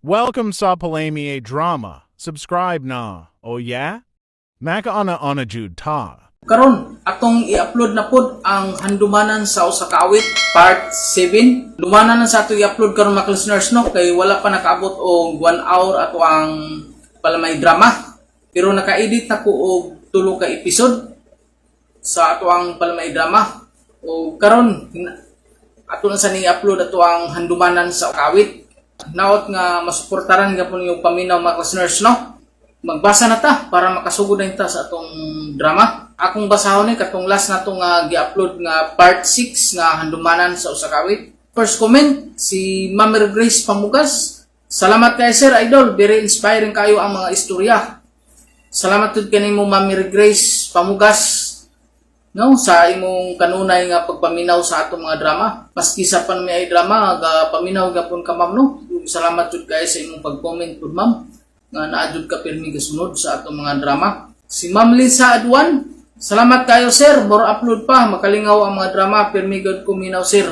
Welcome sa Palami Drama. Subscribe na. Oh yeah? Makauna-una jud ta. Karon, atong i-upload na pod ang Handumanan sa Usa ka Awit part 7. Dumanan na sa ato i-upload karon, mga listeners, no, kay wala pa nakaabot og 1 hour ato ang palamay drama. Pero naka-edit na ko og tulo ka episode sa ato ang palamay drama. O karon ato na sa ni i-upload ato ang Handumanan sa Kawit. Naot nga masuportaran gapon yung paminaw, mga listeners, no. Magbasa na ta para makasugod na ta sa atong drama. Akong basahon ni katong last na nga gi-upload nga part 6 nga Handumanan sa Usa ka Awit. First comment, si Ma'am Grace Pamugas. "Salamat kay Sir Idol, very inspiring kayo ang mga istorya." Salamat jud kanimo, Ma'am Grace Pamugas, no, sa imong kanunay nga pagpaminaw sa atong mga drama. Maski sa pan may drama ga paminaw gapon ka, ma'am, no. Salamat jud kay sa imong pag-comment pud, ma'am, nga naa jud ka pirmi gasunod sa atong mga drama. Si Ma'am Lisa Adwan, "Salamat kayo sir, more upload pa, makalingaw ang mga drama, pirmi gud ko minaw, sir."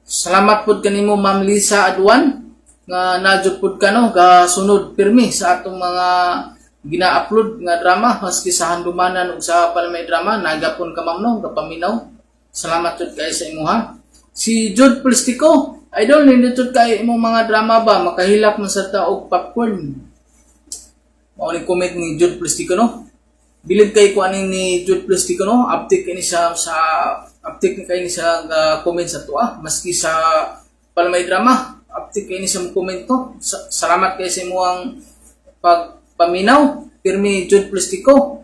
Salamat pud kanimo, Ma'am Lisa Adwan, nga naa jud pud ka, no, gasunod pirmi sa atong mga gina-upload nga drama. Maski sa Handumanan ug sa Palamay drama, nagapon ka, ma'am, no, gapaminaw. Salamat jud kay sa imuha. Si Jude Plastico, "Idol, nindot kay imong mga drama ba, makahilak man sa ta og popcorn." Mao ni comment ni Jude Plastico, no. Bilib kay ko ani ni Jude Plastico, no. Update kay ni siya sa update kay ni siya nga comment sa tuwa maski sa palamay drama, update kay ni siya mo comment to. Salamat kay sa imong pagpaminaw pirmi, Jude Plastico.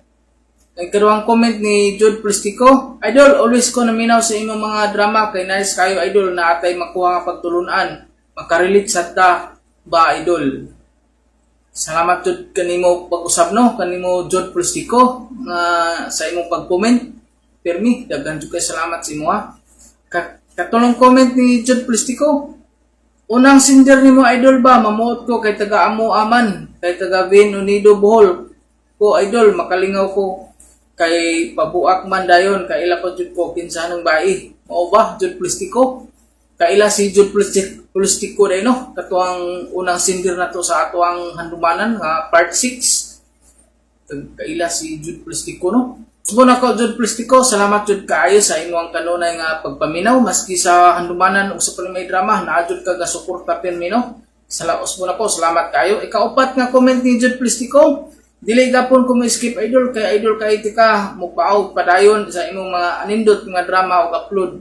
Ang kaduhang comment ni Jude Plastico, "Idol, always ko naminaw sa imong mga drama kay nice kayo, idol, na atay makuha nga pagtulunan. Makarelate sa ta ba, idol." Salamat jud kanimo pag-usab, no, kanimo Jude Plastico, nga sa imong pag-comment. Pirmi, daghan jud kay salamat sa imo ha. Katulong comment ni Jude Plastico, "Unang sender nimo, idol ba, mamuot ko kay taga amo aman, kay taga Vin Unido Bohol ko, idol, makalingaw ko kay pabuak man dayon, kaila pa jud ko kinsa nang bai." Mao ba, Jude Plastico? Kaila si Jude Plastico day, no, katuang unang sender na to sa atuang Handumanan nga part 6. Kaila si Jude Plastico, no. Mo na ko, Jude Plastico, salamat jud kaayo sa imong kanunay nga pagpaminaw maski sa Handumanan ug sa Palimay drama, naa jud ka ga suporta pirmi, no. Sa laos mo na ko, salamat kayo. Ikaupat nga comment ni Jude Plastico, "Dili gapon ko mo skip, idol, kay idol kay tika mupaaw padayon sa imong mga anindot nga drama ug upload."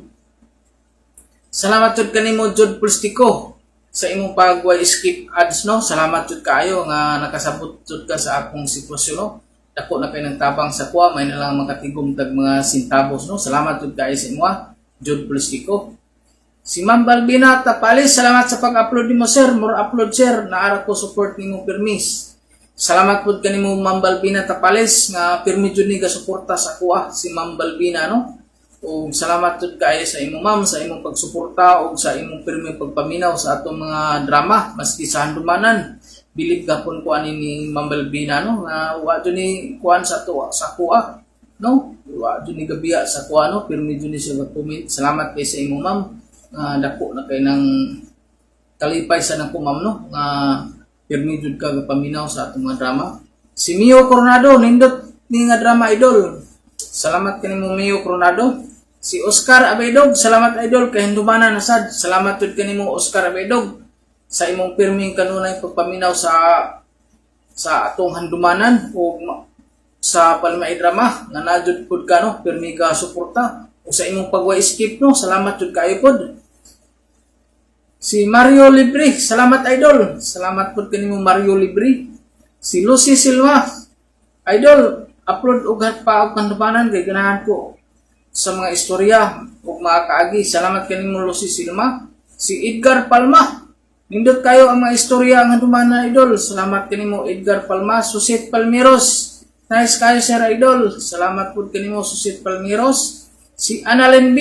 Salamat jud kanimo, Jude Plastico, sa imong pagway skip ads, no. Salamat jud kaayo nga nakasabot jud ka sa akong sitwasyon, no. Dako na kay ng tabang sa kuha, may na lang makatigom tag mga centavos, no. Salamat jud kaayo sa imo, Jude Plastico. Si Ma'am Balbina Tapalis, "Salamat sa pag-upload nimo sir, more upload sir, naara ko support nimo permis." Salamat pud kanimo, Ma'am Balbina Tapales, nga pirmi jud ni gasuporta sa kuha si Ma'am Balbina, no. Ug salamat jud kaayo sa imo, ma'am, sa imong pagsuporta ug sa imong pirmi pagpaminaw sa atong mga drama maski sa Handumanan. Bilib gapon ko ani ni Ma'am Balbina, no, nga wa jud ni kuan sa to sa kuha, no. Wa jud ni gabiya sa kuha, no, pirmi jud ni siya ga-comment. Salamat kay sa imo, ma'am. Nga dako na kay nang kalipay sa nako, ma'am, no, nga pirmi jud ka gapaminaw sa atong mga drama. Si Mio Coronado, "Nindot ni nga drama, idol." Salamat kanimo, Mio Coronado. Si Oscar Abedog, "Salamat idol kay handumanan na sad." Salamat jud kanimo, Oscar Abedog, sa imong pirming kanunay pagpaminaw sa atong Handumanan o sa Palmay drama nga naa jud pud ka, no, pirmi ka suporta o sa imong pagway skip, no. Salamat jud kayo pod. Si Mario Libre, "Salamat idol." Salamat pud kanimo, Mario Libre. Si Lucy Silva, "Idol, upload og pa og Handumanan kay ganahan ko sa mga istorya ug mga kaagi." Salamat kanimo, Lucy Silva. Si Edgar Palma, "Nindot kayo ang mga istorya ang Handumanan, idol." Salamat kanimo, Edgar Palma. Susit Palmiros, "Nice kayo sir idol." Salamat pud kanimo, Susit Palmiros. Si Annalyn B,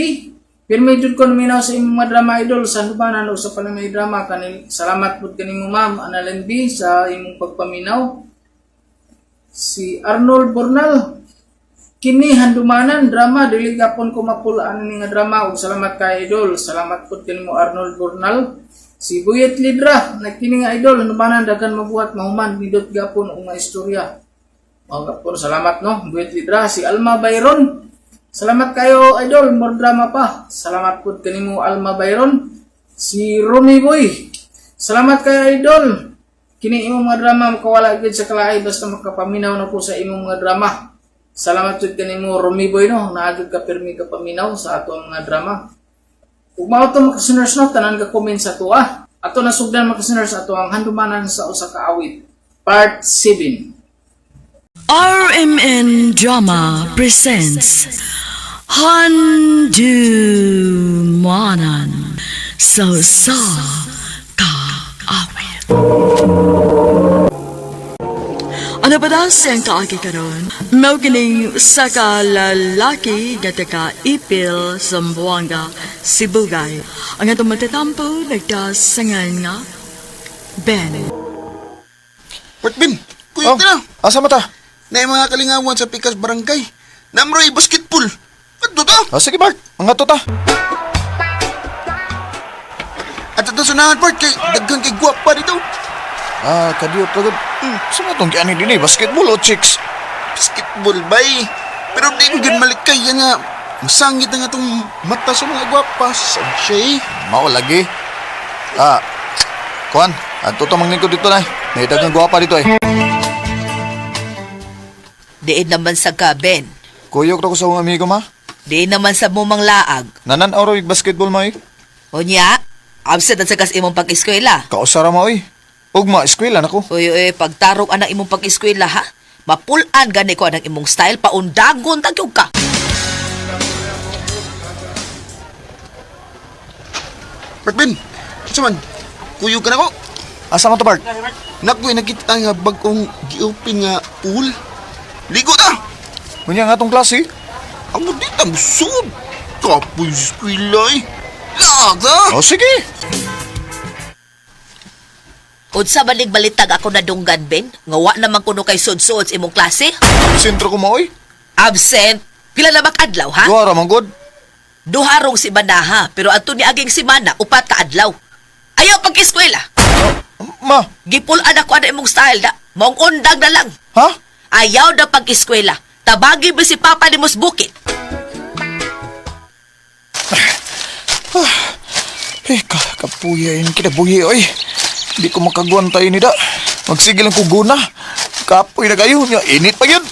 "Pirmi jud ko naminaw sa imong mga drama, idol, sa Handumanan o sa Palamay drama kanil." Salamat pud kanimo, Ma'am Annalyn B, sa imong pagpaminaw. Si Arnold Bornal, Kini handumanan drama dili gapon ko mapulaan ni nga drama ug salamat kay idol. Salamat pud kanimo Arnold Burnal. Si Buyet Lidra nagkini nga idol handumanan daghan mabuhat mahuman nindot gapon og nga istorya. Mao gapon salamat no Buyet Lidra si Alma Byron. Salamat kayo idol, more drama pa. Salamat pud kanimo Alma Byron. Si Romy Boy. Salamat kayo idol. Kini imong mga drama makawala gyud sa kalahi basta makapaminaw na ko sa imong mga drama. Salamat jud kanimo Romy Boy no, naa jud ka pirmi ka paminaw sa ato ang mga drama. Ug mao to mga listeners no, tanan ka comment sa tuwa. Ato nasugdan mga listeners ato ang handumanan sa usa ka awit. Part 7. RMN Drama presents Handu Manan So Sa Kaawit. Ano ba daw siyang kaagi karon? Mao kining sa kalalaki nga taga Ipil, Zamboanga, Sibugay. Ang atong matatampo nagdasangan nga Ben. Part Ben, kuya Oh, na. asa mata? Na yung mga kalingawan sa Pikas Barangay. Namroy basketball. Ato ta. Ah, sige Bart, mga to ta. At ato sunahan Bart kay daghan kay gwapa dito. Ah, kadiyot agad. Sa mga tong kiani din eh, basketball o chicks. Basketball bay. Pero di mo gyud malikay yan nga. Masangit na nga itong mata sa mga gwapa. Sad siya eh. Mao lagi. Ah, kuan, adto to manglingkod dito na. May daghang gwapa dito eh. Diin naman sa ka, Ben. Kuyog ra ko sa akong amigo ma. Diin naman sa mumang laag. Nanan oro ig basketball ma eh. Unya, absent ang sagas imong pag-eskwela. Kausara ma oy. Ugma eskwela nako. Uy, uy, pagtarong anang imong pag-eskwela, ha? Mapulaan gani ko anang imong style, paundagon tagyog ka. Part Ben, sa man, kuyog ka na ko. Asa man to Bart? Naku, nakita nga bagong gi-open nga pool. Ligo ta! Unya nga tong klase. Amo di ta musud. Kapoy sa eskwela eh. Laag ta! Oh, sige. Unsa man ning balitag ako nadunggan, Ben? Nga wa naman kuno kay sud-suod sa imong klase? Sentro ko ma oy. Absent. Pila na ba kaadlaw, ha? Duha ra man gud. Duha rong si Banaha, pero adto ni aging simana, upat ka adlaw. Ayaw pag-eskwela. Ma, Gipulaan ako ana imong style da. Maong undag na lang. ha? Ayaw na pag-eskwela. Tabagi ba si Papa ni Bukit? Eh, ka kapuya yun kinabuhi oy. Di ko makagwantay ni da. Magsige lang ko guna. Kapoy na kayo. Nya, init pa yun.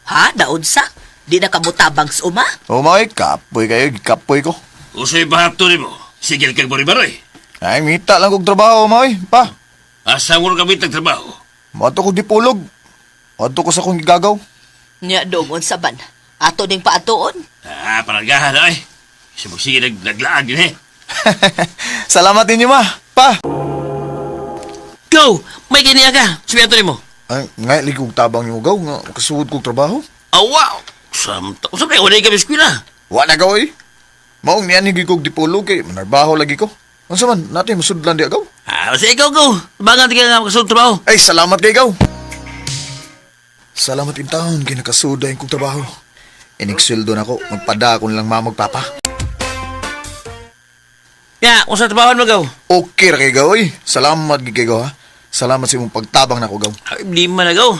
Ha? Naunsa? Di na kamutabang sa uma? Oh my, kapoy kayo. Kapoy ko. Usoy bahato nimo. Sigil kag bari-baroy. Ay, ngita lang kog trabaho, maoy. Pa, Asa mo kami tagtrabaho? mato ko dipulog. Mato ko sa kong gigagaw. Nya dong unsa ban? Ato ning paatoon. Ah, paragahan ay. Sa sige nag naglaag din eh. Salamat ninyo, ma. Pa. Go! May kiniya ka. Sabi ato nimo. Ay, ngay, ligog tabang yung gaw. Nga, kasuod kog trabaho. Awa! Samta. Usa kay wala kami eskwela. Wa na gaw, eh. Maong niyan higi kog dipulog kay manarbaho lagi ko. Unsa man, natin masudlan di agaw. Ah, basta ikaw go. Bangan ka nga makasulod trabaho. Ay, salamat kay gaw. Salamat in taon kay nakasuda yung kong trabaho. Iniksildo na ko, magpada ako nilang mama magpapa. Ya, usa trabaho mo gaw. Okay ra kay gaw, oy. Salamat gid kay gaw, ha. Salamat sa imong pagtabang nako gaw. Ay, di man na gaw.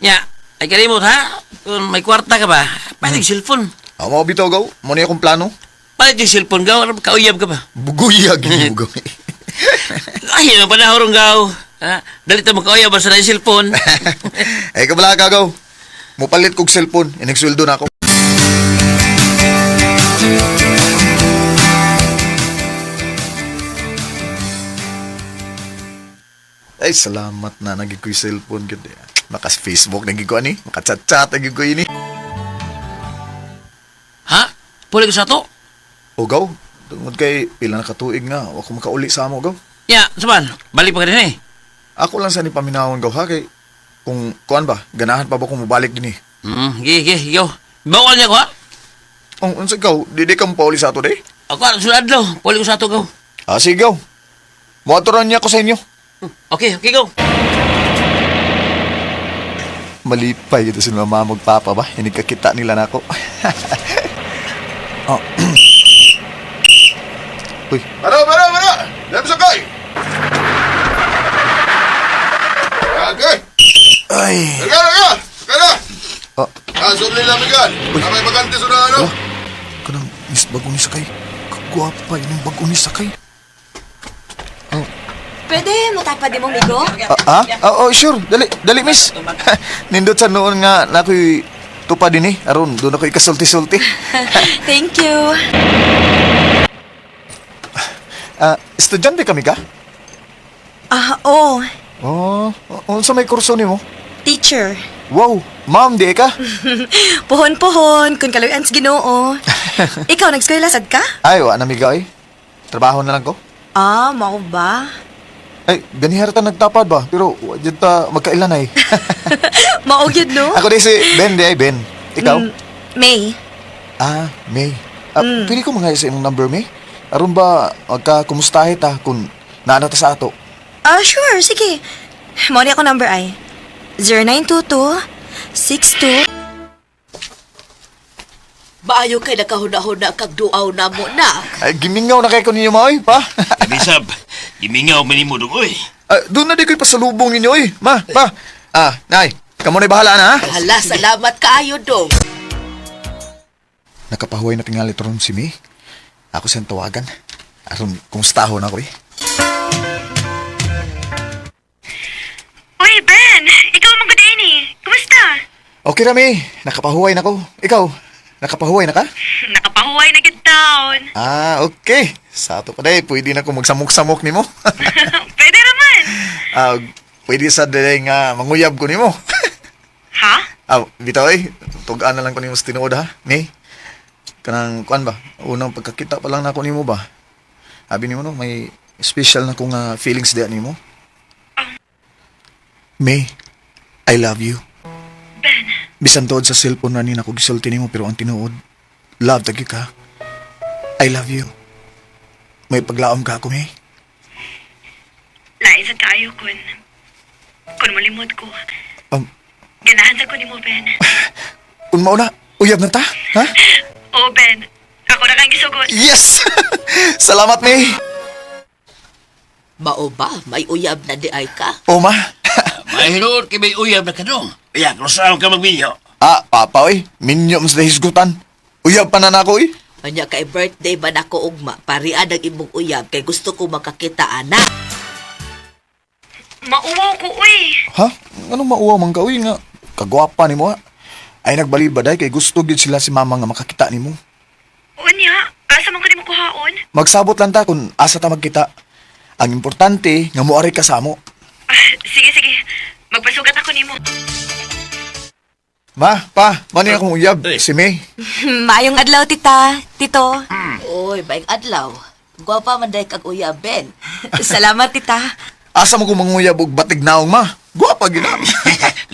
Ya, ay kalimot ha. Kung may kwarta ka ba, palit yung cellphone. Amo bitaw gaw, mo ni akong plano. Palit yung cellphone gaw, alam kauyab ka ba? Buguyag gid mo gaw. Ay, ang panahon gaw. Ha? Dali ta makauyab basta na yung cellphone. Ay kabala ka gaw. Mupalit kog cellphone, iniksildo na ako. Ay, salamat na nagig ko'y cellphone gud. eh. Makas Facebook nagig ko ani, maka-chat-chat nagig ko ini. Ha? Puli ko sa to? O gaw, tungod kay pila na katuig nga, wa ko makauli sa amo gaw. Ya, saban, balik pa ka din eh. Ako lang sa ni paminawon gaw ha kay kung kuan ba, ganahan pa ba kung mobalik dinhi. Gi, gi, go. Bawal niya ko ha? Ang unsa gaw, di di ka mopauli sa ato day. Ako, ano sila adlaw? Puli ko sa ato, go. Ah, sige gaw. Moatoran niya ko sa inyo. Okay, okay, go. Malipay ito si mama magpapa ba? Hindi kakita nila nako. Oh. Uy, Baro, baro, baro! Dami sakay! Okay! Ay. Laga, laga! Laga na! Oh. Ah, sumli lamigan. Kamay bagante sa ano? Ala, kanang is bago ni sakay. Kagwapa yun ang bago ni sakay. Oh. Pwede mo tapad di mo, migo? Ah, ah? Oh, oh, sure. Dali, dali, miss. Nindot sa noon nga na ako'y tupa din eh. Aron, doon ako'y kasulti-sulti. Thank you. Ah, estudyante kami ka? Ah, oh, Oh, unsa may kurso nimo? teacher. Wow, ma'am, di ka? Puhon-puhon, kung kaluyan sa Ginoo. Ikaw, nag-eskwela sad ka? Ay, wa na miga eh. Trabaho na lang ko. Ah, mao ba? Ay, ganihar ta nagtapad ba? Pero wa jud ta magkailan ay. Mao gyud, no? Ako di si Ben, di ay Ben. Ikaw? May. Ah, May. Ah, pwede ko mga sa imong number, May? Aron ba magka kumustahe ta kung naana ta sa ato? Ah, sure, sige. Mao ni ako number ay 0922 62. Maayo kay nakahuna-huna kag duaw na mo na. Ay, gimingaw na kay ko ninyo maoy, pa. Bisab, gimingaw man nimo dong oy. Ah, doon na di ko'y pasalubong ninyo, oy. Ma, pa. Ah, nay, kamo na'y bahala na, ha? Hala, salamat kaayo dong. Nakapahuway na tingali ron si May. Ako siyang tawagan. Aron, kumustaho na ako, eh. Uy, Ben! Ikaw man gud eh. Kumusta? Okay ra, May. Nakapahuway na ko. Ikaw, nakapahuway na ka? Nakapahuway na gid taon. Ah, okay. Sa ato pa day, pwede na ko magsamok-samok nimo. Pwede raman. Ah, pwede sa day nga manguyab ko nimo. Ha? Ah, bitaw eh. Tugaan na lang ko nimo sa tinuod ha. May. Kanang kuan ba? Unang pagkakita pa lang nako nimo ba? Abi nimo no, may special na kong feelings diya nimo. May, I love you. Ben. Bisan tuod sa cellphone na ni nako gisulti nimo pero ang tinuod, love tagi ka. I love you. May paglaom ka ako, May. Lain sa kaayo kun. Kun molimod ko. Ganahan sa ko nimo, Ben. Kung mauna, uyab na ta, ha? Oh, Ben. Ako na kang gisugot. Yes! Salamat, May. Mao ba, may uyab na di ay ka? O, ma. Mahinuod kay may uyab na kadong. Uya, krusaon ka magminyo. Ah, papa, oy. Minyo mo sa hisgutan. Uyab pa na nako, oy. Anya kay birthday man ako ugma, parian ang imong uyab kay gusto ko makakita ana. Mauwaw ko, uy. Ha? Anong mauwaw man ka, uy nga? Kagwapa ni mo, ha? Ay, nagbalibaday kay gusto gyud sila si mama nga makakita nimo. Unya, asa man ko nimo kuhaon? Magsabot lang ta kung asa ta magkita. Ang importante, nga moari ka sa amo. Ah, sige, sige. Magpasugat ako nimo. Ma, pa, mani akong uyab, si May. Maayong adlaw, tita. Tito. Oy, maing adlaw. Gwapa man day kag uyab, Ben. Salamat, tita. Asa mo kung manguyab og batig naong, ma? Gwapa gyud na.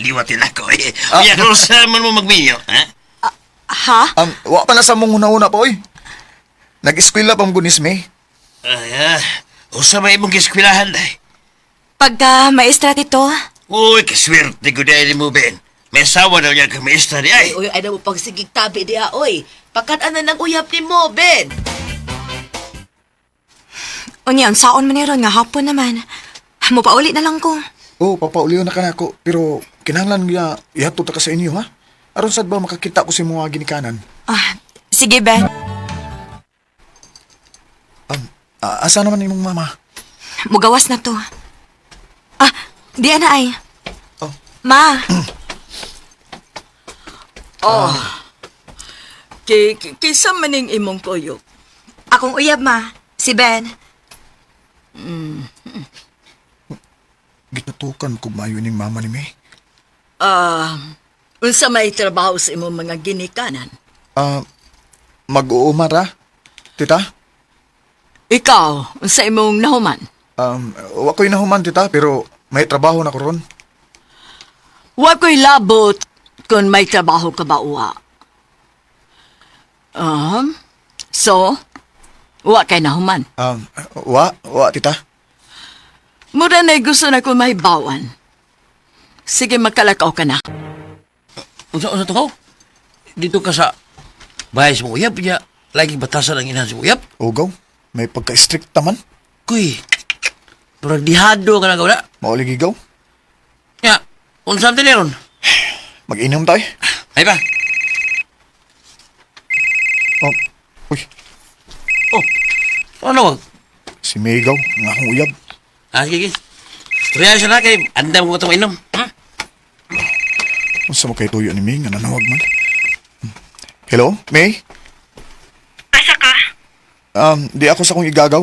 Liwatin ako eh. Uya, krusaon man mo magminyo, ha? Ha? Wa pa na sa mong una-una pa, oy. Nag-eskwela pa mo ni May. Ay, ah, usa may imong giskwilahan day. Pagka maestra, tito. Uy, kaswerte ko dahil mo, Ben. May asawa daw niya kang maestra di ay. Uy, ay na mo pagsigig tabi diha, oy. Pakan-anan ang uyab nimo, Ben. Unya, ang saon man ni ron nga hapon naman. Mupauli na lang ko. Oh, papauliw na ka na ako. Pero kinahanglan nga ihatod ta ka sa inyo, ha? Aron sad ba makakita ko sa imong mga ginikanan? Ah, sige, Ben. Asa naman imong mama? Mugawas na to. Ah, di na ay. Oh. Ma, Oh. Kay, kay kaysa maning imong kuyog. akong uyab, ma. Si Ben. Gitutukan ko maayo ning mama ni May. Ah, unsa may trabaho sa imong mga ginikanan? Ah, mag-uuma ra? Tita? Ikaw, unsa imong nahuman? Wa ko'y nahuman, tita, pero may trabaho na ko ron. Wa ko'y labot kung may trabaho ka ba uwa. So, wa kay nahuman. Wa, tita. Mura na gusto na ko mahibawan. Sige, makalakaw ka na. Unsa unsa to ka? Dito ka sa bahay sa uyab niya. Lagi batasan ang inahan sa uyab. Ugaw, may pagka-strict taman. Kuy, parang dihado ka na gawla. Mauli gigaw. Ya, unsa man ron? Mag-inom tayo. Ay ba? Oh, uy, Oh, ano wag? si May gaw, ang akong uyab. Ah, sige, sige. Kuriya siya na kay andam ko itong inom. Unsa mo kay tuyo ni May nga nanawag man. Hello, May? Asa ka? Di ako sa akong igagaw.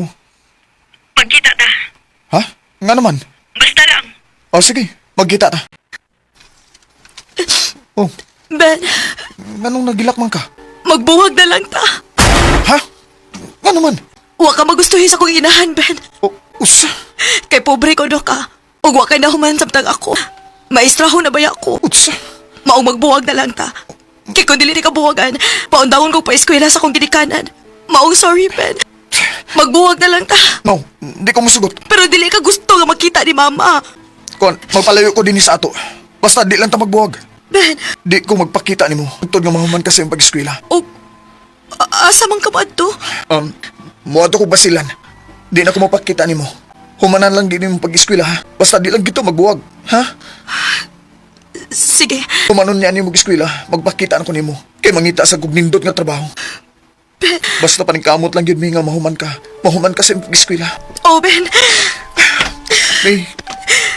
Magkita ta. Ha? Nga naman. Basta lang. O sige, magkita ta. Oh, Ben, nganong nagilak man ka? magbuwag na lang ta. Ha? Nga naman? Wa ka magustuhin sa akong inahan, Ben. O, usa, Kay pobre ko do ka. Ug wa kay nahuman samtang ako. Maestraho na baya ko. utsa. Maong magbuwag na lang ta. Kay kung dili ni ka buwagan, paundangon ko pa eskwela sa akong ginikanan. Maong sorry, Ben. Magbuwag na lang ta. No, di ko musugot. Pero dili ka gusto nga makita ni Mama. Kon, magpalayo ko din sa ato. Basta di lang ta magbuwag. Ben, Di ko magpakita nimo. Tugtod nga mahuman ka sa iyong pag-eskwela. o asa man ka maadto? Muadto ko basilan. Di na ko mapakita nimo. Humanan lang gini mo pag-eskwela ha. Basta di lang gito magbuwag, ha? Sige, Humanon niya nimo eskwela, magpakita na ko nimo. Kay mangita sa kog nindot nga trabaho. Basta paningkamot lang gyud mi nga mahuman ka. Mahuman ka sa imong pag-eskwela. oh Ben, May,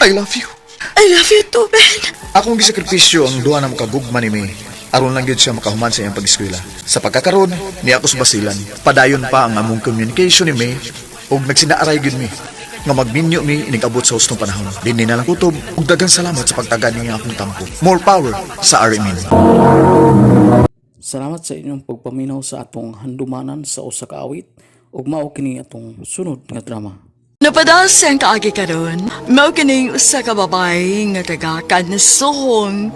I love you. I love you too, Ben. Akong gisakripisyo ang duha na makagugma ni May. Aron lang gyud siya makahuman sa iyang pag-eskwela. Sa pagkakaron, niya ako sa basilan. Padayon pa ang among communication ni May ug nagsinaaray gyud mi nga magminyo mi inig-abot sa hustong panahon. Dinhi na lang kutob ug daghang salamat sa pagtagan niya akong tampo. More power sa RMN. Salamat sa inyong pagpaminaw sa atong handumanan sa usa ka awit ug mao kini atong sunod nga drama. Napadas ang kaagi karon, mao kining usa ka babae nga taga Kanasuhong,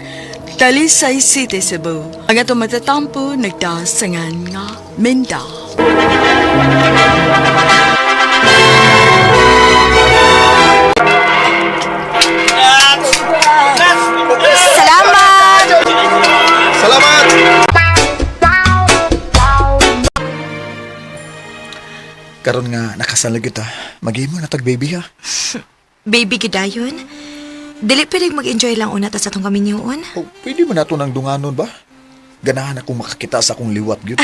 Talisay City, Cebu. Ang atong matatampo nagdasangan nga Minda. Salamat! Salamat! Karon nga nakasal na kita. Maghimo na tag baby ha. Baby gidayon. Dili pwedeng mag-enjoy lang una ta sa atong kaminyoon. Oh, pwede mo na to ng dunganon ba? Ganahan akong makakita sa akong liwat gyud.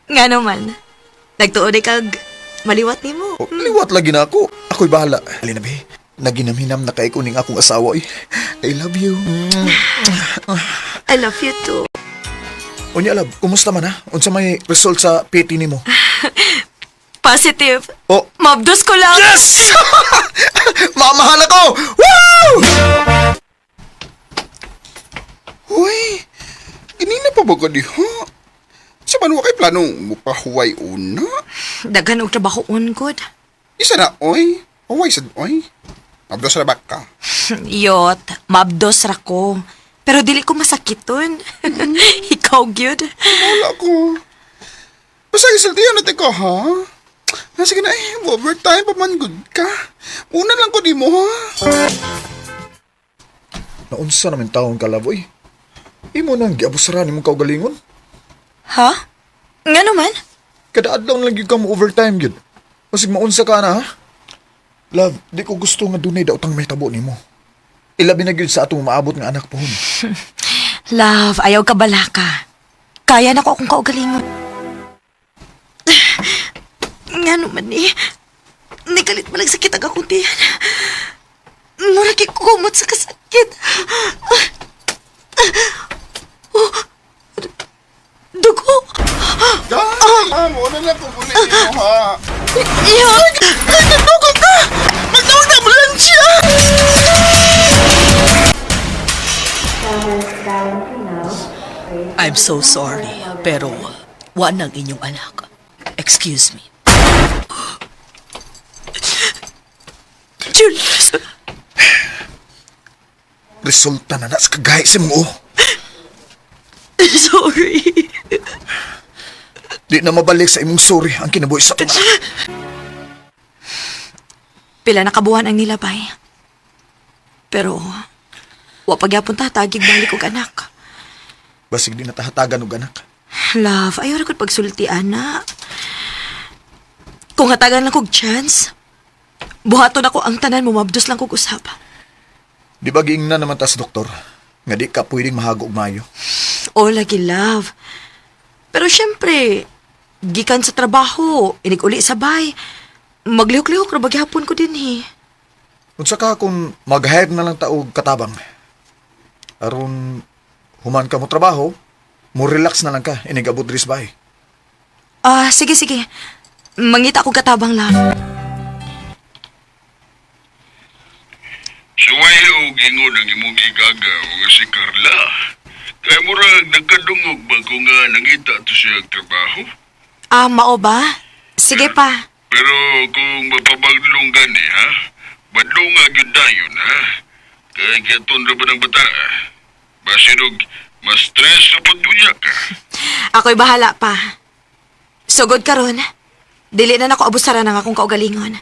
Nga naman. Nagtuod kag maliwat nimo. Oh, liwat lagi na ako. Ako'y bahala. Alin na, be. Naginamhinam na kay ko ning akong asawa. Eh. I love you. I love you too. Unya, love, kumusta man ha? Unsa may result sa PT nimo? Positive. Oh, Mabdos ko lang. yes! Mamahal ako! Woo! Uy, ganina pa ba ka diha? Sa man wa kay planong mupahuway una? Daghan og trabaho on good. Isa na, oy. Huway sad, oy. Abdos ra ba ka? Yot, mabdos ra ko. Pero dili ko masakiton. Ikaw gyud. Wala ko. Basta gisultihan natin ko, ha? Ah, sige na eh, overtime pa man good ka. Una lang ko di mo, ha? Naunsa naman taon ka, love, oy. Imo nang giabusara nimong kaugalingon. Ha? Nga naman? Kada adlaw na lang gyud ka mo overtime gyud. Masig maunsa ka na, ha? Love, di ko gusto nga dunay daotang may tabo nimo. Ilabi na gyud sa atong maabot nga anak pohon. Love, ayaw ka balaka. Kaya na ko akong kaugalingon. Nga naman eh. Nikalit malang sakit ang akong tiyan. Mura kay kumot sa kasakit. Oh, dugo. Ah, una lang ko muli mo, ha? Iyok! Ay, nagdugo ka! Magtawag na ambulansya! I'm so sorry, pero wa nang inyong anak. Excuse me. Julius, Resulta na na sa kagahi sa mong oh. sorry. Di na mabalik sa imong sorry ang kinabuhi sa atong anak. Pila na kabuhan ang nilabay. Pero, Wa pagyapon ta tagig balik og anak. Basig di natahatagan og anak. Love, ayaw ra kog pagsulti ana. Kung hatagan lang kog chance, buhaton ako ang tanan mo mabdos lang kog usab. Di ba giingnan naman tas doktor? Nga di ka pwedeng mahago og maayo. O lagi love. Pero syempre, gikan sa trabaho, inig-uli sa bay. Maglihok-lihok ra ba gyapon ko din eh. Unsa ka kung mag-hire na lang ta og katabang? Aron human ka mo trabaho, mo relax na lang ka inig abot diri sa bahay. Ah, sige sige. Mangita ko katabang love. Suway og ingon ang imong igaga nga si Carla. Kay murag nagkadungog ba ko nga nangita to siya og trabaho? Ah, mao ba? Sige pa. Pero kung mapabagdlong gani ha, badlong nga gyud dayon ha. Kay giaton ra ba ng bata? Basin og mas stress sa pagdunya ka. Ako'y bahala pa. Sugod karon. Dili na nako abusaran ang akong kaugalingon.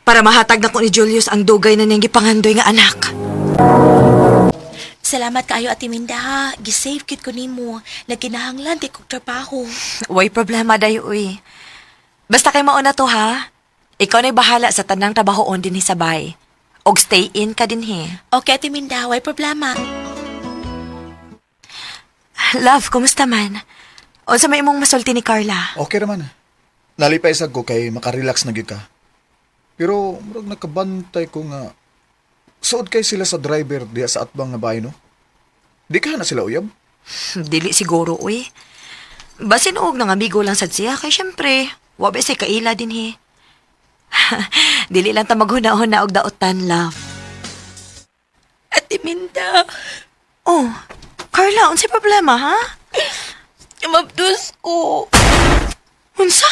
Para mahatag nako ni Julius ang dugay na niyang gipangandoy nga anak. Salamat kaayo Ate Minda ha. Gisave kit ko nimo. Nagkinahanglan kay kog trabaho. Way problema dayo uy. Basta kay mauna to ha. Ikaw na'y bahala sa tanang trabahoon dinhi sa bay. Og stay in ka dinhi. Okay Ate Minda, way problema. Love, kumusta man? Unsa may imong masulti ni Carla? Okay raman. Nalipay sad ko kay makarelax na gyud ka. Pero murag nakabantay ko nga suod kay sila sa driver diya sa atbang nga bahay no. Di ka na sila uyab. Dili siguro uy. Basin og nang amigo lang sad siya kay syempre, wa ba say kaila dinhi. Dili lang ta maghuna-huna og daotan, love. Ate Minda, Oh, Carla, unsay problema ha? mabdus ko. Unsa?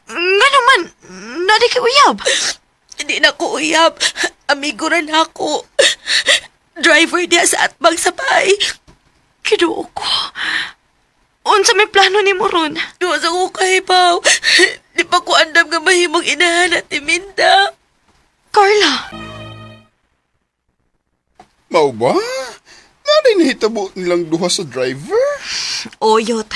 Nga naman, nadi kay uyab. Hindi na ko uyab. Amigo ra na ako. Driver diya sa atbang sabay. Kiduo ko. Unsa may plano nimo ron? Duwa sa ko kahibaw. Di pa ko andam nga mahimong inahan Ate Minda. Carla, Mao ba? Naday nahitabo nilang duha sa driver? oyot.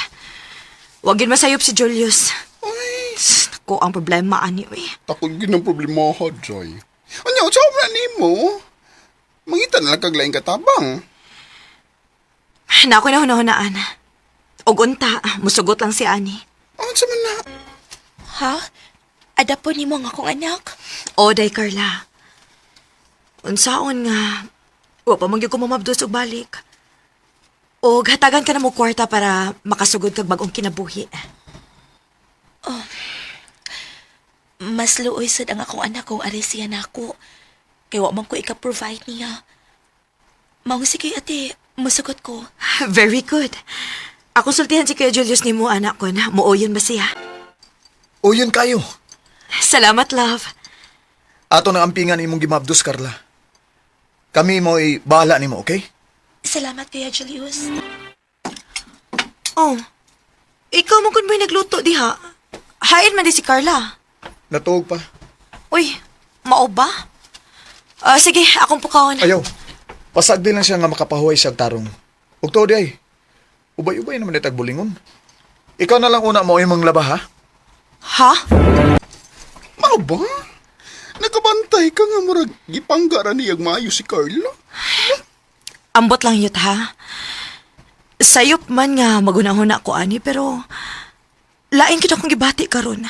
Wag yun masayop si Julius. Ay, Nako, ang problema ani uy. takot gyud ng problema ha, Joy. Anya, unsa man nimo? Mangita na lang kag laing katabang. Na ako na hunahunaan. Og unta, musugot lang si Ani. Unsa man na? Ha? Adapon nimo ang akong anak? Oday, Carla. Unsaon nga, wa pa man gyud ko mamabdos og balik. Og hatagan ka na mo kwarta para makasugod kag bag-ong kinabuhi. Mas luoy sad ang akong anak kung ari siya nako. Kay wa man ko ika-provide niya. Maong sige ate, musugot ko. Very good. Akong sultihan si Kuya Julius nimo anak ko na muoyon ba siya? Uyon kayo. Salamat, love. Ato nang ampingan imong gimabdos Carla. Kami mo'y bahala nimo, okay? Salamat Kuya Julius. Oh, ikaw mo kun ba'y nagluto diha? Hain man di si Carla. Natuog pa. Uy, mao ba? Ah, sige, akong pukawon. Ayaw. Pasagdi lang siya nga makapahuway siya og tarong. Ug tuod ay. Ubay-ubay naman itag bulingon. Ikaw na lang una mo imong laba ha. Ha? Mao ba? Nakabantay ka nga murag gipangga ra niyag maayo si Carla. Ambot lang yut ha. Sayop man nga magunahuna ko ani pero lain kid akong gibati karon.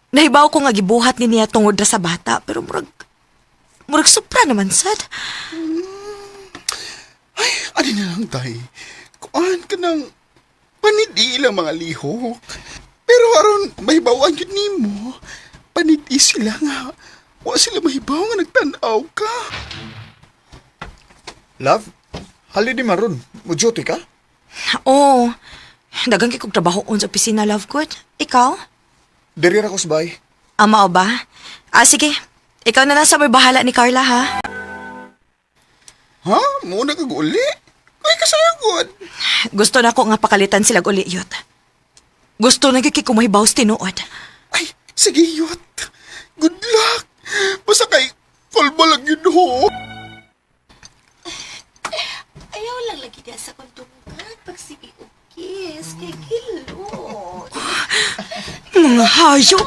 Nahibaw ko nga gibuhat ni niya tungod ra sa bata pero murag murag supra naman sad. Ay, ani na lang tay. Kuan ka nang panidi ilang mga lihok. Pero aron mahibawan gyud nimo. Panidi sila nga. Wa sila mahibaw nga nagtan-aw ka. Love, hali di maron. Mo duty ka? Oo. Dagang kay kog trabaho on sa opisina love good. Ikaw? Diri ra ko sa bahay. Ama o ba? Ah, sige. Ikaw na lang sa may bahala ni Carla ha. Ha? Muna kag uli? Ay, kasagod. Gusto na ko nga pakalitan sila uli yot. Gusto na gyud kay kumahibaw sa tinuod. Ay, sige, yot. Good luck. Basta kay, kalma lang yun ho. lang lagi diya sa kondungan pagsige og kiss kay kilot. Mga hayop!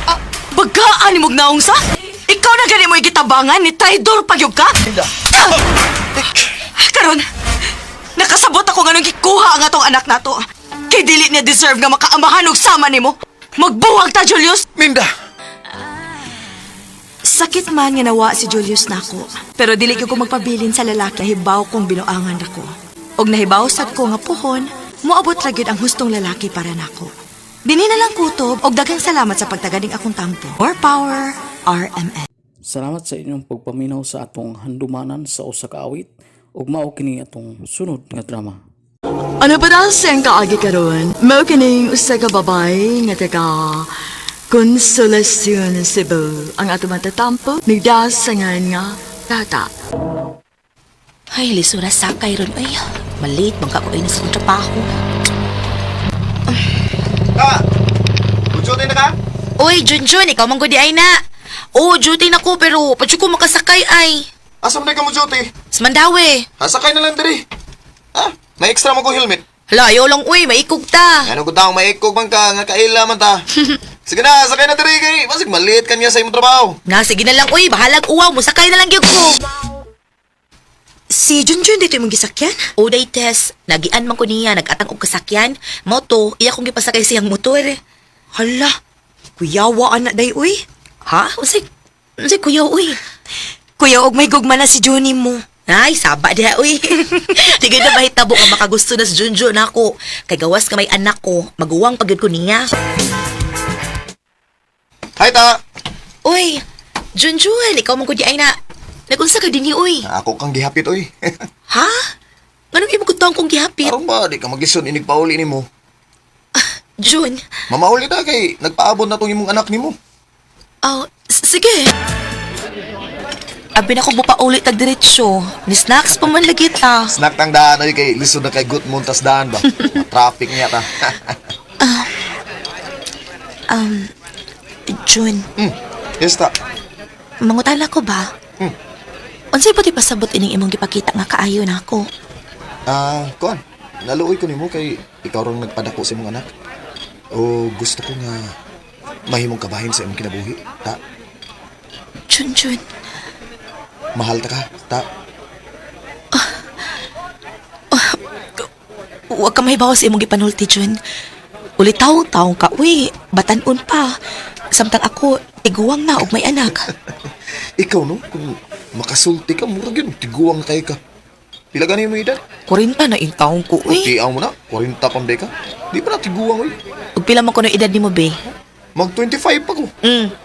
Ah, bagaan ni mong naong sa? Ikaw na gani mo igitabangan ni traidor pagyog ka? Karon, nakasabot ako nga nung gikuha ang atong anak nato. Kay dili niya deserve nga makaamahan og sama nimo. Magbuwag ta, Julius! Minda! Sakit man nga nawa si Julius nako. Pero dili ko magpabilin sa lalaki hibaw kong binuangan nako. Og nahibaw sad ko nga puhon, moabot ra gyud ang hustong lalaki para nako. Dini na lang kutob og daghang salamat sa pagtaganing akong tampo. More power, RMN. Salamat sa inyong pagpaminaw sa atong handumanan sa usa ka awit ug mao kini atong sunod nga drama. Ano pa daw siyang kaagi karon? Mao kining usa ka babae nga taga Consolacion, Cebu. Ang ato matatampo, nagdasangan nga tata. Ay, lisura sakay ron ay. Malate man ka ko ay sa trabaho. Ka! Duty na ka? Uy, Junjun, ikaw man gud di ay na. Oh, duty na ko pero padyo ko makasakay ay. Asa man ka mo duty? Sa Mandawi. Hasakay na lang diri. Ha? May extra mo ko helmet. Hala, ayaw lang uy, maikog ta. Ano ko taong maikog man ka, nga kaila man ta. Sige na, sakay na diri kay. Basig maliit ka niya sa imong trabaho. Na, sige na lang uy, bahalag uwaw, musakay na lang gyud ko. Si Junjun dito imong gisakyan? Uday Tess, nagian man ko niya, nagatang og kasakyan. Mao to, iya kong gipasakay siyang motor. Hala, kuyawa ana day uy. Ha? Unsay unsay kuya uy? Kuya og may gugma na si Johnny mo. Ay, saba diha uy. Di gyud na mahitabo nga makagusto na si Junjun nako. Kay gawas ka may anak ko, maguwang pag gyud ko niya. Hi ta. Uy, Junjun, ikaw man gud di ay na. Nagunsa ka dinhi uy? Ako kang gihapit oy. Ha? Nganong imo gud kong gihapit? Aron ba di ka maglisod inig pauli nimo? Jun, Mamauli ta kay nagpaabot na tong imong anak nimo. oh, sige. Abi na ko bupauli tag diretsyo. Ni snacks pa man lagi ta. Snack tang daan oy kay lisod na kay good moon tas daan ba. Traffic niya ta. Um, Jun, Yes ta. mangutana ko ba? Hmm. Unsay pati pasabot ining imong gipakita nga kaayo nako? Ah, kuan. Naluoy ko nimo kay ikaw rong nagpadako sa imong anak. O gusto ko nga mahimong kabahin sa imong kinabuhi. Ta, Jun, Jun, mahal ta ka. Ta, huwag ka mahibaw sa imong gipanulti, Jun. Ulitaw taong ka, uy, batanon pa. Samtang ako, tiguang na og may anak. Ikaw no, kung makasulti ka, murag yun, tiguang kay ka. Pila gani mo edad? 40 na in taong ko, uy. Tiaw mo na, 40 pang ka. Di pa na tiguang, uy. Ug pila man kuno edad nimo, be? Mag 25 pa ko.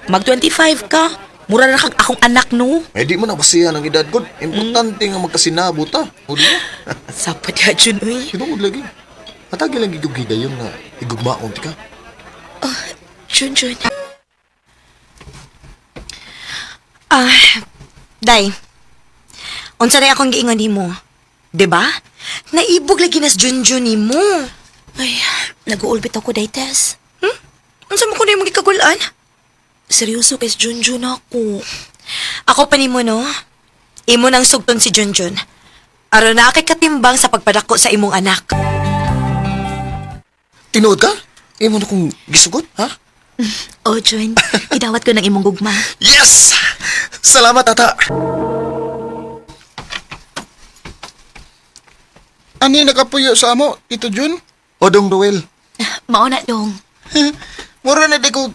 Mag 25 ka. Mura na kag akong anak no. Eh di mo na basihan ang edad ko. Importante nga magkasinabot ta. O di ba? Sapa diha Jun, uy. Tinuod lagi. Atagi lang gigug higayon nga igugmaon ti ka. Jun, Jun. Ah, day. Unsa na akong giingon nimo? 'Di ba? Naibog lagi nas Junjun nimo. Ay, nag-uulbit ako day, Tess. Unsa mo kuno imong gikagulan? Seryoso kay si Junjun ako. Ako pa nimo no. Imo nang sugton si Junjun. Aron na kay katimbang sa pagpadako sa imong anak. Tinuod ka? Imo na kong gisugot, ha? Oh, Jun, idawat ko ng imong gugma. Yes! Salamat, tata. Ani nakapuyo sa amo, Tito Jun? Odong Ruel. Mao na dong. Mura na di ko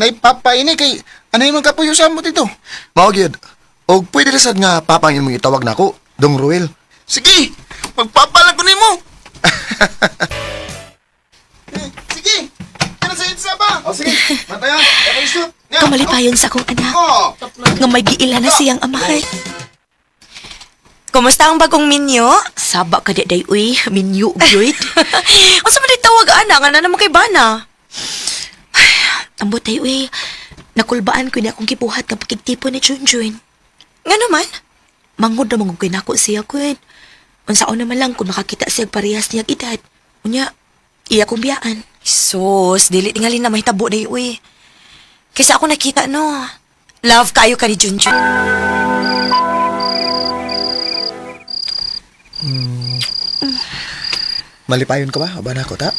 naipapaini kay ano yung kapuyo sa amo, Tito? Mao gyud. Og pwede ra sad nga papang imong itawag nako, Dong Ruel. Sige, magpapalag ko nimo. Eh, sige, kana sa itsa ba? O sige, mantaya. Ako isot. Kamalipayon sa akong anak. Oh. Nga may giila na siyang amahan. Kumusta ang bagong minyo? Saba ka di day, uy. Minyo, gyud. Unsa man di tawag ana nga na naman kay bana? Ambot ay, uy. Nakulbaan ko ni akong gibuhat nga pakigtipo ni Junjun. Nga naman? Mangod na mangod kay nako siya kun. Unsaon naman lang kung makakita siya og parehas niyang edad. Unya, iya kong biyaan. Sus, dili tingali na mahitabo day uy. Kaysa ako nakita no. Love kayo ka ni Junjun. Malipayon ka ba? Aba na ako, ta?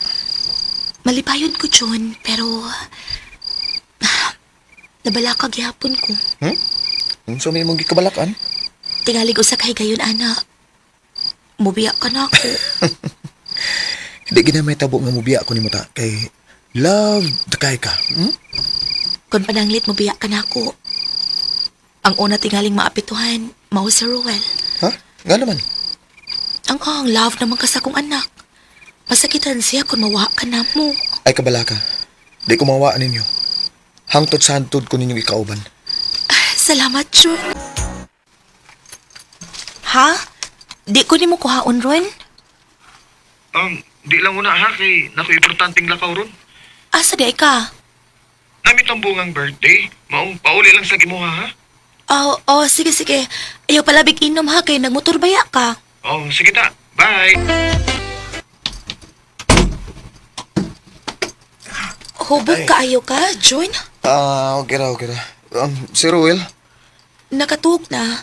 Malipayon ko, John, pero nabalaka gihapon ko. Hmm? Unsa may imong gikabalakan? Tingalig usa kay gayon, ana. Mubiya ka na ako. Hindi gina may tabo nga mubiya ko nimo ta kay love kay ka. Kung pananglit, mubiya ka na ako. Ang una tingaling maapituhan, mao si Ruel. Ha? Nga naman. Ang love naman ka sa akong anak. Masakitan siya kung mawa ka na mo. Ay kabalaka. Di ko mawaan ninyo. Hangtod sa hantod ko ninyong ikauban. Salamat, Jun. Ha? Di ko nimo kuhaon ron? Di lang una ha, kay naku importanteng lakaw ron. Asa di ay ka? Namit ang bungang birthday. Maong pauli lang sa gimuha ha. Oh, oh, sige, sige. Ayaw palabig inom ha, kay nagmotor baya ka. Oh, sige ta. Bye. Hubog ka ayaw ka, Jun. Ah, okay ra, okay ra. Si Ruel? Nakatuog na.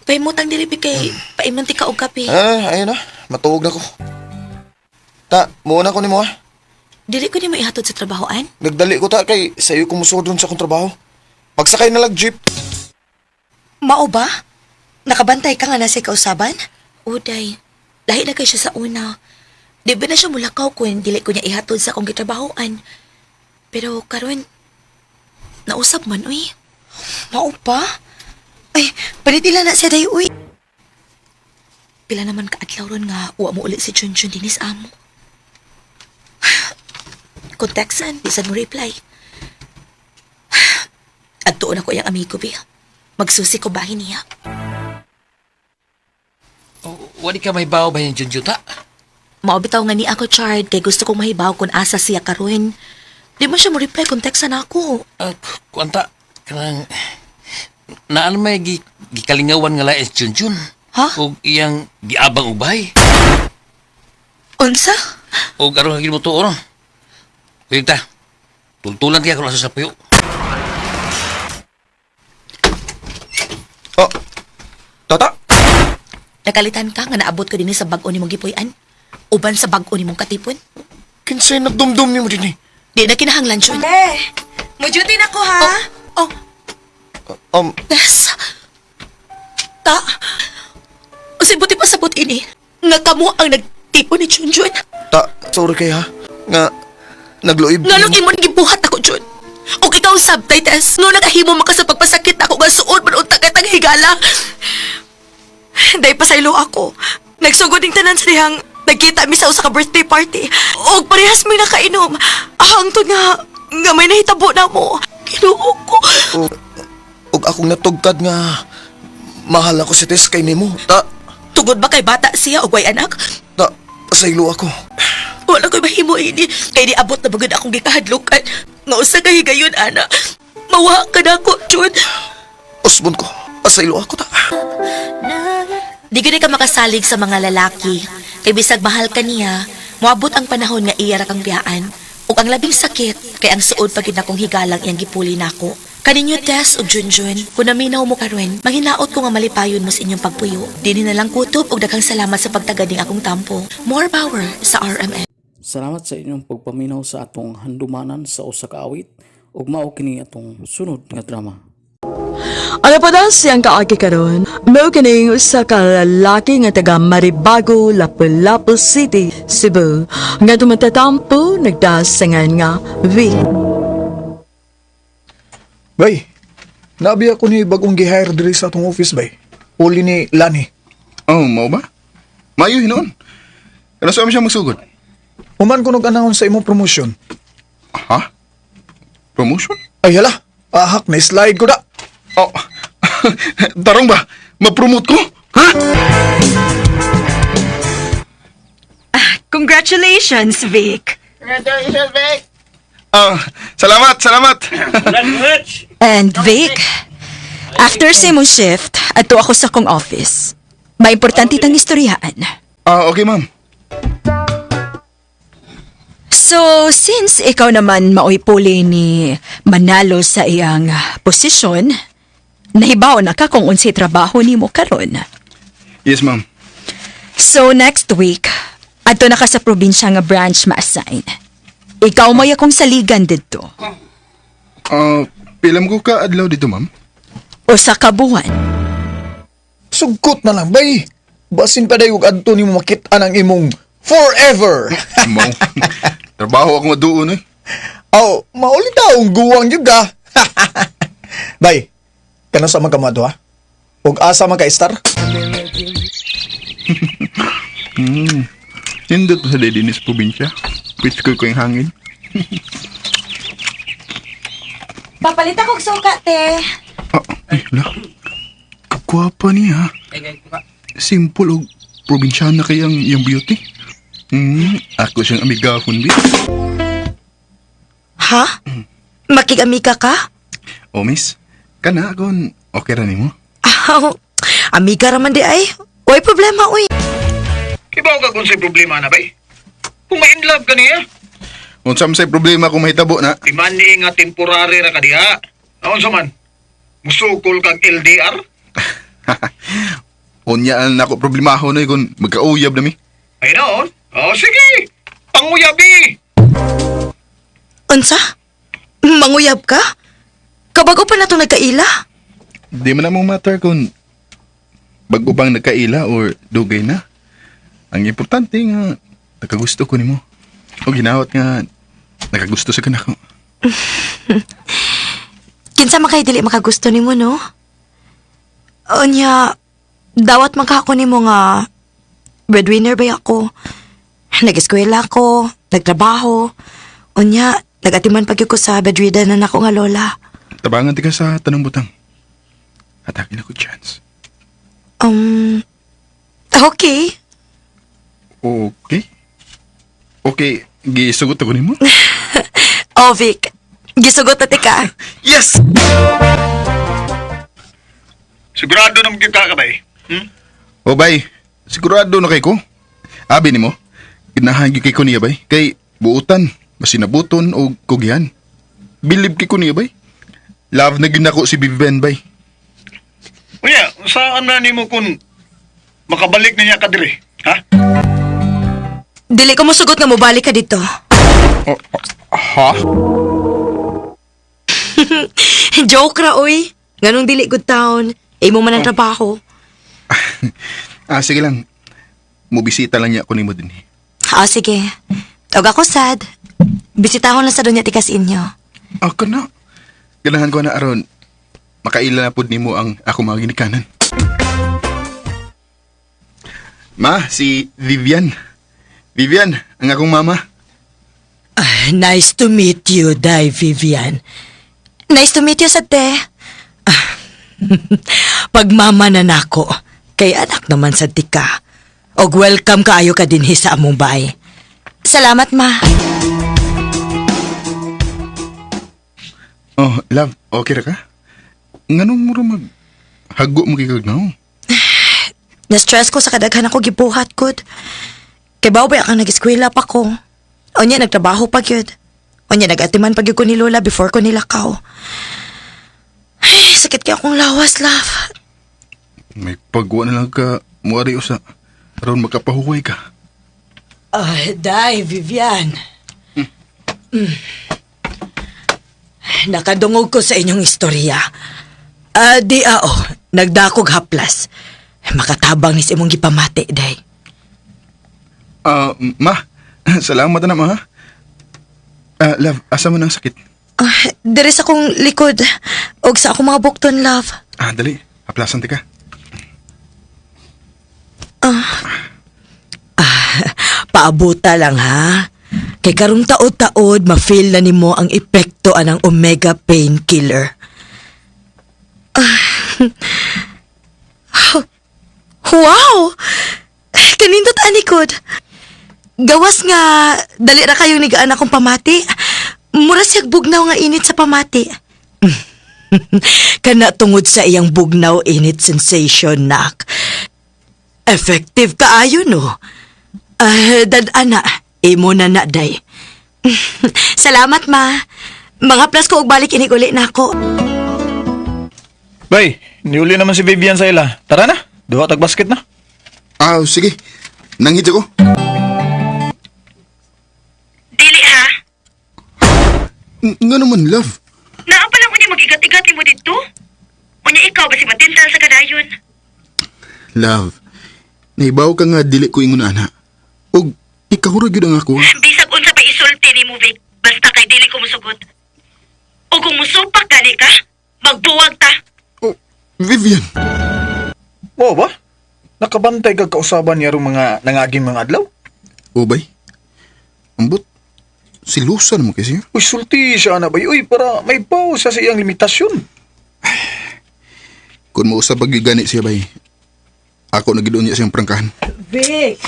Pahimutang dili kay paimanti ka og kape. Ah, ayun na. Matuog na ko. Ta, muuna ko nimo ha. Dili ko nimo ihatod sa trabahoan. Nagdali ko ta kay sa iyo kumusod sa akong trabaho. Pagsakay na lang jeep. Mao ba? Nakabantay ka nga na sa kausaban? Uday, lahi na kay siya sa una. Di ba na siya mulakaw kung dili ko niya ihatod sa akong gitrabahoan. Pero karon nausap man uy. Mao pa? Ay, panitila na siya day, uy. Pila naman kaadlaw ron nga wa mo ulit si Junjun dinis amo. Kung textan, bisan mo reply. Adtuon ako iyang amigo bi. Magsusi ko bahin niya. Wali ka may bawo ba yung Junjun ta? Mao bitaw nga ni ako Chard kay gusto kong mahibaw kung asa siya karon. Di man siya mo reply kung textan ako. Kuan ta, kanang naan may gikalingawan nga lain si Junjun. Ha? Og iyang giabang ubay. Unsa? Og aron nga mo tuon. Kuyog ta. Tultulan kaya kung asa sa puyo. Oh. Tata? Nakalitan ka nga naabot ko dinhi sa bag-o nimong gipuy-an? Uban sa bag-o nimong katipon? Kinsay nagdumdum nimo dinhi? Di na kinahanglan, Jun. Eh, mo-duty na ko ha. Oh, Tess. Ta. Usay buti pa sabot ini. Nga kamo ang nagtipon ni Junjun. Ta, sorry kay ha. Nga nagluib. Nganong imo nang gibuhat ako, Jun? Og ikaw sabtay, Tess. Nga nagahimo maka sa pagpasakit ako nga suod man unta kay tang higala. Day pasaylo ako. Nagsugod ning tanan sa dihang nagkita mi sa usa ka birthday party. Og parehas mi nakainom. Hangtod nga nga may nahitabo na mo. Ginoo ko. Og akong natugkad nga mahal ako si Tess kay nimo. Ta, Tugod ba kay bata siya og way anak? ta, pasaylo ako. Wala ko'y mahimo ini. Kay di abot na bagod akong gikahadlukan. Nga usa ka higayon, ana. Mawa ka na ako, Jun. Usbon ko. Pasaylo ako ta. Di gani ka makasalig sa mga lalaki. Kay bisag mahal ka niya, moabot ang panahon nga iya ra kang biyaan. Ug ang labing sakit kay ang suod pagid nakong higalang iyang gipuli nako. Kaninyo Tess ug Junjun, kung naminaw mo karon, manghinaot ko nga malipayon mo sa inyong pagpuyo. Dinhi na lang kutob ug daghang salamat sa pagtagad ning akong tampo. More power sa RMN. Salamat sa inyong pagpaminaw sa atong handumanan sa usa ka awit ug mao kini atong sunod nga drama. Ano pa daw siyang kaagi karon? Mao kining usa ka lalaki nga taga Maribago, Lapu-Lapu City, Cebu. Nga tumatatampo nagdasangan nga Vic. Bay, nabi ako ni bagong gi-hire diri sa atong office bay. Uli ni Lani. Oh, mao ba? Mayo hinuon. Kana sa siya magsugod? Human ko nag-announce sa imong promotion. Ha? Promotion? Ay hala, ahak na slide ko da. Oh. Tarong ba? Ma-promote ko? Ha? Congratulations, Vic. Ah, salamat, salamat. And Vic, after sa imong shift, adto ako sa kong office. May importante tang istoryaan. Ah, okay, ma'am. So, since ikaw naman maoy puli ni Manalo sa iyang posisyon, nahibaw na ka kung unsay trabaho nimo karon. Yes, ma'am. So next week, adto na ka sa probinsya nga branch ma-assign. Ikaw may akong saligan didto. Pila mo ko ka adlaw dito, ma'am? Usa ka buwan. Sugkot na lang, bay. Basin pa dayo adto nimo makit-an ang imong forever. Mo. Trabaho ako maduon eh. Aw, mauli taong guwang gyud ka. Bay, kano sa man ka mo ha? Ug asa man ka star? Nindot pa sa dinis probinsya. Pitskoy ko yung hangin. Papalit akong suka, te. Ah, ay, la. Kagwapa niya. Simple og probinsyana kay ang iyang beauty. Ako siyang amigahon, bi. Ha? Makigamika ka? O, miss, kana akon okay ra nimo? Aw, amiga raman di ay. Way problema, uy. Kibaw ka kung sa'y problema na bay? Kung ma-in love ka niya, Unsa man say problema kung mahitabo na? di man ni nga temporary ra ka diha. Aon sa man? Musukol kag LDR? Unya ang nako problemahon oy kung magkauyab na mi. Ay noon. Oh, sige. Panguyabi. Unsa? Manguyab ka? Kabago pa na itong nagkaila? Di man na mo matter kung bago pang nagkaila or dugay na. Ang importante nga nakagusto ko nimo. O ginawat nga nakagusto sa kanako. Kinsa man kay dili makagusto nimo, no? Unya, dawat man ka ako nimo nga breadwinner ba ako? Nag-eskwela ako, nagtrabaho. Unya, nagatiman pag ko sa bedridden na nako nga lola. Tabangan ti ka sa tanong butang. Hatakin ako chance. Okay. Okay. Okay, gisugot ako nimo. Oh, Vic. Gisugot na tika. Yes! Sigurado naman gyud ka bay. Hmm? O bay, sigurado na kay ko. Abi nimo, ganahan gyud kay ko niya bay. Kay buutan, masinabuton o kugihan. Bilib kay ko niya bay. Love na gyud nako si Vivian bay. Unya, saan na nimo kung makabalik na niya ka diri? Ha? Dili ko mosugot nga mobalik ka dito. Oh, ha? Joke ra, oy. Nganong dili good town. Imo man ang trabaho. Ah, sige lang. Mubisita lang niya ako nimo din. Ah, sige. Og ako sad. Bisitahon lang sa donya tikas inyo. Ah, kana. Ganahan ko na aron. Makaila na pud nimo ang ako mga ginikanan. Ma, si Vivian. Vivian, ang akong mama. Nice to meet you, Dai Vivian. Nice to meet you, sad te. Pagmama na nako, kay anak naman sa tika. Og welcome kaayo ka dinhi sa among bahay. Salamat, ma. Oh, love, okay ra ka? Nganong mura mag hago mo kay kagnaw? Na-stress ko sa kadaghan ako gibuhat, good. Kay bao ba kang nag-eskwela pa ko. Unya, nagtrabaho pa gyud. Unya, nag-atiman pa gyud ko ni Lola before ko nilakaw. Ay, sakit kay akong lawas, love. May pagwa na lang ka muari usa. Aron makapahuway ka. Ah, Dai Vivian. Nakadungog ko sa inyong istorya. Ah, di ao, nagdakog haplas. Makatabang ni sa imong gipamati, Day. Ah, ma, salamat na ma. ha? Ah, love, asa man ang sakit? Ah, diri sa akong likod. Og sa akong mga bukton, love. Ah, dali. Haplasan ti ka. Paabuta lang ha. Kay karong taod-taod, ma-feel na nimo ang epekto anang omega painkiller. Wow! Kanindot anikod. Gawas nga, dali ra kayong nigaan akong pamati. Mura siyag bugnaw nga init sa pamati. Kana tungod sa iyang bugnaw init sensation, nak. Effective kaayo, no? Ah, dad-ana, imo na na, day. Salamat, ma. Mga plus ko og balik inig uli na ako. Bay, niuli naman si Vivian sa ila. Tara na, duha tag basket na. Ah, sige. Nanghid ko. Dili ha? Nga naman, love. Naa pa lang unya mag-igat-igat nimo didto. Unya ikaw ba si matintal sa kadayon? Love, nahibaw ka nga dili ko ingon ana. Og ikaw ra gyud ang ako. Bisag unsa pa isulti nimo, Vic. Basta kay dili ko musugot. O kung musupak gani ka, magbuwag ta. Oh, Vivian. Mo ba? Nakabantay kag kausaban niya rong mga nangaging mga adlaw? Ubay. Ambot. Silusan mo kasi. Uy, sulti siya na ba? Uy, para may baw siya sa iyang limitasyon. Kung mausap pag gani siya bay. Ako na gid unya siyang prangkahan. Vic!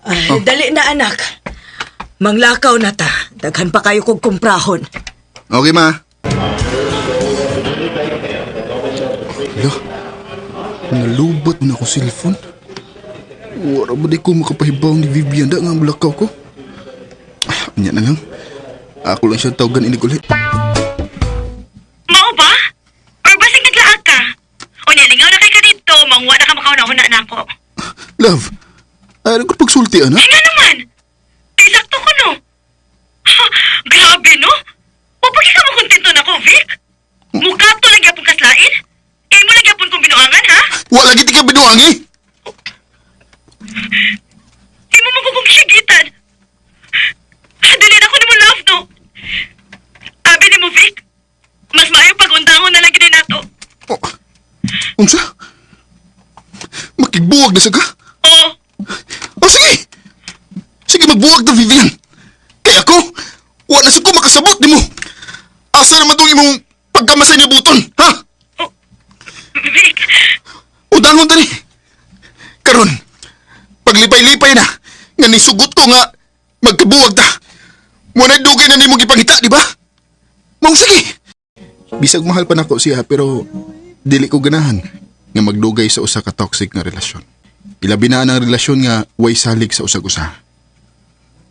Ay, dali na anak. Manglakaw na ta. Daghan pa kayo kog kumprahon. Okay, ma. Lo, nalubot na ako cellphone. Wala ba di ko makapahibaw ni Vivian da nga mulakaw ko? Ah, unya na lang. Ako lang siya tawagan inig ulit. Mao ba? Or basig naglaag ka? Unya lingaw na kay ka didto, mangwa na ka makauna-una nako. Love, ano ko pagsulti, ana? Ay nga naman! Kay sakto ko no. Ha, grabe no? O bakit ka makontento na ko, Vic? Mukha to lang yapon kaslain? Kay mo lang yapon kong binuangan, ha? Wala giti ka binuang eh! Imo mo kong sigitan. Dili na ko nimo love, no? Abi ni mo, Vic. Mas maayo pag undangon na lang gini nato. Oh, unsa? Makigbuwag na sa ka? Oo. O sige! Sige, magbuwag na, Vivian! Kaya ako, wala sa ko makasabot ni mo! Asa naman itong imong pagkamasay ni Buton, ha? Oh, Vic, Udangon tani! Karon, paglipay-lipay na, nga nisugot ko nga magkabuwag ta. Muna dugay na nimo gipangita, di ba? Mao sige. Bisag mahal pa nako siya pero dili ko ganahan nga magdugay sa usa ka toxic nga relasyon. Ilabi na ang relasyon nga way salig sa usag-usa.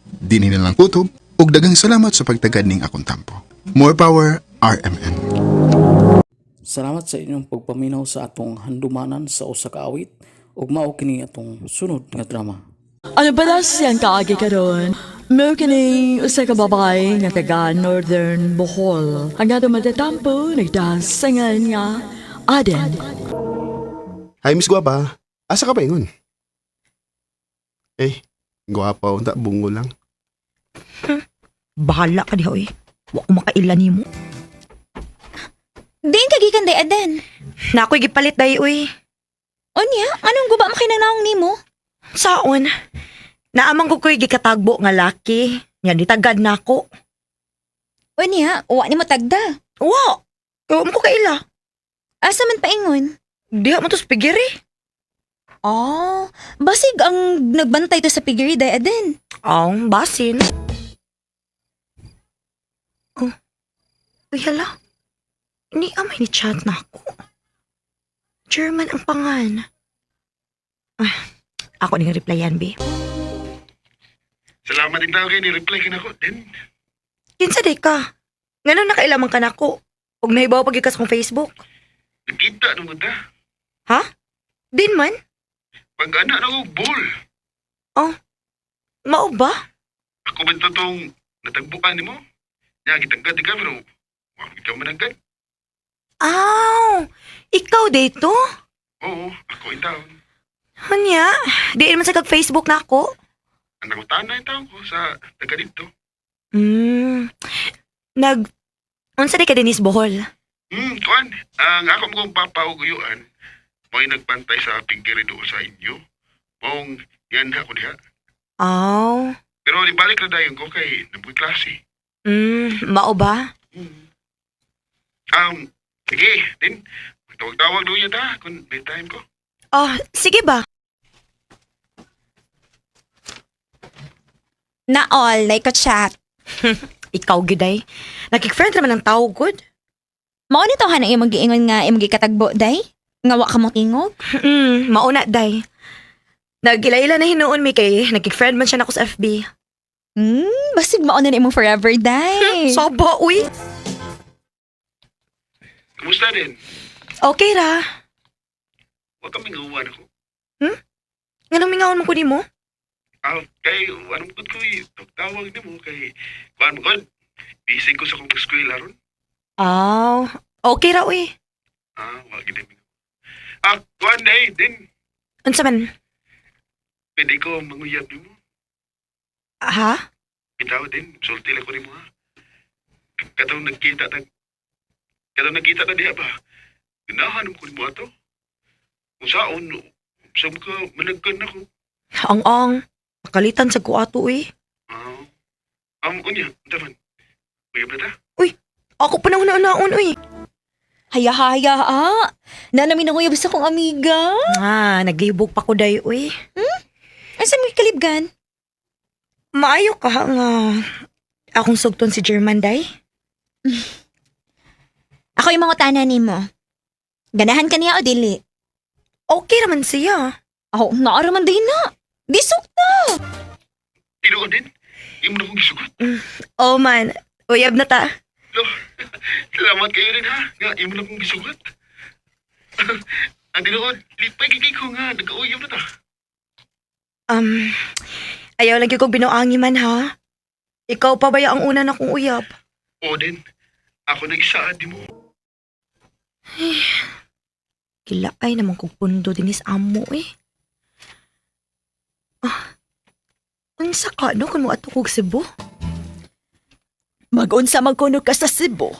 Dinhi na lang kutob ug daghang salamat sa pagtagad ning akong tampo. More power, RMN. Salamat sa inyong pagpaminaw sa atong handumanan sa usa ka awit ug mao kini atong sunod nga drama. Ano ba na siyang kaagi karon? Mao kini usa ka babae nga taga Northern Bohol. Ang atong matatampo nagdasangan nga Aden. Hi, Miss Guapa. Asa ka pa ingon? Eh, guwapa unta bungo lang. Bahala ka diha oy. Wa ko makaila nimo. Diin ka gikan day Aden. Na ako'y gipalit day oy. Unya, anong guba makinanaong nimo? Saon? Naamang ko ko'y gikatagbo nga laki. Nya nitagad na ako. Unya, wa nimo tagda. Wa. Kaya mo ko kaila. Asa man paingon? Diha mo to sa pigiri. Ah, basig ang nagbantay to sa pigiri day Aden. Ang basin. Oh. Uy, hala. Ni amay ni chat na ako. German ang pangan. Ah, ako ning replyan, be. Salamat din tao kay ni-reply ka na ko din. Kinsa day ka? Ngano nakailaman ka nako? Ug nahibaw pag ikas kong Facebook. Nagkita nung ta. Ha? Din man? Pag anak na ko, bol. Oh. Mao ba? Ako ba totoong natagbukan nimo? Nya gitagad ka pero wa kita managad. Aw, ikaw dito? Oo, ako itaw. Hanya, di man sa kag Facebook na ako. Ang nangutana itaw ko sa taga dito. Nag unsa di ka dinis Bohol? Kuan, ang ako mo kong papa o guyuan, mo'y nagbantay sa pinggiri doon sa inyo. Mong yan ako diha. Aw. Pero ibalik na dayon ko kay nabuy klase. Mao ba? Sige, din. Magtawag-tawag doon yun ta kung may time ko. Oh, sige ba? Na all, na chat. Ikaw giday. Nakik-friend naman ang tao good. Mao ni tawhan ang imong giingon nga imong gikatagbo day? Nga wa ka mo tingog? Mao na day. Nagila-ila na hinuon mi kay nagkik-friend man siya nako sa FB. Basig mao na na imong forever day. Sobo, uy. Kumusta din? Okay ra. Huwag kaming uwan ako. Nganong mingaon mo ko nimo? Ah, kay, anong gud ko eh. Tawag nimo kay, kuan mo gud. Busy ko sa akong eskwela ron. Aw, okay ra uy. Ah, wag gid mi. Ah, kuan day din. Unsa man? Pwede ko manguyab nimo. Ha? Bitaw din, sulti lang ko nimo ha. Katong nagkita tag Katong nagkita ta diha ba? Ganahan mo ko nimo ato. Kung saon, sa ka managkan ako. Ang-ang. Pakalitan sa ko ato uy. Ah, unya, unsa man? Uyab na ta? Uy, ako pa nang naon uy. Haya-haya, ah. Nanamin ako yabis akong amiga. Ah, naglibog pa ko day uy. Hmm? Asa may kalibgan? Maayo ka nga akong sugton si German day. Ako yung mga tanan nimo. Ganahan ka niya o dili? Okay raman siya. Ako, naaraman din na. Di sukta. Tinuod din. Imo na kong gisugot. Oh man, uyab na ta. Lo, salamat kayo rin ha. Nga, imo na kong gisugot. Ang tinuod, lipay gigi ko nga, nagkauyab na ta. Um, ayaw lang gyud kog binuangi man ha. Ikaw pa ba ya ang una na kong uyab? Oo din, ako nang isa, di mo. Kilaay naman kog pundo dinis amo eh. Ah, unsa ka no kung moadto kog Cebu? Magunsa magkuno ka sa Cebu.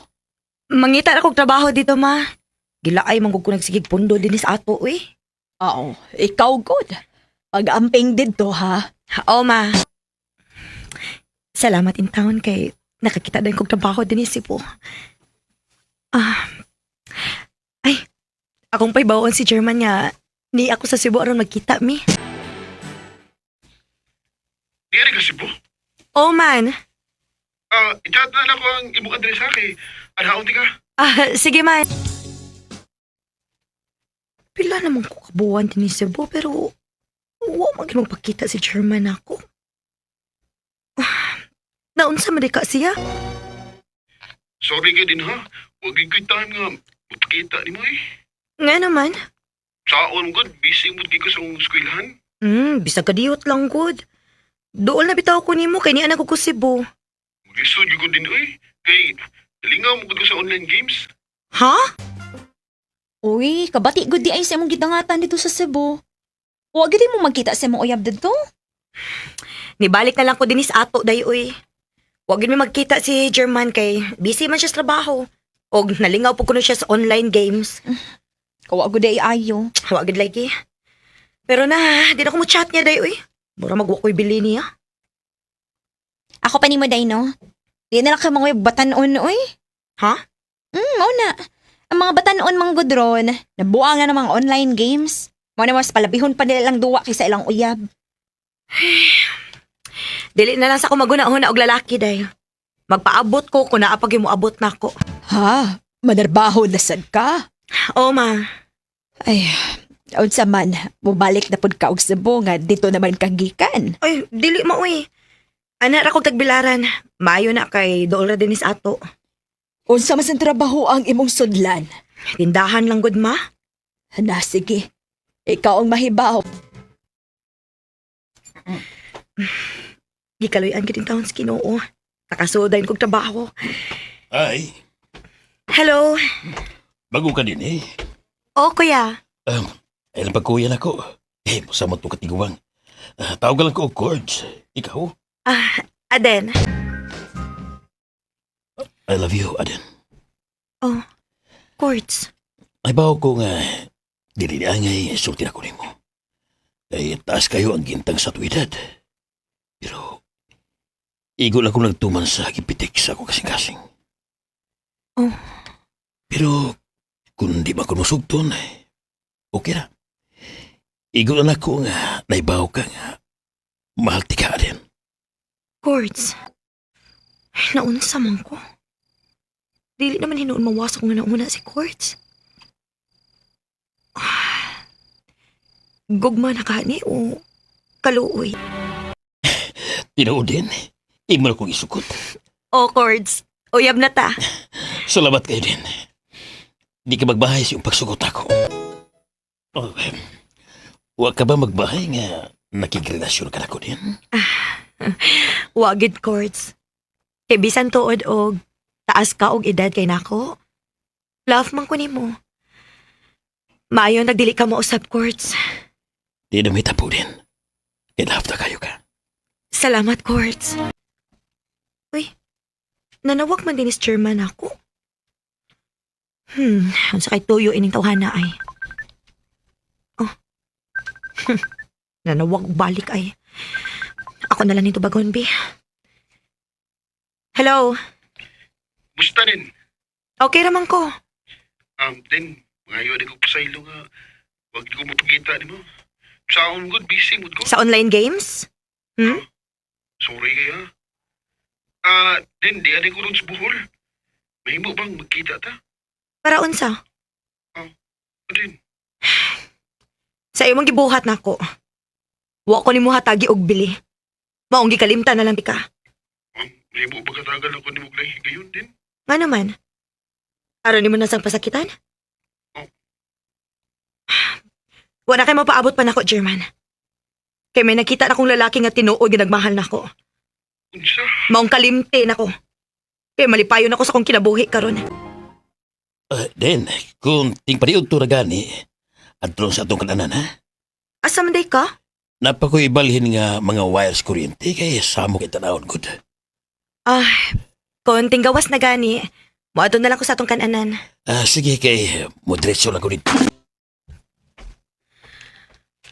Mangita ra kog trabaho dito ma. Gilaay man gud ko nagsigig pundo dinis ato eh. Oo, ikaw good. Pag-amping didto ha. Oo ma. Salamat in town kay nakakita din kog trabaho dinis Cebu. Ah. Ay, akong paibawon si German nga ni ako sa Cebu aron magkita mi. Di ka Cebu. Oh man. Ah, i-chat na lang ko ang imong address ha, kay anhaon ti ka. Ah, sige man. Pila naman ko kabuwan din ni Cebu pero wa man gyud magpakita si German ako. Ah, naunsa man di ka siya? Sorry kay din ha. Wag gyud ko'y time nga magpakita nimo eh. Nga naman. Saon gud, busy mood gyud ko sa akong eskwelahan. Bisag kadiyot lang gud. Dool na bitaw ko nimo kay niya ko ko Cebu. Maglisod gyud ko din oy. Kay nalingaw mo gud ko sa online games. Ha? Uy, kabati gud di ay sa imong gidangatan dito sa Cebu. Wa gid mo magkita sa imong uyab dito. Nibalik na lang ko dinis ato day uy. Wa gyud mi magkita si German kay busy man siya sa trabaho. Og nalingaw po kuno siya sa online games. Kawa gud ay ayo. Wa gud lagi. Pero na, di na ko mo chat niya day uy. Mura magwa ko'y bili niya. Ako pa nimo day no. Di na lang ka mga batanon uy. Ha? Mao na. Ang mga batanon mang gudron, nabuang na ng mga online games. Mao na mas palabihon pa nila lang duwa kaysa ilang uyab. Dili na lang sa ako maguna-huna og lalaki day. Magpaabot ko kung naa pag mo abot na ako. Ha? Manarbaho na sad ka? Oo ma. Ay, unsa man, mubalik na pud ka og Cebu nga dito naman kang gikan. Ay, dili ma uy. Ana ra kog tagbilaran. Maayo na kay dool ra dinis ato. Unsa man sa trabaho ang imong sudlan? Tindahan lang gud ma. Na sige. Ikaw ang mahibaw. Gikaluy-an gid taon sa Ginoo. Nakasuodayn kog trabaho. Ay, Hello. bago ka din eh. Oh, kuya. Ay, lang pagkuyan ako. Eh, sa mo to katiguang. Ah, tawag lang ko og chords. Ikaw? Ah, Aden. I love you, Aden. Oh, Courts. Ay, bawo ko nga, dili ni angay, sulti na ko nimo. Kay taas kayo ang gintang sa tuwidad. Pero, igo lang kong nagtuman sa gipitik sa akong kasing-kasing. Oh. Pero, kung di ba ko musugton, okay ra. Igo lang ako nga, naibaw ka nga, mahal ti ka, Aden. Courts. Ay, naunsa man ko. Dili naman hinuon mawasak nga nauna si Courts. Ah, gugma na ka ni o kaluoy. Tinuod din, imo na kong isukot. Oh, Courts. Uyab na ta. Salamat kayo din. Di ka magbahay sa iyong pagsugot ako. Oh, Wa ka ba magbahay nga nakigrelasyon ka na ko din? Wa gid, Courts. Kay bisan tuod og taas ka og edad kay nako. Love man ko nimo. Maayo nagdili ka mo usab, Courts. Di na may tapo din. Kay love na kayo ka. Salamat, Courts. Uy, nanawag man din is chairman ako. Unsa kay tuyo ining tawhana ay. Oh. Nanawag balik ay. Ako na lang nito bagon, bi. Hello. Musta din? Okay raman ko. Din, ngayon di ko pasaylo nga. Wag di ko mapagkita ni mo. Sa good, busy mood ko. Sa online games? Hmm? Sorry kaya. Din, di ani ko ron sa Bohol. Mahimo bang magkita ta? Para unsa? Din, Sa imong gibuhat nako. Wa ko nimo hatagi og bili. Maong gikalimtan na lang ka. mahimo ba katagal ako ni Muglay gayon din? Nga naman. Aron nimo na sang pasakitan? Wa na kay mapaabot pa nako, German. Kay may nakita na kong lalaki nga tinuod nga nagmahal nako. Unsa? Maong kalimte nako. Kay malipayon ako sa kong kinabuhi karon. Din, kung ting pariod to na gani, adto sa atong kananan ha? Asa man day ka? Napa ko ibalhin nga mga wires kuryente kay samo kay tanawon gud. Ah, konting gawas na gani. Moadto na lang ko sa atong kananan. Ah, sige kay modretso lang ko dito.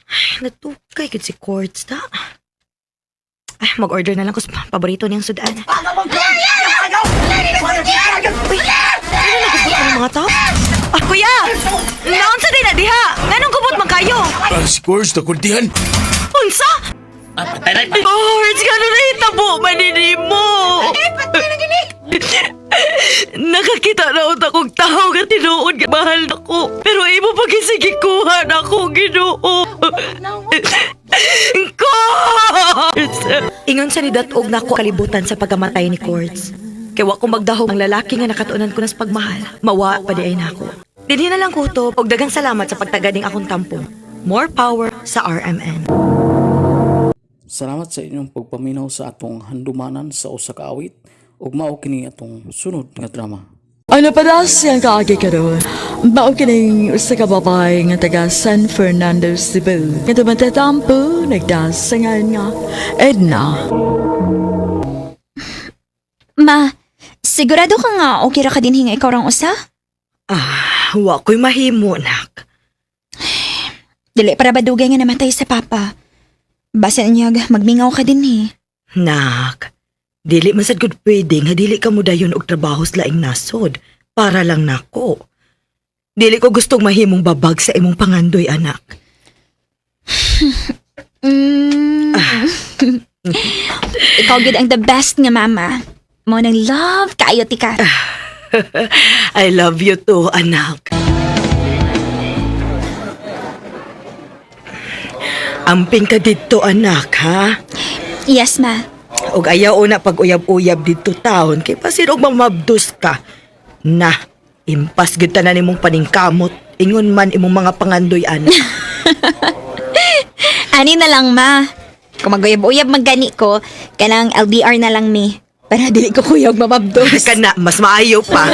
Ay, natukay gud si Courts ta. Ay, mag-order na lang ko sa paborito niyang sudan. Uy, ano nagubot ang mga tao? Ah, kuya! Naon sa din na diha? Nganong gubot man kayo? Ang scores na kuntihan. Unsa? Courts, gano'n na hitabo manini mo? Eh, patay na gini! Nakakita na utak kong tao nga tinuod nga mahal nako. Pero imo pag-isigikuhan ako, Ginoo. Courts! Ingon sa ni datog nako kalibutan sa pagkamatay ni Courts. Kay wa ko magdahog ang lalaki nga nakatuonan ko na sa pagmahal. Mawa pa di ay nako. Dinhi na lang kutob og daghang salamat sa pagtagading akong tampo. More power sa RMN. Salamat sa inyong pagpaminaw sa atong handumanan sa usa ka awit ug mao kini atong sunod nga drama. Ano pa daw siyang kaagi karon? Mao kining usa ka babae nga taga San Fernando, Cebu. Nga tumatatampo, nagdasangan nga Edna. Ma, sigurado ka nga okay ra ka din hinga ikaw rang usa? Ah, wa ko'y mahimo, nak. Dili para ba dugay nga namatay sa papa? Basta niya magmingaw ka din eh. Nak, dili man sad gud pwede nga dili ka mo dayon og trabaho sa laing nasod para lang nako. Dili ko gustong mahimong babag sa imong pangandoy, anak. Mm. Ikaw gid ang the best nga mama. Mo nang love kaayo tika. I love you too, anak. Amping ka didto, anak, ha? Yes, ma. Og ayaw na pag uyab-uyab didto taon kay pasir og mamabdos ka. Na, impas gyud tanan nimong paningkamot. Ingon man imong mga pangandoy, anak. Ani na lang, ma. Kung maguyab-uyab maggani ko, kanang LDR na lang mi. Para dili ko kuyog mamabdos. Kana, mas maayo pa.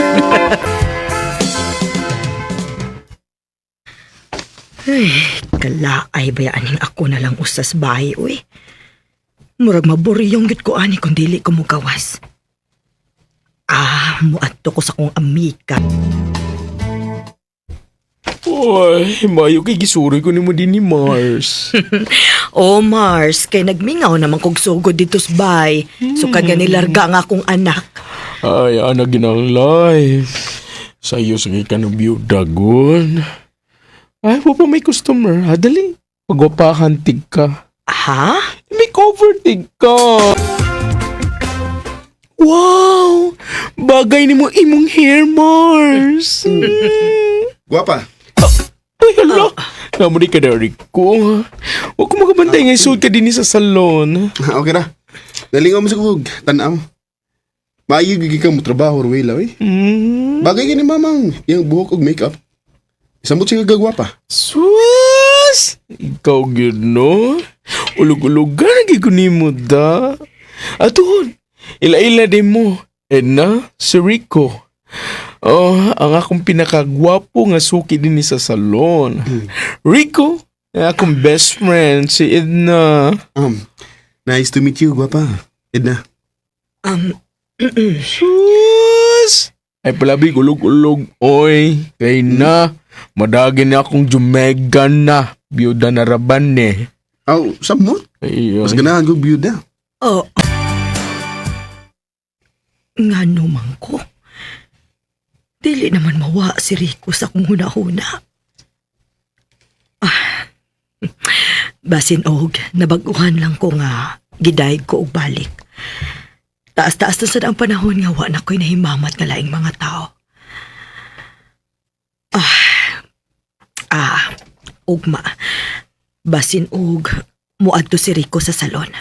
Ay, kalaay bayaaning ako na lang usas bahay, uy. Murag maburiyong gid ko ani kung dili ko mugawas. Ah, muadto ko sa kong amika. Oy, mayo kay gisuri ko nimo din ni Mars. Oh, Mars, kay nagmingaw naman kog sugod dito sa bahay. So kanya nilarga nga akong anak. Ay, ana ginang life. Sa iyo sa ka ng biyudagon. Ay, wa pa may customer. Ha, dali. Pagwapahan tig ka. Ha? May cover tig ka. Wow! Bagay ni mo imong hair, Mars. Guwapa. Ay, hala. Namo di ka na, Rico. Huwag ko makabantay nga isuot ka din sa salon. Okay ra. Nalingaw mo sa kug, tanaw. Maayo gigi ka mo trabaho, Ruela, oy. Mm. Bagay gini mamang, iyang buhok og makeup. Samot siya gagwapa. Sus! Sus! Ikaw gyud no? Ulog-ulogan lagi ko nimo da. Atuhon, ila-ila din mo. Edna, si Rico. Oh, ang akong pinakagwapo nga suki din ni sa salon. Rico, ang akong best friend, si Edna. Nice to meet you, gwapa. Edna. Sus! Ay palabi, ulog-ulog. Oy, kay na. Madagin na akong jumegan na. Biyuda na raban eh. Aw, samot. Ay, Mas ganahan ko biyuda. Oh. Nga naman ko. Dili naman mawa si Rico sa akong huna-huna. Ah, basin og, nabaguhan lang ko nga gidayeg ko og balik. Taas-taas na sad ang panahon nga wa na ko'y nahimamat nga laing mga tao. Ah, ah, ugma. Basin og, muadto si Rico sa salon.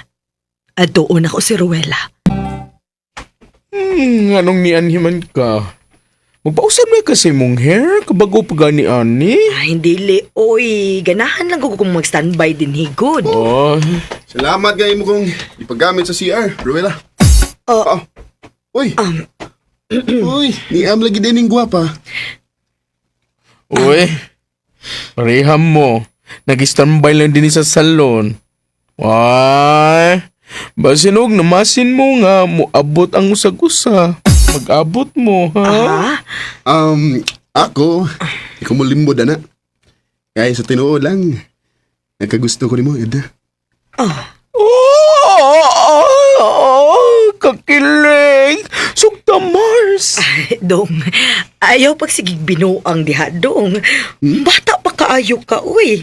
At doon ako si Ruela. Anong nianhiman ka? Magpausap na kasi mong hair, kabago pa gani ani. Ah, hindi li. Oy, ganahan lang ko kung mag-standby din higod. Oh, Salamat kay mo kong ipagamit sa CR, Ruela. Oh. Uy. Uy, niam lagi din yung gwapa. uy. Pareham mo. Nag-standby lang din sa salon. Why? Basinog, namasin mo nga, muabot ang usag-usa. Mag-abot mo, ha? Ah, Ako, ikaw mo limbo na. Kaya sa tinuod lang, nagkagusto ko nimo, Edna. oh. Oh, oh, oh, kakilig! Sugta Mars! Dong, ayaw pagsigig binuang diha, dong. Bata pa kaayo ka, uy.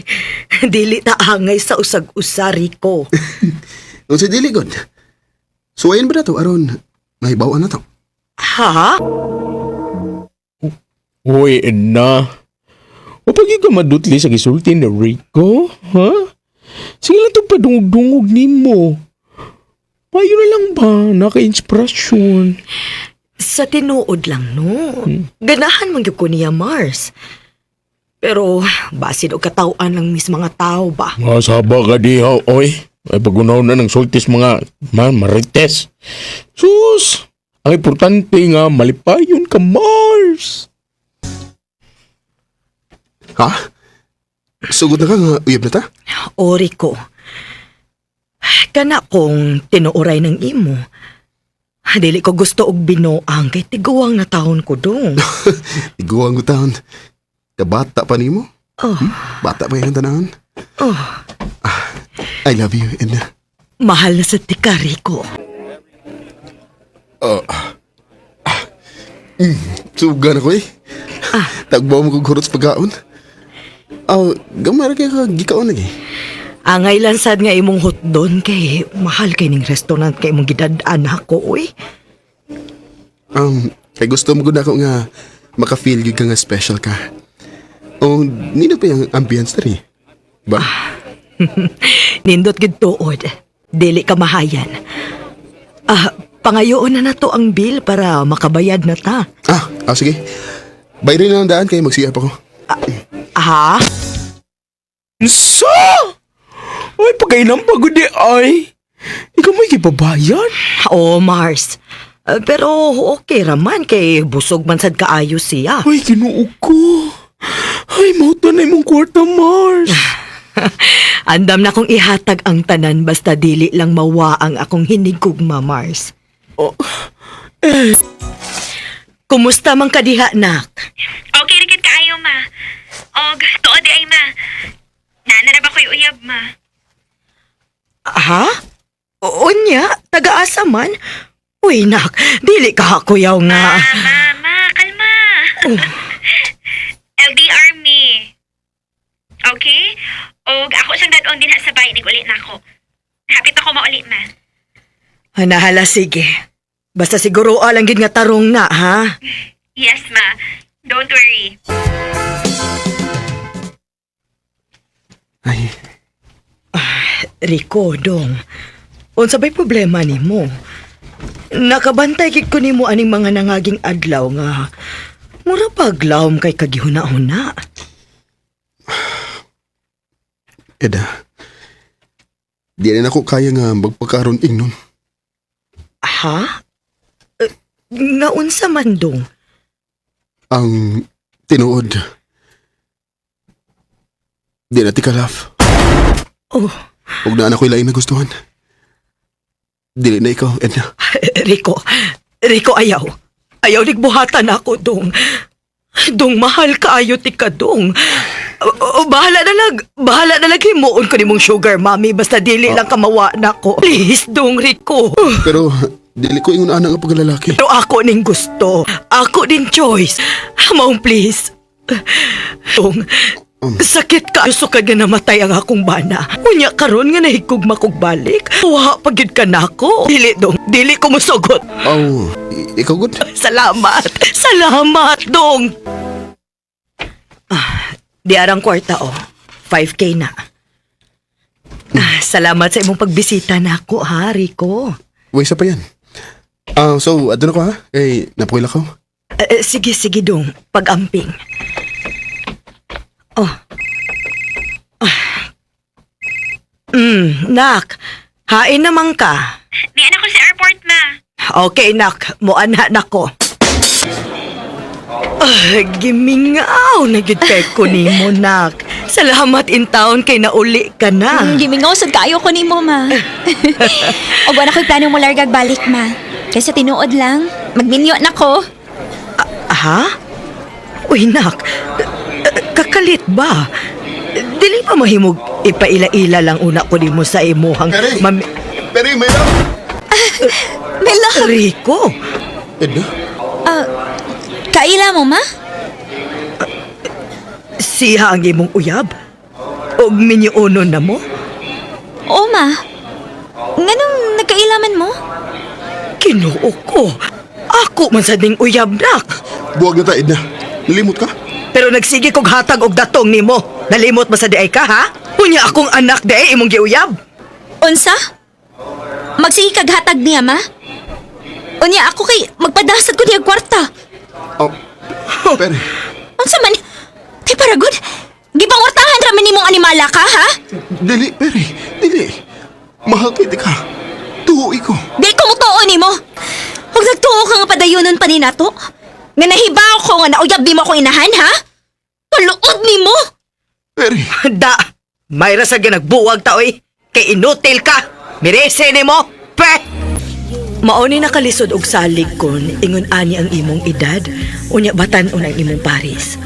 Dili ta angay sa usag-usa, Rico. Kung sa dili, God. Suwayin ba na to, aron mahibawan na to? Ha? Uy, Edna. O pag ka madutli sa gisulti ni Rico, ha? Sige lang itong padungog-dungog nimo. Payo na lang ba? Naka-inspirasyon. Sa tinuod lang, no. Ganahan man gyud ko niya, Mars. Pero, basin og katawan lang mis mga tao ba? Masaba ka diha, oy. Ay pagunaw na ng sultis mga man, marites. Sus! Ang importante nga, malipayon ka, Mars! Ha? Sugod na ka nga, uyab na ta? O, Rico. Kana kong tinuoray ng imo. Dili ko gusto og binuang kay tiguang na taon ko dong. Iguang ko taon. Kabata pa nimo? Oh, Bata pa yung tanahon. oh, I love you, Edna. mahal na sa tika, Rico. Suga na ko eh. Tagbaw mo kong kurot sa pagkaon. Aw, gamay ra kay ka gikaon lagi. Angay lang sad nga imong hotdon kay mahal kay ning restaurant kay imong gidad-an ako, uy. Kay gusto mo gud ako nga maka-feel gyud ka nga special ka. O nino pa yung ambience diri? Ba? Nindot gid tuod. Dili ka mahayan. Ah, pangayoon na nato ang bill para makabayad na ta. Ah, sige. Bayrin na lang daan kay mag-CR pa ko. Ha? Sa! Ay, pagkainang pagod di ay. Ikaw may gibabayan? Oh, Mars. Pero okay raman kay busog man sad kaayo siya. Ay, Ginoo ko. Ay, mauto na imong kwarta, Mars. Andam na kong ihatag ang tanan basta dili lang mawa ang akong hinigugma, Mars. Oh, Kumusta man ka diha, nak? Okay, rigid kaayo, ma. Og, tuod di ay, ma. Naana na ba ko'y uyab, ma? Ha? Unya, taga-asa man? Uy, nak, dili ka kuyaw nga. Ma, ma, ma, kalma. LDR me. Okay? Og ako siyang dadon din ha sa bahay, uli na ako. Hapit ako mauli, ma. Nahala, sige. Basta siguro alang gid nga tarong na, ha? Yes, ma. Don't worry. Ay, Rico, dong. Unsa ba'y problema nimo? Nakabantay gid ko nimo aning mga nangaging adlaw nga mura paglawom kay kagihuna-huna. Eda, di na ako kaya nga magpakaroon ingnon. Ha? Eh, nga unsa man dong? Ang tinuod. Di na ti ka, love. Oh, Huwag na anak ko'y laing nagustuhan. Dili na ikaw, Edna. Rico, Rico ayaw. Ayaw nagbuhatan ako dong. Dong mahal kaayo ti ka dong. O, o, bahala na lag, bahala na lag himuon ko nimong sugar mommy basta dili lang kamawa nako. Please dong Rico. Pero dili ko ingon ana nga pagkalalaki. Pero ako ning gusto. Ako din choice. Maong please. Dong, sakit ka. Gusto ka nga namatay ang akong bana. Unya karon nga nahigkog makugbalik. Wa pa gyud ka nako. Dili dong, dili ko mosugot. Oh, ikaw good? Salamat. Salamat, dong. Ah, di arang kwarta oh. 5K na. Ah, salamat sa imong pagbisita nako ha, Rico. Wait, sa pa yan. Ah, so, adto na ko ha? Kay napuila ko. Eh, eh, sige, sige, dong. Pag-amping. Oh. Ah. Nak. Hain naman ka. Di anak ko sa airport, ma. Okay, nak. Muana na ko. Ah, gimingaw na gyud kay ko nimo, nak. Salamat in town kay nauli ka na. Gimingaw sad kaayo ko nimo, ma. Og wala ko'y plano mo largag balik, ma. Kaysa tinuod lang, magminyo na ko. Ha? Uy, nak. Kakalit ba? Dili pa mahimog ipaila-ila lang una ko nimo sa imuhang Pere! mami- Pero may love! May love. Rico. Edna? Ah, kaila mo, ma? Siya ang imong uyab? Og minyuonon na mo? Oo, ma. Nganong nagkailaman mo? Kinuo ko. Ako man sa ding uyab, nak. Buwag na ta, Edna. Nalimot ka? Pero nagsige kog hatag og datong nimo. Nalimot ba sa diay ka, ha? Unya akong anak diay imong giuyab. Unsa? Magsige kag hatag niya, ma? Unya ako kay magpadasad ko niya kwarta. Oh, pero, Unsa man? Tay paragod. Gipangwartahan ra man nimong animala ka, ha? dili, pero, dili. Mahal kay di ka. Tuoy ko. Di ko mutuo nimo. Ug nagtuo ka nga padayonon pa ni nato. Nga nahibaw ko nga nauyab nimo akong inahan, ha? Kaluod nimo. Pero, Da, may ra sa ginagbuwag ta oy. Kay inutil ka. Mirese nimo. Pe. Mao ni nakalisod og salig kon ingon ani ang imong edad, unya batan-on ang imong paris.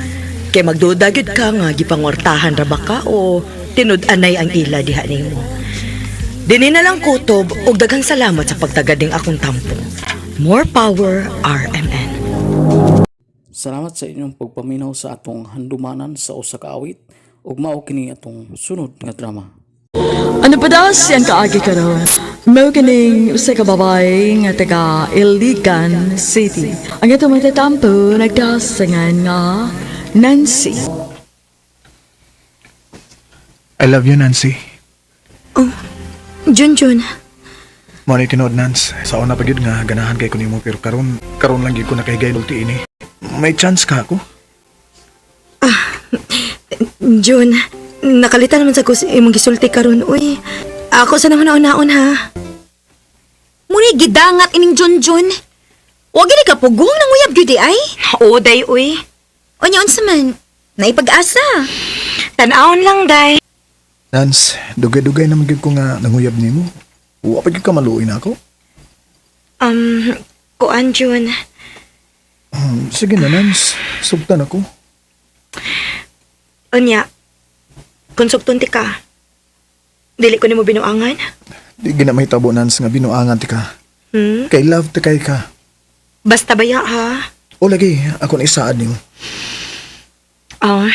Kay magduda gyud ka nga gipangwartahan ra ba ka o tinud-anay ang ila diha nimo. Dini na lang kutob og daghang salamat sa pagtagad ning akong tampo. More power RMN. Salamat sa inyong pagpaminaw sa atong handumanan sa usa ka awit ug mao kini atong sunod nga drama. Ano pa daw siyang kaagi karon? Mao kining usa ka babae nga taga Iligan City. Ang atong matatampo nagdasangan nga Nancy. I love you, Nancy. Junjun, Mo ni tinuod, Nance. Sa una pa gyud nga ganahan kay ko nimo pero karon karon lang gyud ko nakahigay ulti ini. May chance ka ako? Jun, nakalitan naman sa ko sa imong gisulti karon uy. Ako sa naman naon ha. muni gidangat ining Junjun. Wa gini ka pugong nang uyab gyud di ay. Oo, day uy. Unya unsa man? Naipag-asa. Tan-awon lang day. Nance, dugay-dugay naman gyud ko nga nanguyab nimo. Wa pa gyud ka maluoy na ako. Kuan Jun. Sige na, Nance. Sugtan ako. Unya, kung sugton ti ka, dili ko nimo binuangan. Di gina mahitabo, Nance, nga binuangan ti ka. Hmm? Kay love ti kay ka. Basta baya ha. O lagi, ako na isaad nimo. Oh,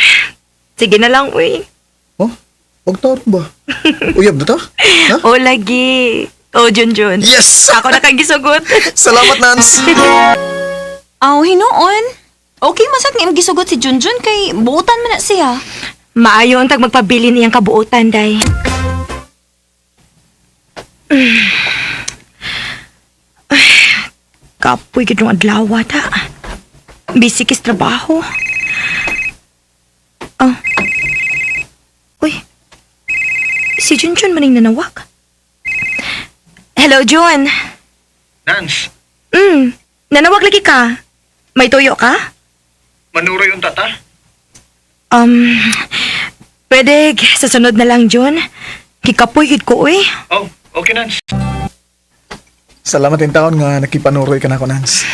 sige na lang uy. Oh, og taon ba? Uyab na ta? Ha? O lagi. O Jun Jun. Yes! Ako na kang gisugot. Salamat, Nance! Aw, hinuon. Okay masat nga imong gisugot si Junjun kay buutan man na siya. Maayo ang tag magpabili niyang kabuotan, day. Ay, kapoy gid ng adlaw ta. Busy kis trabaho. Oh. Uy. Si Junjun maning nanawag. Hello, Jun. Nance, Nanawag lagi ka. May tuyo ka? manuroy yung tata? Um, pwede sa sunod na lang, Jun. Kikapoy gid ko, uy. Oh, okay, Nance. Salamat in taon nga nakipanuroy ka na ako, Nance.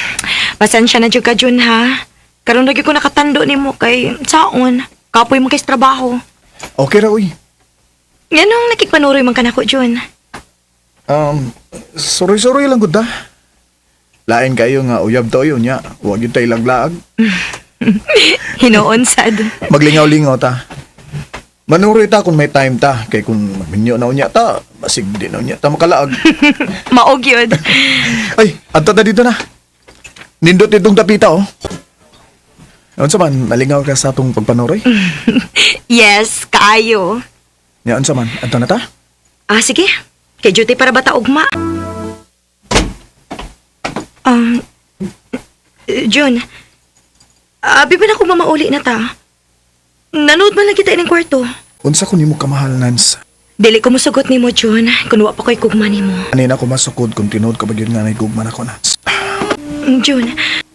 Pasensya na jud ka, Jun, ha? Karon lagi ko nakatando nimo kay saon. Kapoy mo kay sa trabaho. Okay ra, uy. Nganong nakikpanuroy man ka nako, Jun? Suroy-suroy lang gud da. Lain kayo nga uyab tayo niya. Huwag yun tayo laglaag. Hinoon sad. Maglingaw-lingaw ta. Manuroy ta kung may time ta. Kay kung magminyo na unya ta, basig di na unya ta makalaag. Maog yun. Ay, adto ta dito na. Nindot itong tapita, oh. Unsa man, nalingaw ka sa atong pagpanuroy? Yes, kaayo. Nya, unsa man, adto na ta? Ah, sige. Kay duty para bata ugma. Um, Jun, abi ba na kung mamauli na ta? Nanood man lang kita ining kwarto. Unsa ko nimo kamahal, Nance? Dili ko musugot nimo, Jun, kung wa pa ko'y kugma nimo. Anina ko masukod kung tinuod ka ba gyud nga nahigugma na ko, Nance. Jun,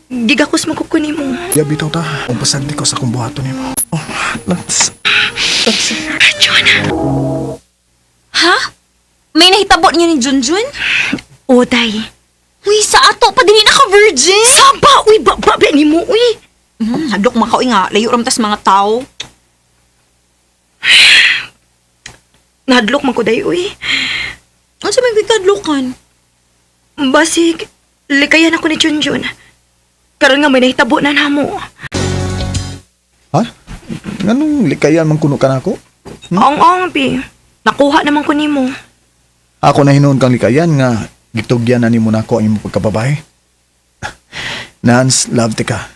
gigakos mo ko nimo. Ya bitaw ta, umpasan di ko sa akong buhaton nimo. Oh, Nance. Nance. Jun! Ha? May nahitabo niyo ni Junjun? Oday. Uy, sa ato pa dili na ka virgin. Saba! Uy, ba, ba, ba nimo, uy! Hadlok makaoy nga, layo ram tas mga tao. Nahadlok man ko day, uy. Unsa may gikadlokan? Basig, likayan ako ni Junjun. Karon nga may nahitabo na namo. Ha? Nganong likayan man kuno ka nako? Ang-ang, bi. Nakuha naman ko nimo. Ako na hinuon kang likayan nga gitugyan na nimo nako ang imong pagkababae. Nance, love ti ka.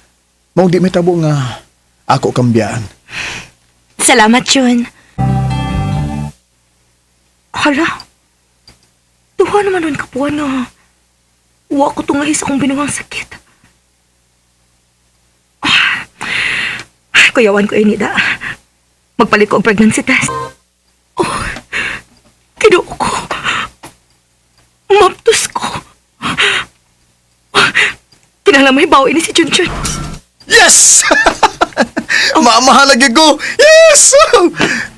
Mao di may tabo nga ako kang biyaan. Salamat, Jun. Hala. Duha naman nun kapuan nga. Wa ko tungahi sa akong binuhang sakit. Ah, kuyawan ko ini da. Magpalit ko ang pregnancy test. Oh, kinuo ko. Maptos ko. Kinahanglan may bawi ni si Junjun. Yes! Mamahalagi ko! Yes!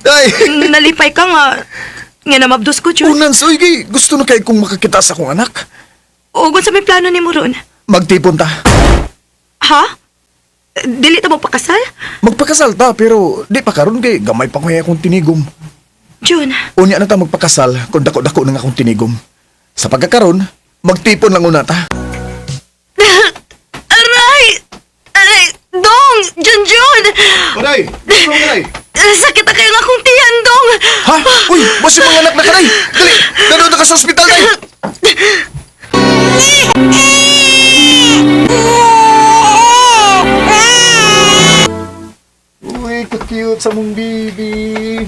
Ay! Nalipay ka nga. Nga namabdos ko, Jun. Unan, uy, kay, gusto na kay kong makakita sa akong anak. O, kung sa may plano ni mo ron. Magtipon ta. Ha? Dili ta mo pakasal? Magpakasal ta, pero di pa karon kay gamay pa ko akong tinigom. Jun, Unya na ta magpakasal kung dako-dako na nga akong tinigom. Sa pagkakaron, magtipon lang una ta. Aray! Aray! Dong! Jun Jun! Kaday! Kaday! Sakit na kayo nga akong tiyan, Dong! Ha? Uy! Basta mga anak na kaday! Dali! Nanood na ka sa ospital, day! Uy, ka-cute sa mong baby.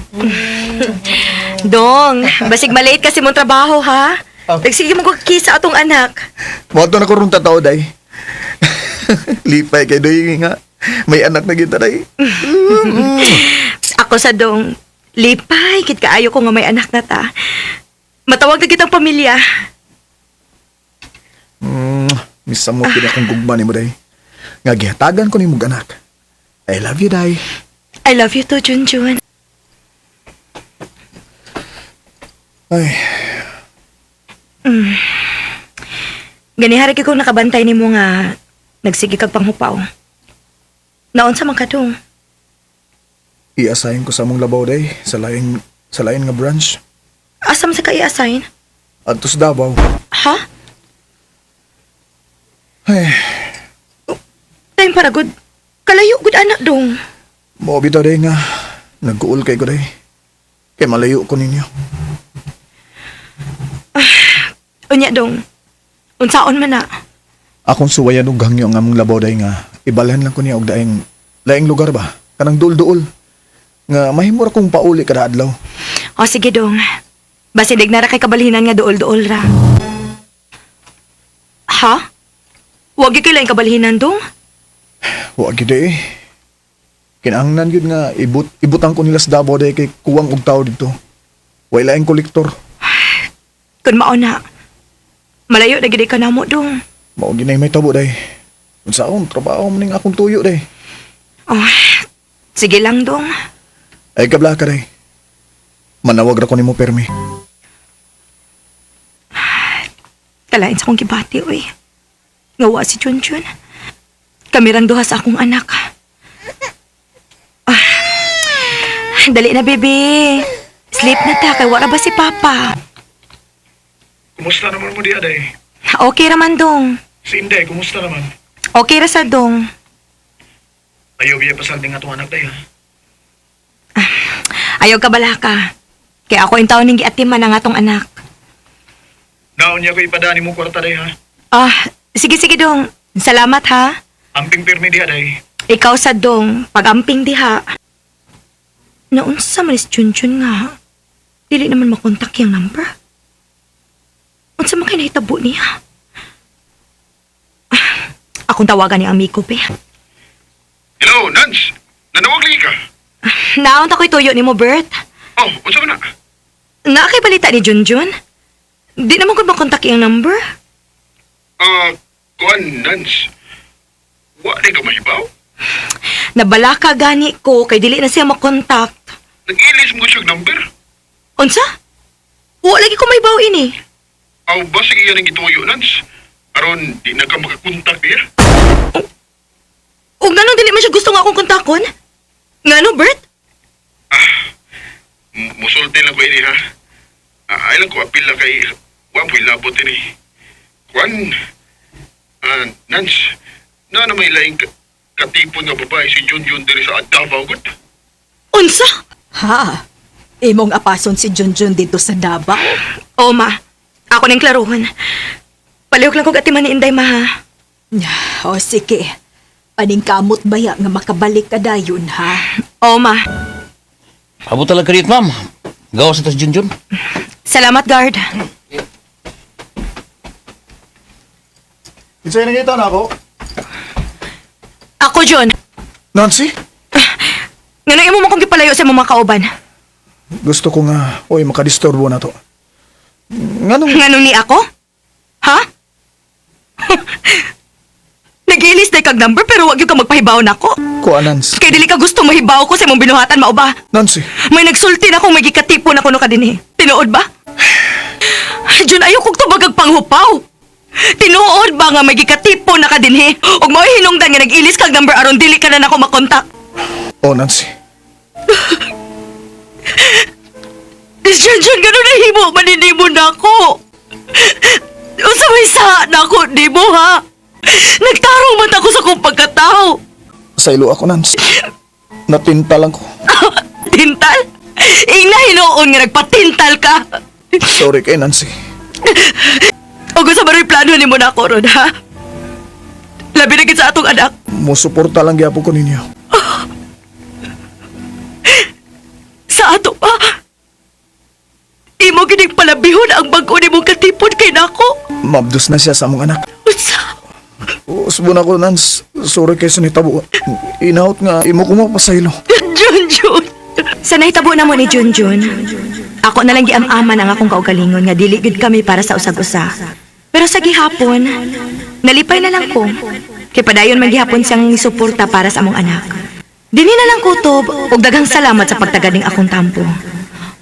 Dong, basig malate kasi mong trabaho, ha? Nagsige mo kisa atong anak. Moto na ko rong tatao, day. Lipay kay doy nga. May anak na kita, day. Ako sa dong, lipay, kit kaayo ko nga may anak na ta. Matawag na kitang pamilya. Misa mo kini akong gugma ni mo, day. Nga gihatagan ko ni mong anak. I love you, day. I love you too, Junjun. Ay, Ganihari ko nakabantay nimo nga nagsige kag panghupaw. Naon sa man ka dong? i-assign ko sa among labaw, day. Sa lain nga branch. Asa man sa ka i-assign? Adto sa Davao. Ha? Ay, Time para good. Kalayo gud anak dong. mo bitaw day nga. Nagkuul kay ko day. Kay malayo ko ninyo. Unya dong. Unsaon man na? Akong suwayan og hangyo ang among labaw day nga ibalhan lang ko niya og daing laing lugar ba kanang duol-duol nga mahimo ra kong pauli kada adlaw. O sige dong. Basilig na ra kay kabalhinan nga duol-duol ra. Ha? Wag gyud kay laing kabalhinan dong. Wa gyud eh. Kinahanglan gyud nga ibutang ko nila sa Davao day kay kuwang og tawo didto. Way laing kolektor. Kun mao na, malayo na gid ka namo dong. Mao ginay may tabo day. Unsaon trabaho man ning akong tuyo day. Oh, sige lang dong. Ay kabla ka day. Manawag ra ko nimo permi. Kalain sa akong gibati, uy. Ngawa si Junjun. Kami rang duha sa akong anak. Ah, dali na, baby. Sleep na ta, kay wala ba si Papa? Kumusta naman mo di aday? Okay raman dong. Si Inday, kumusta naman? Okay ra sa dong. Ayaw biya pasal din atong anak day ha. Ayaw ka balaka. Kaya ako yung taon ning giatiman ang atong anak. Naon niya ko ipadani mo kwarta day ha. Ah, sige sige dong. Salamat ha. Amping pirmi di aday. Ikaw sa dong, pag-amping diha. Naunsa man is Junjun nga. Dili naman makontak yung number. Unsa man kay nahitabo niya? Ah, akong tawagan ni amigo be. Hello, Nance. Nanawag lagi ka. Naon ta ko'y tuyo ni mo, Bert. Oh, unsa man na? Naa kay balita ni Junjun? Di naman ko makontak yung number. Ah, kuan, Nance. Wa di ka mahibaw? Nabalaka gani ko kay dili na siya makontak. Nag-ilis mo siyang number. Unsa? Wa lagi ko may ini. Aw, basig iya nang gituyo, Nance. Aron, di na ka makakontak niya. Ug nganong dili man siya gusto nga akong kontakon? Ngano, Bert? Musulti lang ko ini, ha? Ah, ay lang ko apil lang kay... Wa mo'y labot ini. Kuan, ah, Nance, na na may laing katipon nga babae si Junjun diri sa Davao, gud. Unsa? Ha? Imong apason si Junjun dito sa Davao? Oo, ma. Ako nang klaruhon. Palihok lang kog atiman ni Inday, ma, ha? O sige. Paningkamot baya nga makabalik ka dayon ha? Oo, ma. Abot talaga karit, ma'am. Gawas ito si Junjun. Salamat, guard. Kinsay nangita na ako? Ako, John. Nancy? Ngano imo mo kong gipalayo sa imong mga kauban? Gusto ko nga, oy, makadisturbo na to. Nganong Nganong ni ako? Ha? Nag-ilis na kag number pero wag gyud ka magpahibaw nako. Kuan, Nance? Kay dili ka gusto mahibaw ko sa imong binuhatan mao ba? Nancy, May nagsulti na kung may gikatipon ako no kadinhi. Tinuod ba? Jun, ayaw kong tubag ang panghupaw. Tinuod ba nga may gikatipon na kadinhi? Ug mao'y hinungdan nga nag-ilis kag number aron dili ka na nako makontak. oh Nancy. Jun, Jun, ganun na himo, maninimo na ako. Unsa may sa na ako nimo ha? Nagtarong man ako sa kong pagkatao. Sa ilo ako, Nancy. Natinta lang ko. Tintal? Ing hinuon nga nagpatintal ka. Sorry kay Nancy. O sa maroy plano nimo na ako ron, ha? Labi na gid sa atong anak. Musuporta lang gyapon ko ninyo. Sa ato pa. Imo gining palabihon ang bag-o nimong katipon kay nako. Mabdos na siya sa among anak. Unsa? Usbo na ko, Nance. Sorry kay sa nitabo. Inahot nga, imo ko mapasaylo. Junjun. Sa nahitabo na mo ni Junjun, ako na lang giam-aman ang akong kaugalingon nga dili gid kami para sa usag-usa. Pero sa gihapon, nalipay na lang ko. Kay padayon man gihapon siyang suporta para sa among anak. Dini na lang kutob ug daghang salamat sa pagtagad ning akong tampo.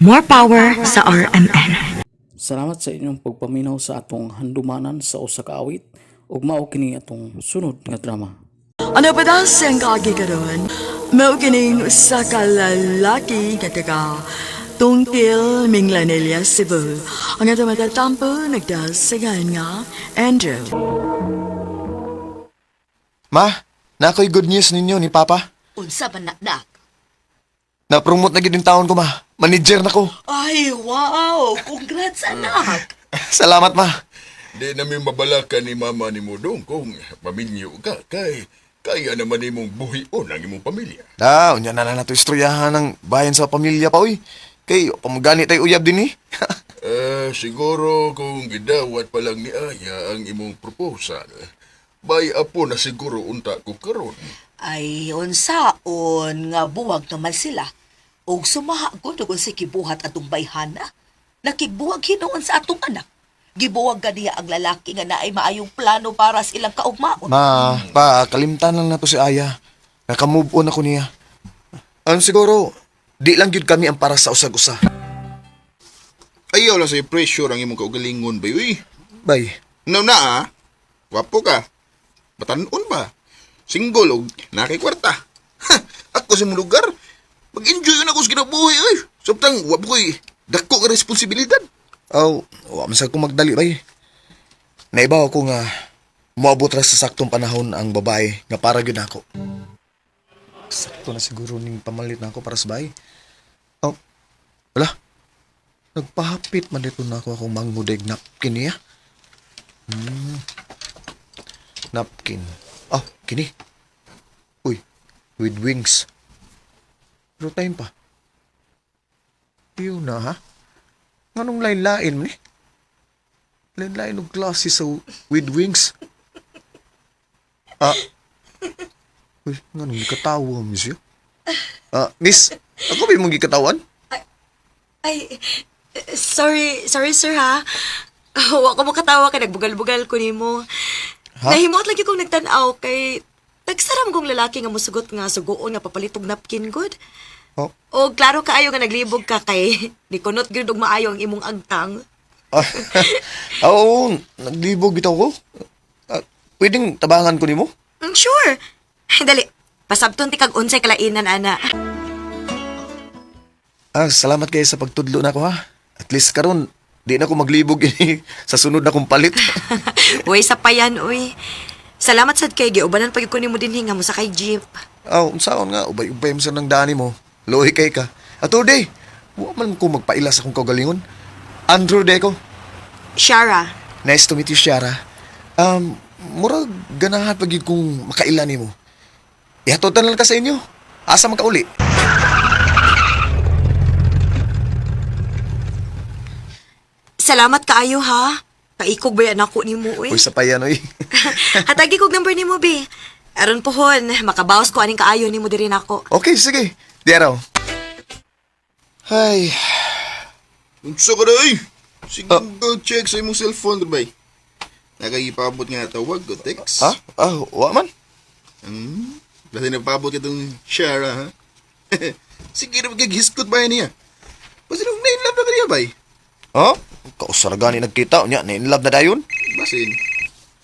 More power sa RMN. Salamat sa inyong pagpaminaw sa atong handumanan sa usa ka awit ug mao kini atong sunod nga drama. Ano pa daw siyang kaagi karon? Mao kining usa ka lalaki nga taga Tungkil Minglanilla, Cebu. Ang atong matatampo nagdasagan nga Andrew. Ma, nakoy good news ninyo ni Papa. Unsa man na, nak? Na-promote na gid yung taon ko, ma. Manager na ko. Ay, wow! Congrats, anak! Salamat, ma. Di namin mabalakan ni mama ni mo dong kung paminyo ka kay kaya naman imong buhion ang imong pamilya. Ah, unya na lang nato istoryahan ng bayan sa pamilya pa, uy. Kay, pamugani tayo uyab din eh. Eh, siguro kung gidawat pa lang ni Aya ang imong proposal, bay apo na siguro unta ko karon. Ay, unsaon nga buwag naman sila. Og sumaha gud og unsay kibuhat atong bayhana. Nakigbuwag hinuon sa atong anak. Gibuwag ka niya ang lalaki nga naay maayong plano para sa ilang kaugmaon. Ma, pa, kalimtan lang na to si Aya. Naka-move on ako niya. Ano siguro, di lang gyud kami ang para sa usag-usa. Ayaw lang sa'yo pressure ang imong kaugalingon bay uy. Bay. No na ah. Wapo ka. Batanon ba? Single og nakay kwarta. Ha, ako sa imong lugar. Mag-enjoy na ako sa kinabuhi uy. Samtang wa ko'y dako nga responsibilidad. Aw, wa man sad ko magdali bay. Naibaw ako nga moabot ra sa saktong panahon ang babae nga para gyud nako. Sakto na siguro ning pamalit na ako para sa bahay. Oh, wala. Nagpahapit man dito na ako akong manghudig napkin niya. Hmm. Napkin. Oh, kini. Uy, with wings. Pero time pa. Yun na ha? Nganong lain-lain man eh? Lain-lain og klase sa with wings. Ah. Uy, nganong gikatawa, miss yo? Ah, miss, ako ba imong gikatawan? Ay, sorry, sorry sir ha. Wa ko makatawa kay nagbugal-bugal ko nimo. Ha? Nahimuot lagi kong nagtan-aw kay tagsaram kong lalaki nga musugot nga sugoon nga papalitog napkin good. Oh. O klaro kaayo nga naglibog ka kay nikunot gyud og maayo ang imong agtang. Ah, oo, naglibog bitaw ko. Ah, pwedeng tabangan ko nimo? Sure. Dali. Pasabton ti kag unsay kalainan ana. Ah, salamat kayo sa pagtudlo na ako ha. At least karon di na ako maglibog ini sa sunod na kong palit. Uy, sa payan uy. Salamat sad kay giubanan pag ko nimo dinhi nga mo sakay jeep. Aw, unsaon nga ubay-ubay mo sa nang dani mo. Luhi kay ka. Ato day, wa man ko magpaila sa akong kaugalingon. Andrew Deco. Shara. Nice to meet you, Shara. Murag ganahan pag yun kong makaila nimo. Ihatutan lang ka sa inyo. Asa man ka uli? Salamat kaayo ha. Kaikog ba yan ako nimo uy? Uy, sa payan, uy. Hatagi kog number nimo bi. Aron pohon, makabawas ko aning kaayo nimo diri nako. Okay, sige. Di araw. Ay, Unsa ka day? Sige, go check sa imong cellphone bay. Nakaipabot nga tawag o text. Ha? Ah, wa man. Basta napabot ka itong Shara, ha? Sige na magkagiskot ba niya? Basta nung na-inlove na kaniya, bay. Ha? Kausara gani nagkita. Unya, na-inlove na dayon. Basin.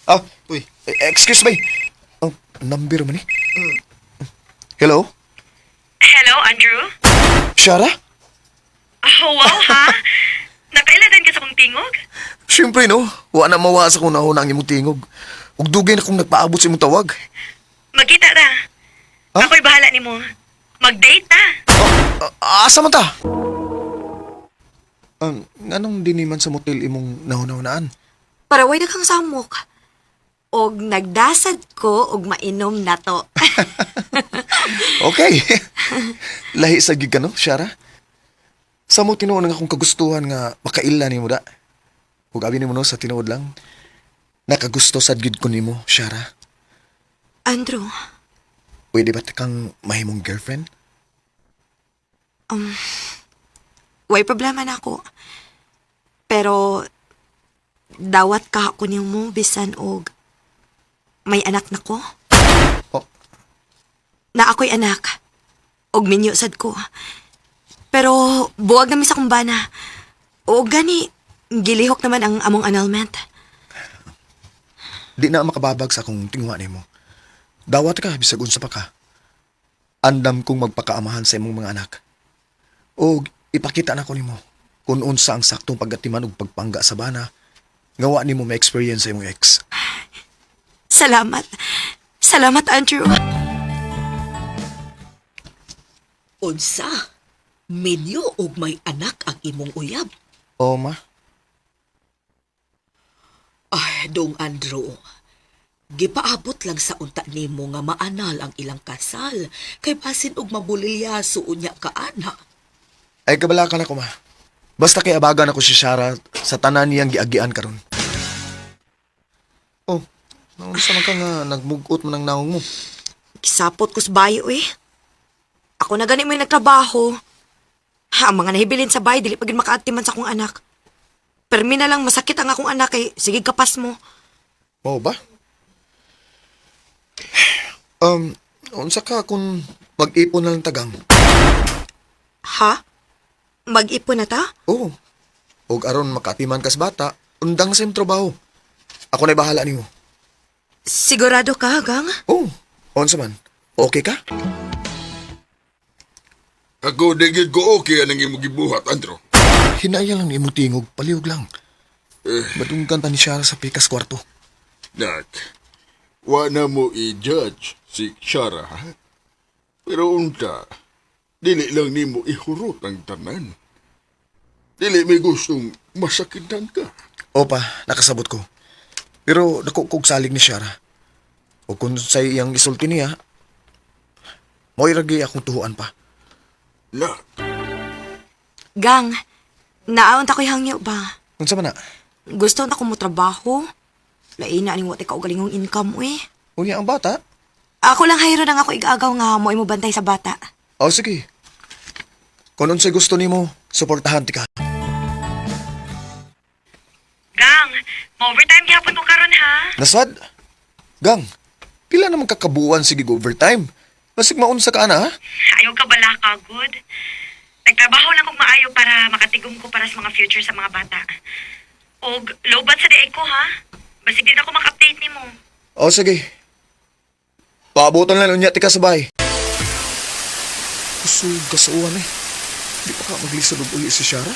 Ah, Uy. Excuse me. Oh, number man eh. Hello? Hello, Andrew? Shara? Oh, wow, ha? Nakailadan ka sa kong tingog? Siyempre, no? Wa na mawa sa kung nahuna ang imong tingog. Ug dugay na kong nagpaabot sa imong tawag. Magkita ra. Ako'y bahala nimo. Mag-date ta. Ah, asa man ta? Nganong dinhi man sa motel imong nahuna-hunaan? Para way daghang samok. Og nagdasad ko og mainom na to. Okay. Lahi sa gig ka, no, Shara? Sa mo tinuod nga akong kagustuhan nga makaila nimo da. Ug abi nimo no sa tinuod lang. Nakagusto sad gid ko nimo, Shara. Andrew, Pwede ba ta kang mahimong girlfriend? um, way problema na ako. Pero dawat ka ako nimo bisan og may anak na ko. Oh. Na ako'y anak. Og minyo sad ko. Pero buwag na mi sa kumbana. O gani, gilihok naman ang among annulment. Di na makababag sa akong tinguha nimo. Dawat ka bisag unsa pa ka. Andam kong magpakaamahan sa imong mga anak. O ipakita na ko nimo kung unsa ang saktong pagatiman ug pagpangga sa bana. Ngawa nimo ma-experience sa imong ex. Salamat. Salamat, Andrew. Unsa? Minyo og may anak ang imong uyab. Oh, ma. Ay, dong Andrew. Gipaabot lang sa unta nimo nga maanal ang ilang kasal kay basin og mabulilyaso unya ka ana. Ay kabalakan ako, ma. Basta kay abagan ako si Shara sa tanan niyang giagian karon. Oh, naunsa man ka nga nagmugot man ang naong mo. Kisapot ko sa bayo eh. Ako na gani mo yung nagtrabaho. Ha, ang mga nahibilin sa bahay, dili pa gid makaatiman sa akong anak. Permi na lang masakit ang akong anak kay sige kapas mo. Mao ba? Unsa ka kung mag-ipon na lang tagang? Ha? Mag-ipon na ta? Oo. Og aron makatiman kas bata, undang sa imong trabaho. Ako na'y bahala nimo. Sigurado ka, Gang? Oo. Unsa man? Okay ka? Ako, di gyud ko okay anang imong gibuhat, Andrew. Hinaya lang ni imong tingog, palihog lang. Madunggan ta ni Shara sa pikas kwarto. Nak, wa na mo i-judge si Shara, ha? Pero unta, dili lang nimo ihurot ang tanan. Dili may gustong masakitan ka. Opa, nakasabot ko. Pero dako kog salig ni Shara. O kung sa iyang isulti niya, mo'y ragi akong tuhuan pa. Nak, Gang, naon ta ko'y hangyo ba? Unsa man na? Gusto na ko mo trabaho. Lain na aning wate ka galingong income, uy. Unya ang bata? Ako lang hayro nang ako igagaw nga mo imo bantay sa bata. O sige. Kung unsay gusto nimo, suportahan ti ka. Gang, ma-overtime gihapon ko karon ha. Nasad? Gang, pila naman kakabuan sige go overtime. Basig maunsa ka na, ha? Ayaw ka bala ka, good. Nagtrabaho lang kog maayo para makatigom ko para sa mga future sa mga bata. Og lobat sa diay ko ha. Basig din ako maka-update nimo. O sige. Paabutan lang unya ti ka sa bahay. Kusog ka sa uwan eh. Di pa ka maglisod og uli si Shara.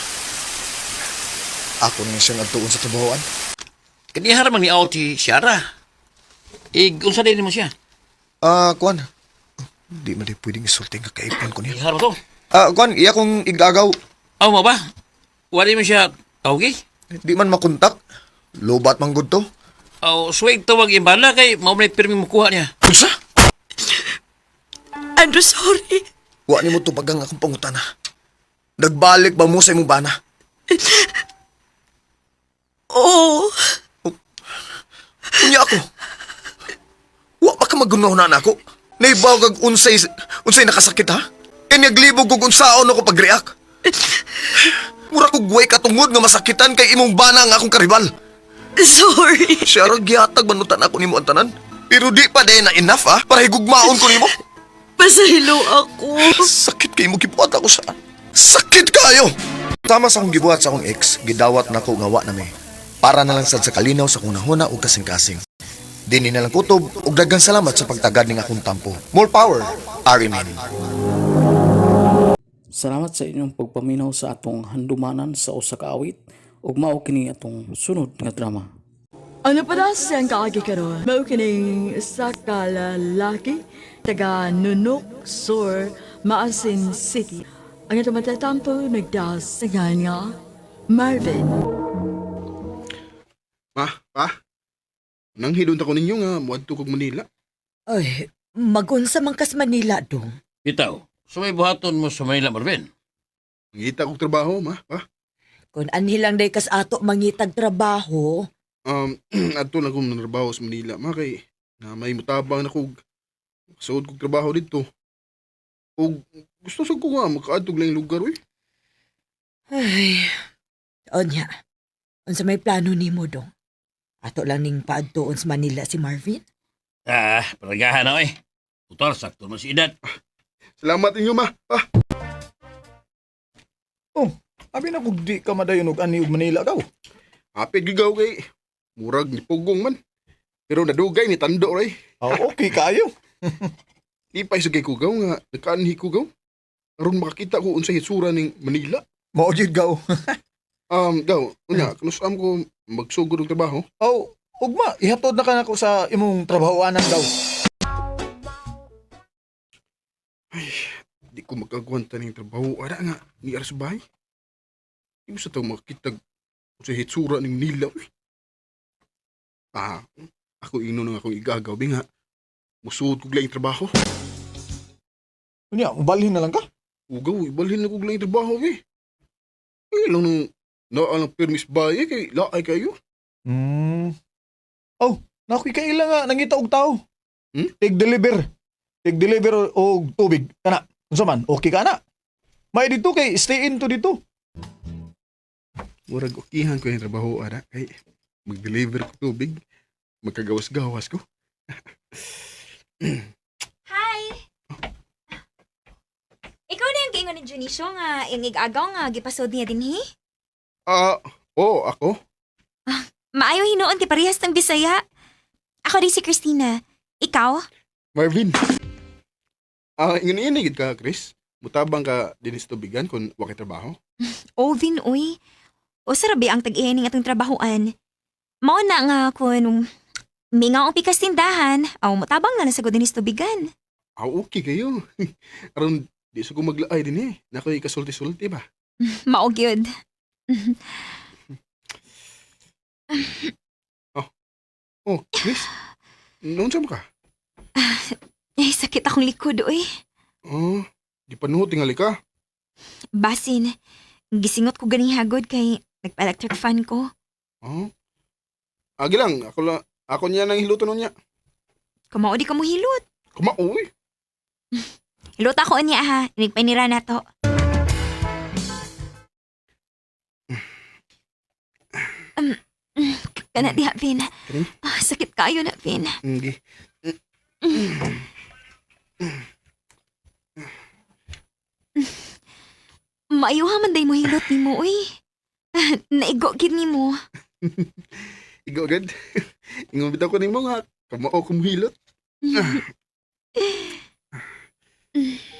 Ako na siyang adtuon sa trabahoan. Kaniha man ni out si Shara. Ig, unsa din mo siya? Ah, kuan. Di man di pwedeng isulti nga kaipon ko niya. Ihar ba to? Ah, kuan, iya kong igagaw. Aw mo ba? Wala mo siya tawgi? Di man makontak. Lobat man gud to. Aw, suweg tawag imbala kay mao man pirmi makuha niya. Unsa? Andrew, sorry. Wa nimo tubagang akong pangutana. Nagbalik ba mo sa imong bana? Oo. Unya ako. Wa pa ka magunahuna na ako. Naibaw kag unsay unsay nakasakit ha? Kay naglibog og unsaon ako pag-react. Mura kog way katungod nga masakitan kay imong bana ang akong karibal. Sorry. Siya ra gihatag manutan ako nimo ang tanan. Pero di pa din na enough ha para higugmaon ko nimo. Pasahilo ako. Sakit kay mo gibuhat ako sa. Sakit kayo. Tama sa akong gibuhat sa akong ex, gidawat nako nga wa na mi. Para na lang sad sa kalinaw sa akong nahuna ug kasing-kasing. Dini na lang kutob ug daghang salamat sa pagtagad ning akong tampo. More power, Arimin. Salamat sa inyong pagpaminaw sa atong handumanan sa usa ka awit ug mao kini atong sunod nga drama. Ano pa daw siyang kaagi karon? Mao kining usa ka lalaki taga Nunok Sur, Maasin City. Ang atong matatampo nagdas sa nga Marvin. Ma, pa. Nang hilon ta ko ninyo nga muadto kog Manila. Ay, magunsa man kas Manila dong. Bitaw, sumay buhaton mo sa Manila, Marvin. Mangita kog trabaho, ma, pa. Kung anhi lang day kas ato mangitag trabaho, Adto lang ko trabaho sa Manila, ma kay na may mutabang na kog suod kog trabaho didto. Og gusto sad ko nga makaadto og laing lugar uy. ay, onya, unsa may plano nimo dong? Ato lang ning paadtuon sa Manila si Marvin? Ah, paragahan na eh. Tutar, sakto man si edad. Salamat inyo, ma. Pa. Oh, abi na kog di ka madayon og ani og Manila gaw. Hapit gigaw kay murag ni pugong man. Pero nadugay ni tando ray. Oh, okay kayo. Lipay sa kay kugaw nga nakaanhi ko gaw. Aron makakita ko unsay hitsura ning Manila. Mao gyud gaw. Gaw, unya kanus-am ko magsugod og trabaho. Oh, ugma, ihatod na ka nako sa imong trabahoanan daw. Di ko makagwanta ning trabaho ara nga ni ara sa bahay. Di mo sa tao makakita unsay hitsura ning Manila. Uy. Ah, ako ingnon nga akong igagaw bi nga. Musuod kog laing trabaho. Unya, mubalhin na lang ka. Ugaw, ibalhin na kog laing trabaho bi. Ay lang nung naa lang permis bahay kay laay kayo. Hmm. Oh, nakoy kaila nga nangita og tao. Hmm? Tig deliver. Tig deliver og tubig kana. Unsa man, okay ka na. May dito kay stay in to dito. Murag okihan ko yung trabaho ara kay mag-deliver ko tubig, magkagawas-gawas ko. Hi! Ikaw na yung giingon ni Junicio nga yung igagaw nga gipasod niya dinhi? Ah, oh, ako? Maayo hinuon kay parehas ng Bisaya. Ako rin si Christina. Ikaw? Marvin. Ah, ingon ini gid ka, Chris. Mutabang ka dinis tubigan kung wa kay trabaho. Ovin, uy. O sarabi ang tag-iining atong trabahoan. Mao na nga kun mingaw ang pikas tindahan, aw mutabang na lang sa dinis tubigan. Ah, okay kayo. Aron di sa ko maglaay din eh. Nakoy kasulti-sulti ba. Mao gyud. Oh, Chris. Noon sa mo ka? Ay, sakit akong likod, uy. Oh, di panuhot tingali ka. Basin, gisingot ko ganing hagod kay nagpa-electric fan ko. Oh. Agi lang, ako la, ako niya nang hiluto nun niya. Kamao di ka mo hilot. Kumaoy. Hilot ako niya ha, nagpainira na to. Um, kana diha, Vin. Kani? Ah, sakit kayo na, Vin. Hindi. Maayuha man day mo hilot nimo, uy. Naigo gid nimo. Igo gad. Ingon bitaw ko nimo nga kamao ko mohilot.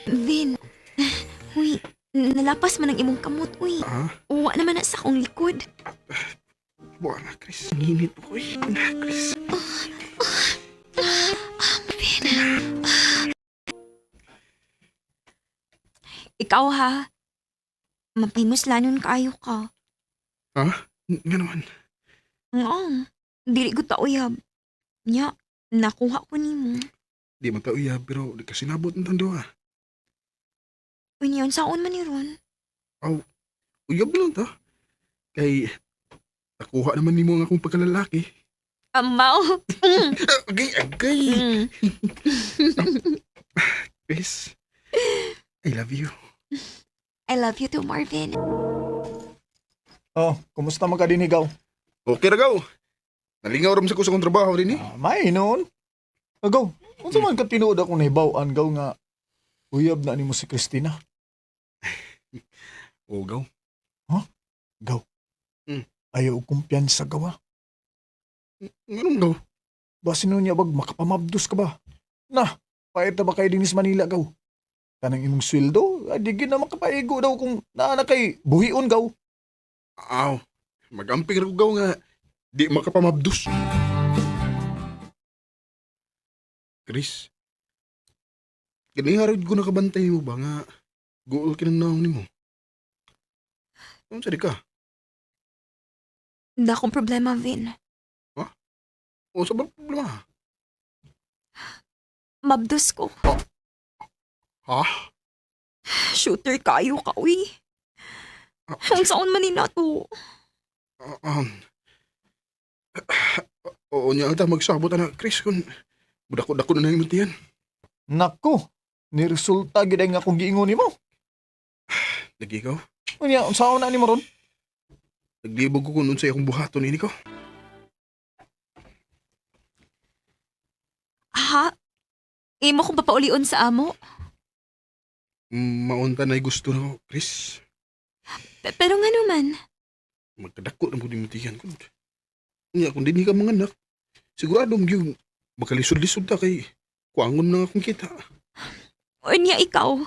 Vin. Uy, nalapas man ang imong kamot, uy. Ah? Uwa naman na sa akong likod. Buwa na, Chris. Nginit po ko eh. Na, Chris. Vin. Ikaw ha. Mapahimuslanon kaayo ka. Ha? Nga naman. Oo. Dili ko ta uyab. Nya, nakuha ko nimo. Di man tao iya, pero di ka sinabot ng tando ah. Unya, unsaon man ni ron? Aw, uyab lang ta. Kay, nakuha naman nimo ang akong pagkalalaki. Amaw. Agay, agay. Chris, I love you. I love you too, Marvin. Oh, kumusta man ka din higaw? Okay ra gaw. Nalingaw ram sa ko sa akong trabaho din eh. May noon. Agaw, unsa man ka tinuod akong nahibaw-an gaw nga uyab na nimo si Christina? Oh, gaw. Huh? Gaw. Ayaw og kumpiyansa gaw ah. Nganong gaw? Basin nun niya bag makapamabdos ka ba? Na, pait na ba kayo din sa Manila gaw? Kanang imong sweldo, ay di gid na makapaigo daw kung naa na kay buhion gaw. Aw, magamping ra ko gaw nga di makapamabdos. Chris, ganiharod ko nakabantay mo ba nga guol kinang naong nimo? Unsa di ka? Wala akong problema, Vin. O sa ba problema? Mabdos ko. Ha? Shooter kayo ka, uy. Ang saon man ni nato. Ah, oo niya ata magsabot ana Chris kun budako-dako na nang imong tiyan. Nako, ni resulta gid ang akong giingon nimo. Lagi ikaw. Unya, unsaon na nimo ron? Naglibog ko kung unsay akong buhaton ini ko. Ha? Imo kong papaulion sa amo? Maunta na gusto na ko, Chris. Pero nga naman, Magkadako na mo imong tiyan kun. Unya kung dinhi ka mga anak, sigurado mo gyud makalisod-lisod ta kay kuangon na akong kita. unya ikaw.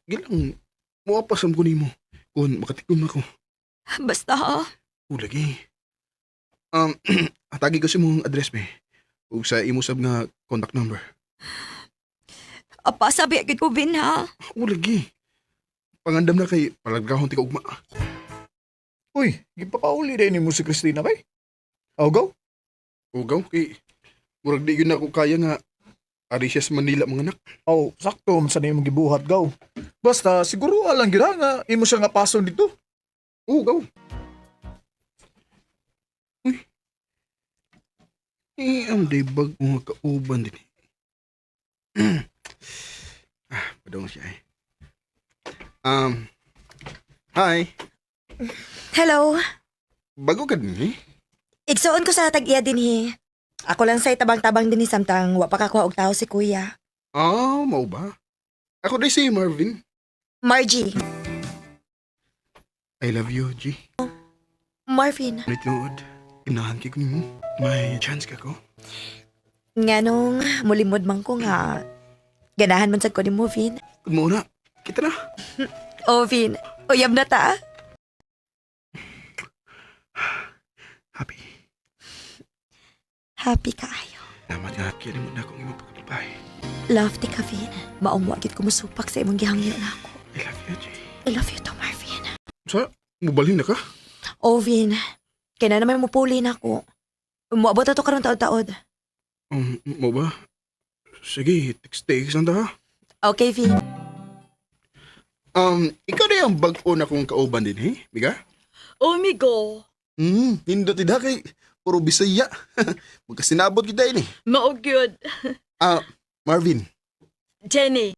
Gilang moapas am ko nimo kun makatikom na ko. Basta ha. O lagi. Um, atagi ko sa imong address be. Ug sa imo sab nga contact number. Apa, sabi agad ko, Vin, ha? O lagi. Pangandam na kay palagahon ti ka ugma. Uy, gipapauli din nimo si Christina bay. Aw gaw? O gaw kay murag di gyud na ako kaya nga ari siya sa Manila mga anak. Aw, sakto man sa imong gibuhat gaw. Basta siguro lang gyud ha, nga imo siya nga pason dito. Oo, gaw. Uy. Eh, ang dibag mga kauban din. Ah, padong siya eh. Um, hi. Hello. Bago ka din eh? Igsuon ko sa tag-iya dinhi. Ako lang say tabang-tabang dinhi samtang wa pa kakuha og tao si kuya. Ah, mao ba? Ako din si Marvin. Margie. I love you, G. Marvin. Ulit tinuod. Ganahan kay ko nimo. May chance ka ko? Nganong mulimod man ko nga ganahan man sad ko nimo, Vin. Kung mao na, kita na. Oh, Vin. Uyab na ta. Happy. Happy kaayo. Salamat nga kaya mo na akong imong pagkababae. Love ti ka, Vin. Maong wa gid ko musupak sa imong gihangyo nako. I love you, G. I love you too, Marvin. Sa, mubalhin na ka? Oh, Vin. Kaya na naman mupuli na ako. Muabot na to karon taod-taod. Mao ba? Sige, text-text lang ta ha. Okay, Vin. Ikaw na yung bag-o na kong kauban din, eh? Miga? Oh, migo. Nindot ida kay puro Bisaya. Magkasinabot kita ini. Mao gyud. Ah, Marvin, Jenny.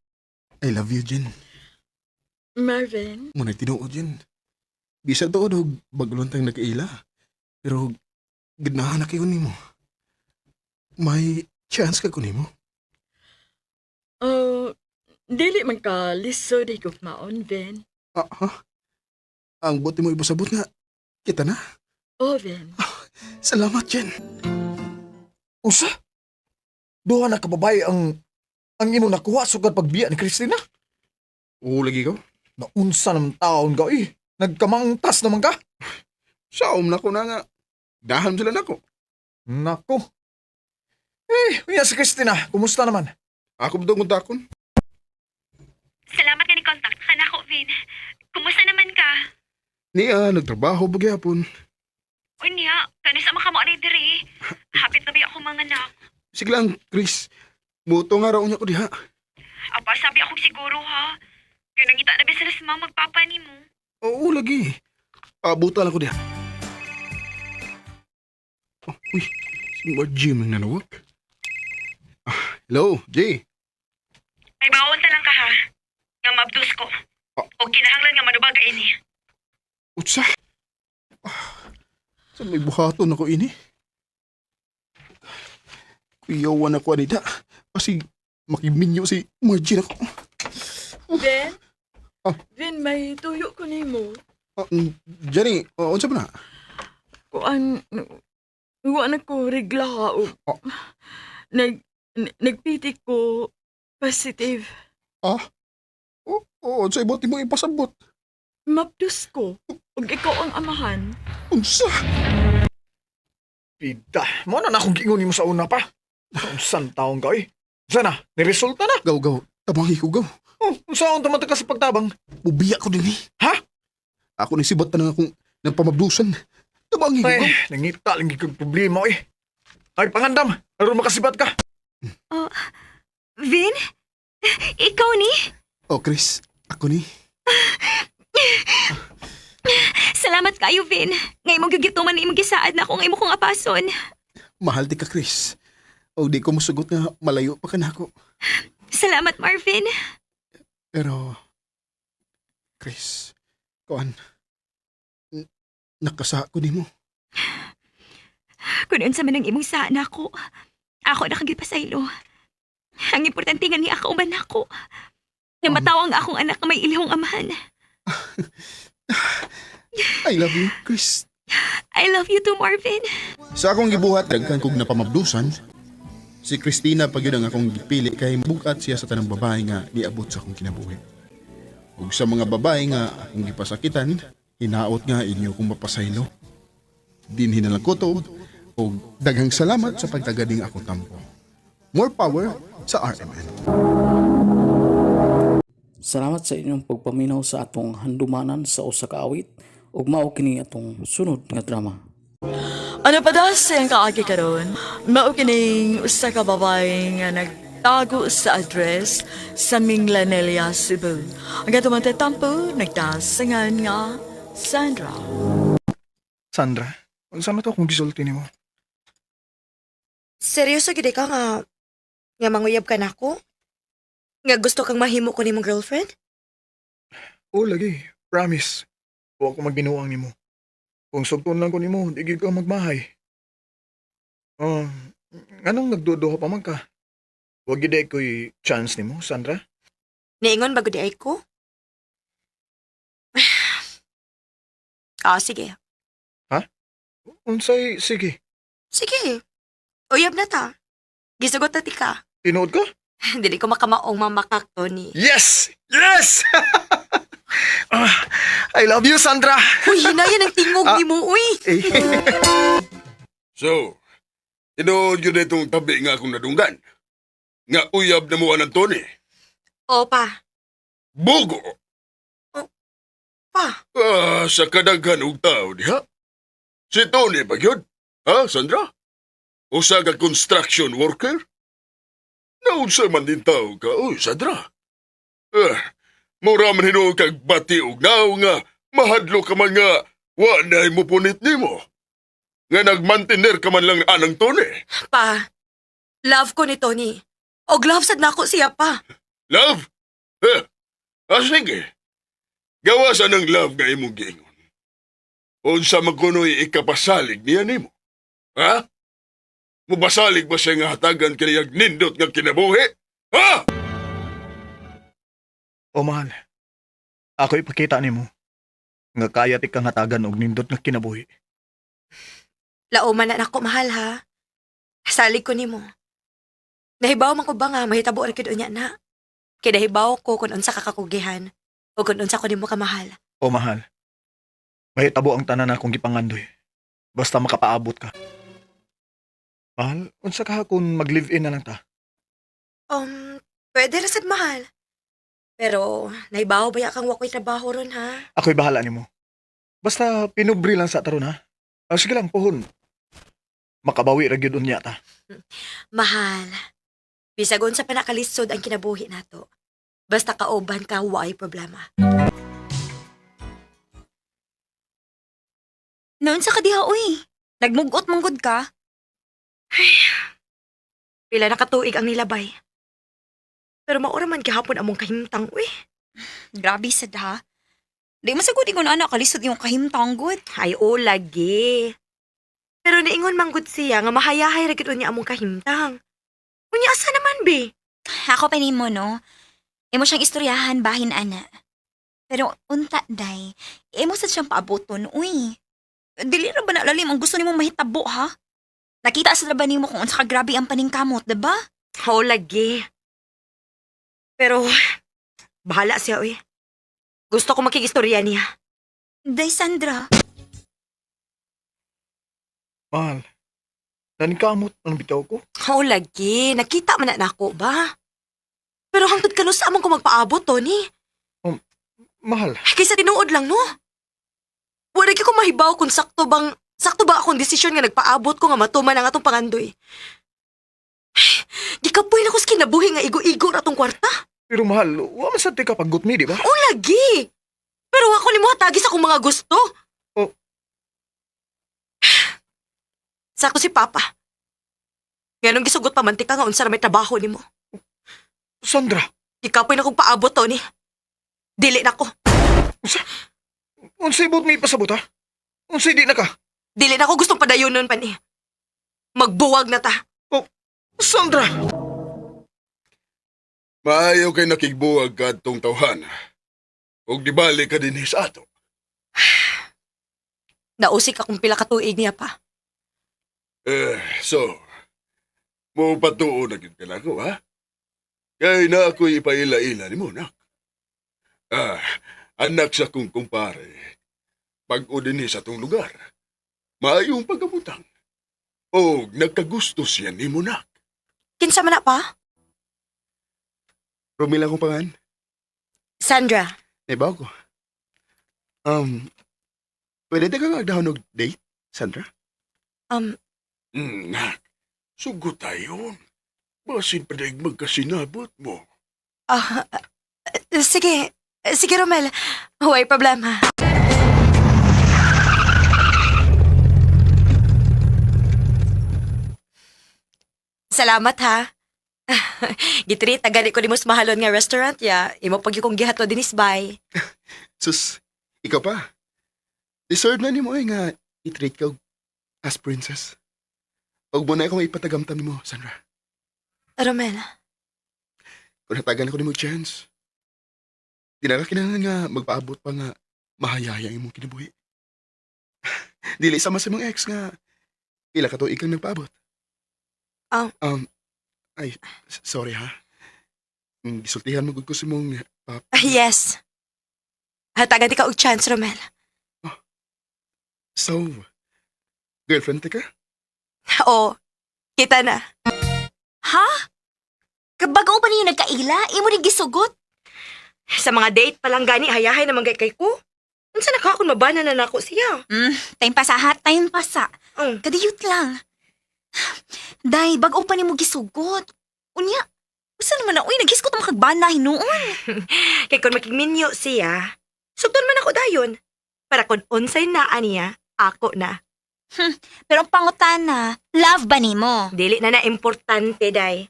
I love you, Jen. Marvin. Muna tinuod, Jen. Bisa tuod og bagulon tang nagkaila. Pero ganahan na kayo nimo. May chance ka ko nimo. Oh, dili man ka lisod higugmaon, Vin. Ah, ha? Ang buti mo ibusabot nga. Kita na. Oh, Vin. Salamat, Jen. Usa? Duha na kababae ang imong nakuha sugad pagbiya ni Christina? Oo, lagi ko. Naunsa naman taon ka eh. Nagkamangtas naman ka. Saom na ko na nga. Dahan sila nako. Nako. Eh, unya si Christina, kumusta naman? Ako ba itong kontakon? Salamat nga ni contact ka nako, Vin. Kumusta naman ka? Niya, nagtrabaho ba gyapon? Unya, kanis ang makamo ni diri. Hapit na ba ako mga anak? Sige lang, Chris. Muto nga raw niya ko diha. Apa, sabi ako siguro ha. Kaya nangita na ba sila sa mga magpapa ni mo? Oo, lagi. Abutan lang ko diha. Oh, uy, si Margie may nanawag. Ah, hello, Jay. May bawon ta lang ka ha. Nga mabdus ko. O kinahanglan nga manubaga ini. Utsa. Ah, sa may buhaton ako ini. Kuyawan ako anita. Kasi makiminyo si Margie ako. Vin? Ah. Vin, may tuyo ko nimo. Ah, Jenny, oh, unsa ba na? Kuan, wa na ko regla og Oh. nagpiti ko positive. Ah? Oo, oh, oh, unsa ibot mo ipasabot? Mabdus ko. Ug ikaw ang amahan. Unsa? Pida, mo na na akong giingon nimo sa una pa. Unsan taon ka eh. Sana, niresulta na. Gaw, gaw. Tabangi ko, gaw. Oh, unsaon taman ka sa pagtabang? Bubiya ko din eh. Ha? Ako ni sibat na akong nagpamabdusan. Tabangi ko, Ay, gaw. nangita lang gyud kog problema eh. Ay, pangandam, aron makasibat ka. Oh, Vin? Ikaw ni? Oh, Chris, ako ni. Salamat kayo, Vin. Ngay mo gigituman ni imong gisaad na ako nga imo kong apason. Mahal di ka, Chris. O di ko musugot nga malayo pa ka nako. Salamat, Marvin. Pero, Chris, kuan, nakasa ko nimo. Kung unsa man ang imong saad na ako, ako na kang gipasaylo. Ang importante nga ni ako man ako. Nga mataw ang akong anak nga may ilihong amahan. I love you, Chris. I love you too, Marvin. Sa akong gibuhat, daghan kog napamabdusan. Si Christina pa gyud ang akong gipili kay bugat siya sa tanang babae nga niabot sa akong kinabuhi. Ug sa mga babae nga akong gipasakitan, hinaot nga inyo kong mapasaylo. Dinhi na lang ko to, ug daghang salamat sa pagtagading akong tampo. More power sa RMN. Salamat sa inyong pagpaminaw sa atong handumanan sa usa ka awit ug mao kini atong sunod nga drama. Ano pa daw siyang kaagi karon? Mao kining usa ka babae nga nagtago sa address sa Minglanilla, Cebu. Ang atong tatampo nagdasangan nga Sandra. Sandra, unsa man to akong gisulti nimo? Seryoso gid ka nga nga manguyab ka nako? Nga gusto kang mahimo ko nimong girlfriend? Oh, lagi. Promise. Wa ko magbinuang nimo. Kung sugton lang ko nimo, di gyud ka magmahay. Oh, nganong nagduduha pa man ka? Wa gyud ay ko'y chance nimo, Sandra. Niingon ba gud ay ko? Ah, sige. Ha? Unsay sige? Sige. Uyab na ta. Gisugot na ti ka. Tinuod ka? Dili ko makamaong mamakak, Tony. Yes! Yes! Ah, I love you, Sandra! Uy, hinayan ang tingog ni mo, uy! So, tinuod yun itong tabi nga akong nadunggan. Nga uyab na mo anang Tony. Opa. Bugo! Pa. Ah, sa kadaghan og tao diha. Si Tony ba yun? Ha, Sandra? Usa ka construction worker? Naunsa man din tao ka, uy, Sandra. Ah, mura man hinuon kag bati og nao nga mahadlo ka man nga wa na mo punit nimo. Nga nagmantiner ka man lang anang Tony. Pa. Love ko ni Tony. Og love sad nako siya pa. Love? Eh, ah, sige. Gawasan ang love nga imong giingon. Unsa man kuno'y ikapasalig niya nimo? Ha? Mubasalig ba siya nga hatagan kaniyag nindot nga kinabuhi? Ha? O mahal, ako ipakita nimo nga kaya ti kang hatagan og nindot nga kinabuhi. Lauman na nako mahal ha. Salig ko nimo. Nahibaw man ko ba nga mahitabo ra gyud unya na. Kay nahibaw ko kung unsa ka kakugihan o kung unsa ko nimo kamahal. O mahal, mahitabo ang tanan akong gipangandoy. Basta makapaabot ka. Mahal, unsa ka kung mag-live-in na lang ta? Pwede ra sad mahal. Pero nahibaw ba ya kang wa ko'y trabaho ron ha? Ako'y bahala nimo. Basta pinubri lang sa taron ha. Ah, sige lang, puhon. Makabawi ra gyud unya ta. Mahal. Bisag unsa pa nakalisod ang kinabuhi nato. Basta kauban ka, waay problema. Noon sa kadiha, uy. Nagmugot manggod ka. Pila na katuig ang nilabay. Pero maura man gihapon among kahimtang, uy. Grabe sad ha. Di masagod ingon ana kalisod yung kahimtang gud. Ay, o lagi. Pero niingon manggod siya nga mahayahay ra gid unya among kahimtang. Unya asa naman be? Ako pa nimo no. Imo siyang istoryahan bahin ana. Pero unta day, imo sad siyang paaboton uy. Dili ra ba na lalim ang gusto nimo mahitabo ha? Nakita sa ba nimo kung unsa ka grabe ang paningkamot, diba? O lagi. Pero bahala siya uy. Gusto ko makigistorya niya. Day Sandra, Mahal, naningkamot ang bitaw ko. O lagi, nakita man na nako ba? Pero hangtod kanu sa among ko magpaabot, Tony. Mahal, Kaysa tinuod lang, no? Wala ko mahibaw kung sakto ba akong desisyon nga nagpaabot ko nga matuman ang atong pangandoy. Ay, gikapoy na ko sa kinabuhi nga igo-igo ra atong kwarta. pero mahal, wa man sad ti ka paggut mi, di ba? O lagi. Pero ako nimo hatagi sa akong mga gusto. Oh. Sakto si Papa. Nganong gisugot pa man tika nga unsa ra may trabaho nimo. Sandra, Gikapoy na kong paabot, Tony. Dili na ko. unsay buot mi pasabot ha? Unsay di na ka? Dili na ko gustong padayonon pa ni. Magbuwag na ta. Oh, Sandra! Maayo kay nakigbuwag ka atong tawhan. Og di bali ka dinhi sa ato. Nausik akong pila ka tuig niya pa. Eh, so, mo patuo na gyud ka nako, ha? Kay na ako'y ipaila-ila nimo, nak. Ah, anak sa kong kumpare. Pag-o dinhi sa atong lugar. Maayong pagkabutang. Og nagkagusto siya nimo, nak. Kinsa man na pa? Romil akong pangan. Sandra. Naibaw ko. Um, pwede ta kang agdahon og date, Sandra? Nak, sugot tayo. Basin pa daig magkasinabot mo. Ah, sige. Sige, Romel. Huwag problema. Salamat, ha. Gitreat, gani ko ni mas mahalon nga restaurant, ya. Imo pag kong gihato dinis, bay. Sus, ikaw pa. Deserve na nimo eh nga i-treat ka og as princess. Og mo na akong ipatagamtam nimo, Sandra. Romel, Kung hatagan ako nimo chance, di na ka kinahanglan nga magpaabot pa nga mahayaya ang imong kinabuhi. Dili sama sa imong ex nga pila ka tuig kang nagpaabot. Ah. Ay, sorry ha. Gisultihan mo gud ko sa imong pap. Ah, yes. Hatagan di ka og chance, Romel. So, girlfriend ka? Oo, kita na. Ha? Kabago pa ninyo nagkaila? Imo rin gisugot? Sa mga date pa lang gani, hayahay naman kay ko. Unsa na ka kung mabana na nako siya? Time pa sa ha, time pa sa. Mm. Kadiyot lang. Day, bago pa nimo gisugot. Unya, usa naman na, uy, naghisgot ang makagbana hinuon. Kay kung makigminyo siya, sugton man ako dayon. Para kung unsay naa niya, ako na. Pero ang pangutana, love ba nimo? Dili na na importante, day.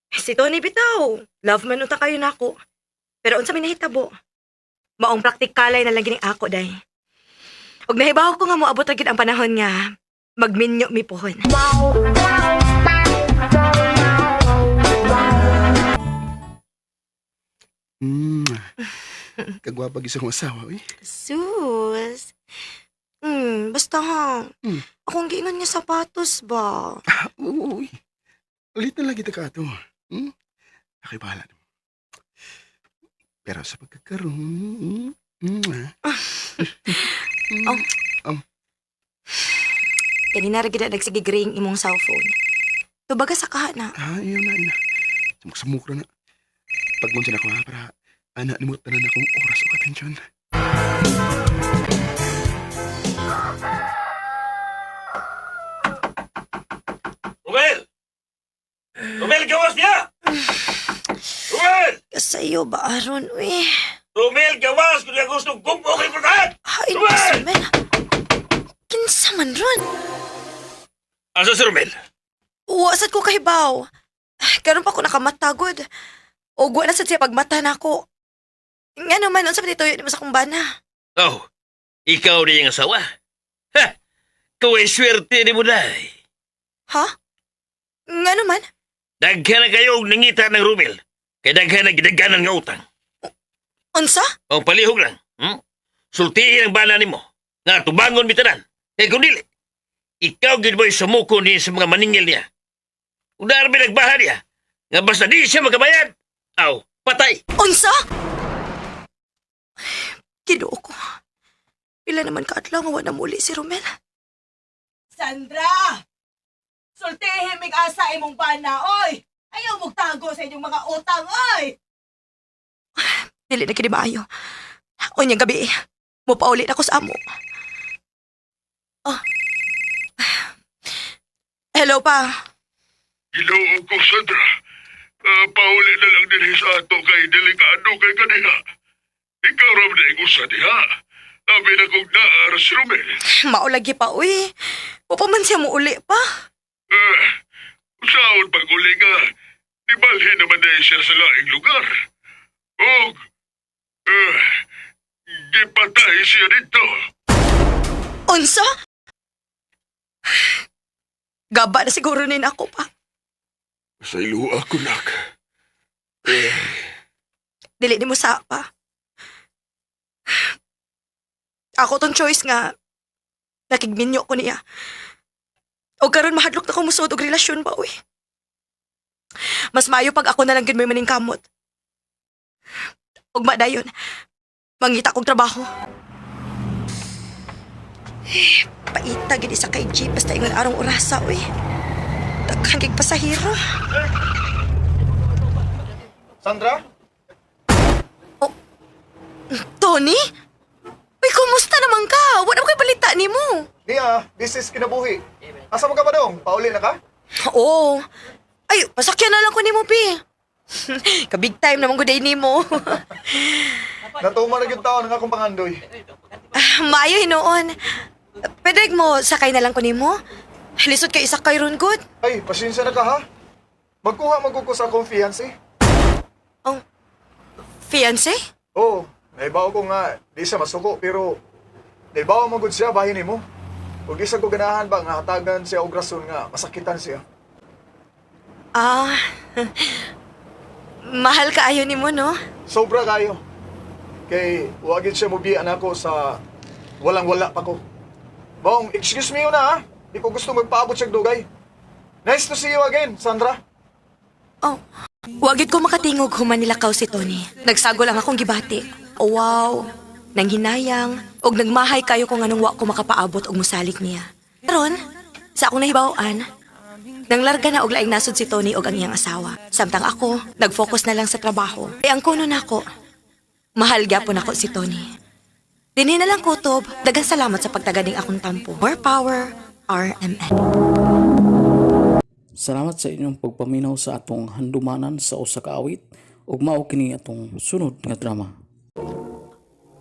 Si Tony bitaw, love man unta kayo nako. Pero unsa may nahitabo? Maong praktikalay na lang gining ako, day. Ug nahibaw ko nga moabot ra gid ang panahon nga magminyo mi pohon. Kagwapa gyud sa akong asawa, uy. Sus. Basta ha. Akong giingon nga sapatos ba? Ah, oo, uy. Ulit na lang kita ka ato. Ako'y bahala nimo. Pero sa pagkakaroon, ah. Oh. Oh. Kanina ra gid na nagsige ring imong cellphone. Tubaga sa kaha na. Ah, iyon na, iyon na. Samok-samok na na. Pagmunsa na ko ha, para anak ni mo tanan akong oras o atensyon. Romel! Romel, gawas niya! Romel! Kasayo ba aron uy? Romel, gawas! Kung niya gusto, gumbo kay Fernand! Hain ka Romel. Kinsa man ron? Asa si Romel? Uwasad ko kahibaw. Karon pa ko nakamatagod. O wa na sad siya pagmata nako. Nga naman, unsa man ituyo nimo sa akong bana? Oh, ikaw na yung asawa. Ha! Ikaw ay swerte ni mo day. Ha? Nga naman? Daghan na kayo og nangita ng Romel. Kay daghan na gidaghanan nga utang. Unsa? O palihog lang. Sultiin ang bana nimo. Nga tubangon bitanan. Kay kung dili, ikaw gid mo'y sumuko ni sa mga maningil niya. Kung naarmi nagbaha niya, nga basta di siya makabayad, aw, patay. Unsa? Ginoo ko. Pila naman kaadlaw nga wa na muli si Romel. Sandra! Sultihin mig asa imong bana, oy! Ayaw mugtago sa inyong mga utang, oy! Dili na kini maayo. Unyang gabi, mupaulit ako sa amo. Oh. Hello pa. Ginoo ko, Sandra. Pauli na lang din sa ato kay delikado kay kaniha. Ikaw ram na usa diha. Abi na kong naara si Romel. Maulagi pa, uy. Upo man siya muuli pa. Usaon pag uli nga, di balhin naman dahil siya sa laing lugar. Og, gipatay siya dito. Unsa? Gaba na siguro nin ako pa. Sa ilo ako, nak. Dili ni mo sa pa. Ako tong choice nga nakigminyo ko niya. O karon mahadlok na ko musuod og relasyon ba uy. Mas maayo pag ako na lang gid may maningkamot. Ug madayon, mangita kog trabaho. Eh, paita gid isa kay G basta ingon arong orasa uy. Daghan kig pasahero. Sandra? Tony? Uy, kumusta naman ka? Wala ko balita nimo. Niya, this is kinabuhi. Asa mo ka ba dong? Pauli na ka? Oo. Ay, pasakyan na lang ko nimo, pi. Ka-big time naman ko day nimo. Natuma na gyud taon ang akong pangandoy. Maayo hinuon. Pwede mo sakay na lang ko nimo? Lisod kay isakay ron good. Ay, pasensya na ka ha. Magkuha man ko sa akong fiancé. Oh, fiancé? Oo, naibaw ko nga di siya masuko pero Naibaw mo gud siya bahin nimo. Ug di sa ko ganahan ba nga hatagan siya og rason nga masakitan siya. Ah, mahal kaayo nimo, no? Sobra kayo. Kay wa gid siya mubiya nako sa walang-wala pa ko. Bong, excuse me una ha. Di ko gusto magpaabot sa dugay. Nice to see you again, Sandra. Oh, wagid ko makatingog human nilakaw si Tony. Nagsago lang akong gibati. Oh, wow. Nanghinayang, og nagmahay kayo kung anong wa ko makapaabot og musalig niya. Karon, sa akong nahibaw-an, nanglarga na og laing nasod si Tony og ang iyang asawa. Samtang ako, nag-focus na lang sa trabaho. Ay ang kuno nako, mahal gyapon ako si Tony. Dinhi na lang kutob, daghang salamat sa pagtaganing akong tampo. More power, RMN. Salamat sa inyong pagpaminaw sa atong handumanan sa usa ka awit ug mao kini atong sunod nga drama.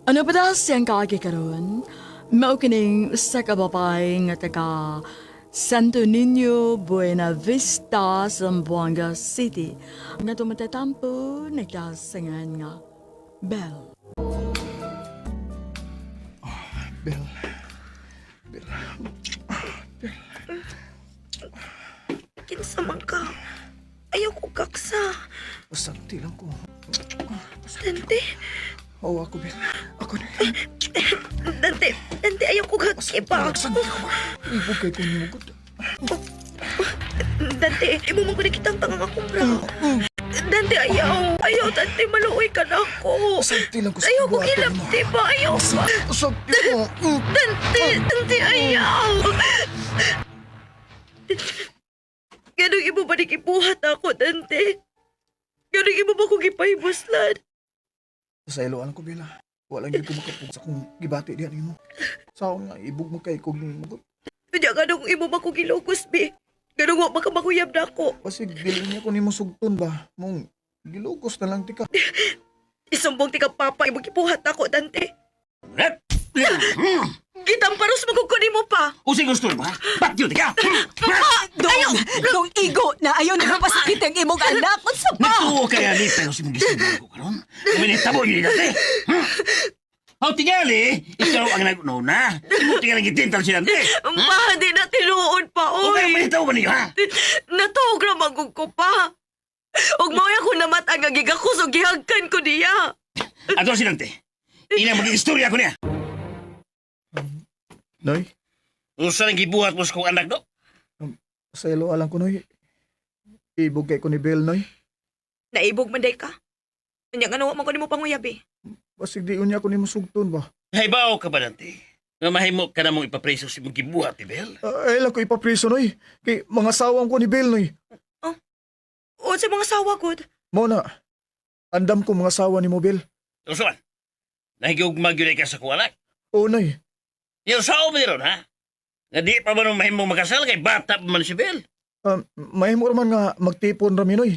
Ano pa daw siyang kaagi karon? Mao kining usa ka babae nga taga Santo Niño, Buena Vista, Zamboanga City. Nga tumatatampo, nagdasangan nga Bell. Bel. Bel. Kinsa man ka? Ayaw ko kaksa. Pasanti lang ko. Dante, Oo, ako, Bel. Ako na. Dante, Dante, ayaw ko kakiba. Ibog kay ko nimo gud. Dante, imo man ko nakitang tangang akong bra. Dante, ayaw. Ayaw, Dante, maluoy ka na ako. Pasanti lang ko sa Ayaw ko buhaton kilap, mo. diba? Ayaw pa. Pasanti ko. Dante, Dante, ayaw. Ganong imo ba nagibuhat ako, Dante? Ganong imo ba ko gipahibuslan? Sa iloan ko, Bella. Wala gyud ko makapug sa kung gibati diyan nimo. Saon nga ibog mo kay kog nimo gud. Kanya ganong imo ba ko gilugos, bi? Ganong wa ba ka makuyab na ako? Basig dili niya ko nimo sugton ba. Mong gilugos na lang tika. Isumbong ti ka papa, imo gibuhat ako, Dante. Gitamparos maguguni mo pa. Usay gusto mo, ha? Ba't yun, ka? Papa! Dong, dong igo na ayaw na pasakit ang imong anak. Unsa pa? Nagtuo kaya ni pero si mong gising ko karon. Kuminita mo yun dati. Aw tingali, ikaw ang nag-una. Imo tingali gitintal sila dati. Pa, di na tinuod pa, O oy. kaya manitaw ba niyo, ha? Natuog ra magug ko pa. Ug mao ko namat ang gigakos ug gihagkan ko niya. Ato sinante. Ina maging istorya ko niya. Noy, Usa nang gibuhat mo sa kong anak do? sa ilo alang ko noy. Ibog kay ko ni Bel noy. Naibog man day ka. Unya nga wa man ko nimo panguyab eh. Basig di unya ko nimo sugton ba. Haybaw ka ba dante? Nga mahimo ka na mong ipapreso si mong gibuhat ni Bel. Ay lang ko ipapriso noy. Kay mga sawang ko ni Bel noy. O sa mga sawa gud. Mao na. Andam ko mga sawa ni mo Bel. Usa man. Nahigugmag yun ka sa kong anak. Oo noy. Yung sao mo ron, ha? Nga di pa man mahimo makasal kay bata pa man si Bel. Mahimo man nga magtipon ra mi noy.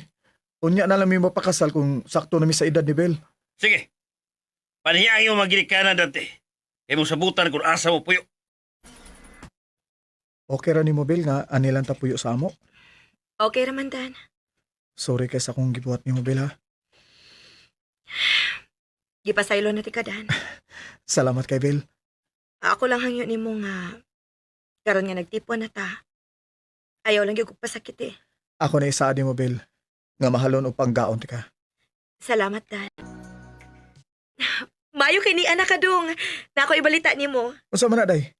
Unya na lang mi mapakasal kung sakto na mi sa edad ni Bel. Sige. Panhiyang yung magilikanan dante. Kay mo sabutan kung asa mo puyo. Okay ra nimo Bel nga anilang tapuyo sa amo. Okay ra man dan. Sorry kay sa akong gibuhat nimo Bel ha. Gipasaylo na ti ka dan. Salamat kay Bel. Ako lang hangyo nimo nga karon nga nagtipon na ta. Ayaw lang gyud kog pasakit eh. Ako na isaad nimo Bel nga mahalon og panggaon ti ka. Salamat dan. Mayo kay ni anak kadung. Na ako ibalita nimo. Unsa man na day?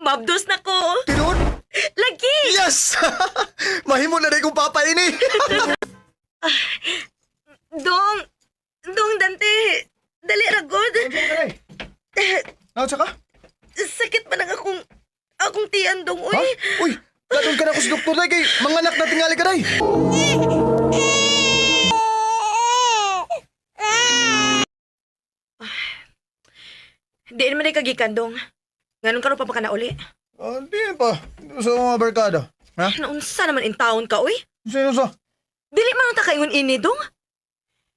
Mabdos na ko. Tinuod? Lagi. Yes! Mahimo na day kong papa ini. Dong! Dong, Dante! Dali ra gud. Naunsa ka? Sakit man ang akong tiyan dong, uy. Ha? Uy, dadon ka na ko sa doktor day kay manganak na tingali ka day. Di naman ay kagikan dong. Nganon karon pa pa ka na uli? Ah, di pa. Sa mga barkada. Ha? Naunsa naman in town ka, uy? Sino sa? Dili man ang takaingon ini dong.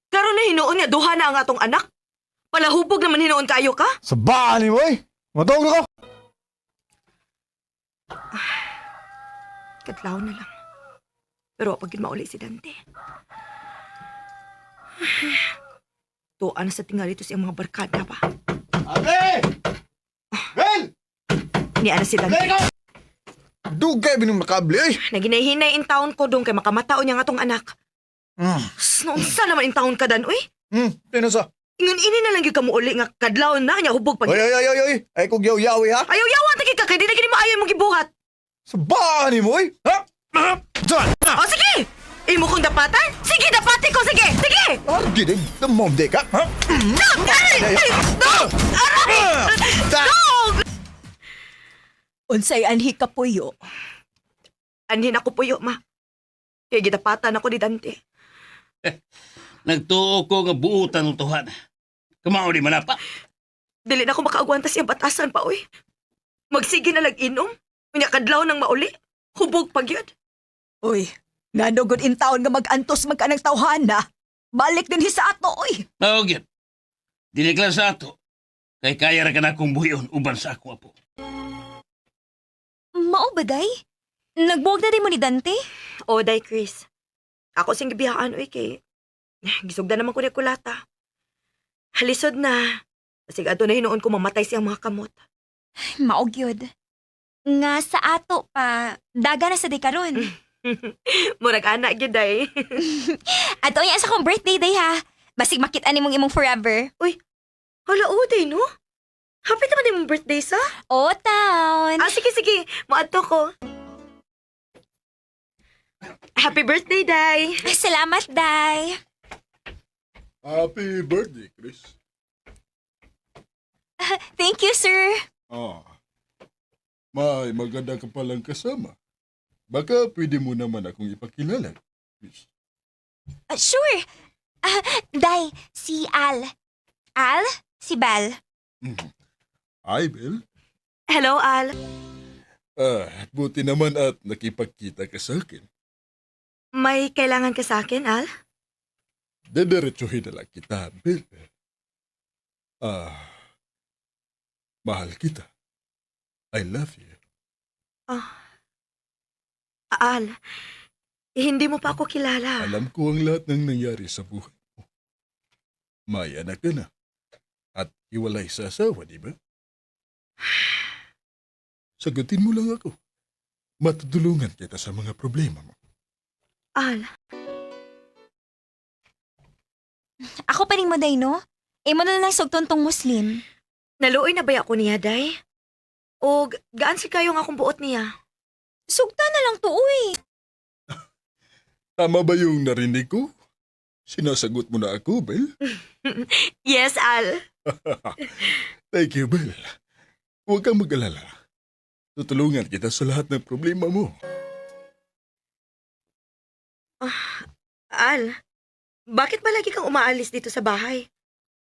Karon na hinuon nga duha na ang atong anak. Palahubog naman hinuon kayo ka. Sa baan ni boy. Matawag na ko. Kadlaw na lang. Pero pag mauli si Dante. Tuan na sa tingali to siyang mga barkada pa. Ate! Bel! Ni ana sila. Dugay binong nakabli ay. Naginahinay in town ko dong kay makamatao niya nga tong anak. Naunsa naman in town ka dan, uy? Pinasa. Ingon ini na lang gyud ka muuli nga kadlawon na nya hubog pag. Oy, oy, oy, oy, oy. Ay kog yaw-yawi ha. Ayaw yawan ta ka kay di na gini maayo imong gibuhat. Sa ni mo oy. Ha? Diyan. Oh, sige. Imo kong dapatan? Sige, dapati ko, sige. Sige. Argi din, damom de ka. Ha? Dog! Aray! Ay! Dog! Aray! Dog! Unsay anhi ka puyo? Anhin ako puyo, ma. Kay gidapatan ako ni Dante. Nagtuo ko nga buutan ng tuhan. Kamao di man pa. Dili na ako makaagwanta siyang batasan pa, uy. Magsige na lang inom. Unya kadlaw nang mauli. Hubog pag yun. Uy, nano gud in town nga mag-antos man ka ng tawhana. Balik din hi sa ato, uy. Mao gyud. Dili ka lang sa ato. Kay kaya ra ka na akong buhion uban sa akong apo. Mao ba, day? Nagbuwag na din mo ni Dante? O, day, Chris. Ako siyang gibiyaan, uy, kay... Gisugda naman ko ni kulata. Halisod na. Basig ato na hinuon ko mamatay siyang mga kamot. Mao gyud. Nga sa ato pa, daga na sa day karon. Murag ana gyud day. Ato niya sa akong birthday day ha. Basig makita nimong imong forever. Uy, hala o day no? Happy naman imong birthday sa? O town. Ah, sige, sige. Moadto ko. Happy birthday, Day! Salamat, Day. Happy birthday, Chris. Thank you, sir. Ah, may maganda ka palang kasama. Baka pwede mo naman akong ipakilala, Chris. Sure. Ah, Day, si Al. Al, si Bal. Hi, Bel. Hello, Al. Ah, buti naman at nakipagkita ka sa akin. May kailangan ka sa akin, Al? Dediretsuhin na lang kita, Bel. Ah, mahal kita. I love you. Ah. Al, hindi mo pa ako kilala. Alam ko ang lahat ng nangyari sa buhay mo. May anak ka na. At hiwalay sa asawa, di ba? Sagutin mo lang ako. Matutulungan kita sa mga problema mo. Al, Ako pa rin mo, Day, no? Imo na lang sugton tong Muslim. Naluoy na ba ako niya, Day? O gaan si kayo nga akong buot niya? Sugta na lang to, uy. Tama ba yung narinig ko? Sinasagot mo na ako, Bel? Yes, Al. Thank you, Bel. Huwag kang mag-alala. Tutulungan kita sa lahat ng problema mo. Ah, Al, bakit ba lagi kang umaalis dito sa bahay?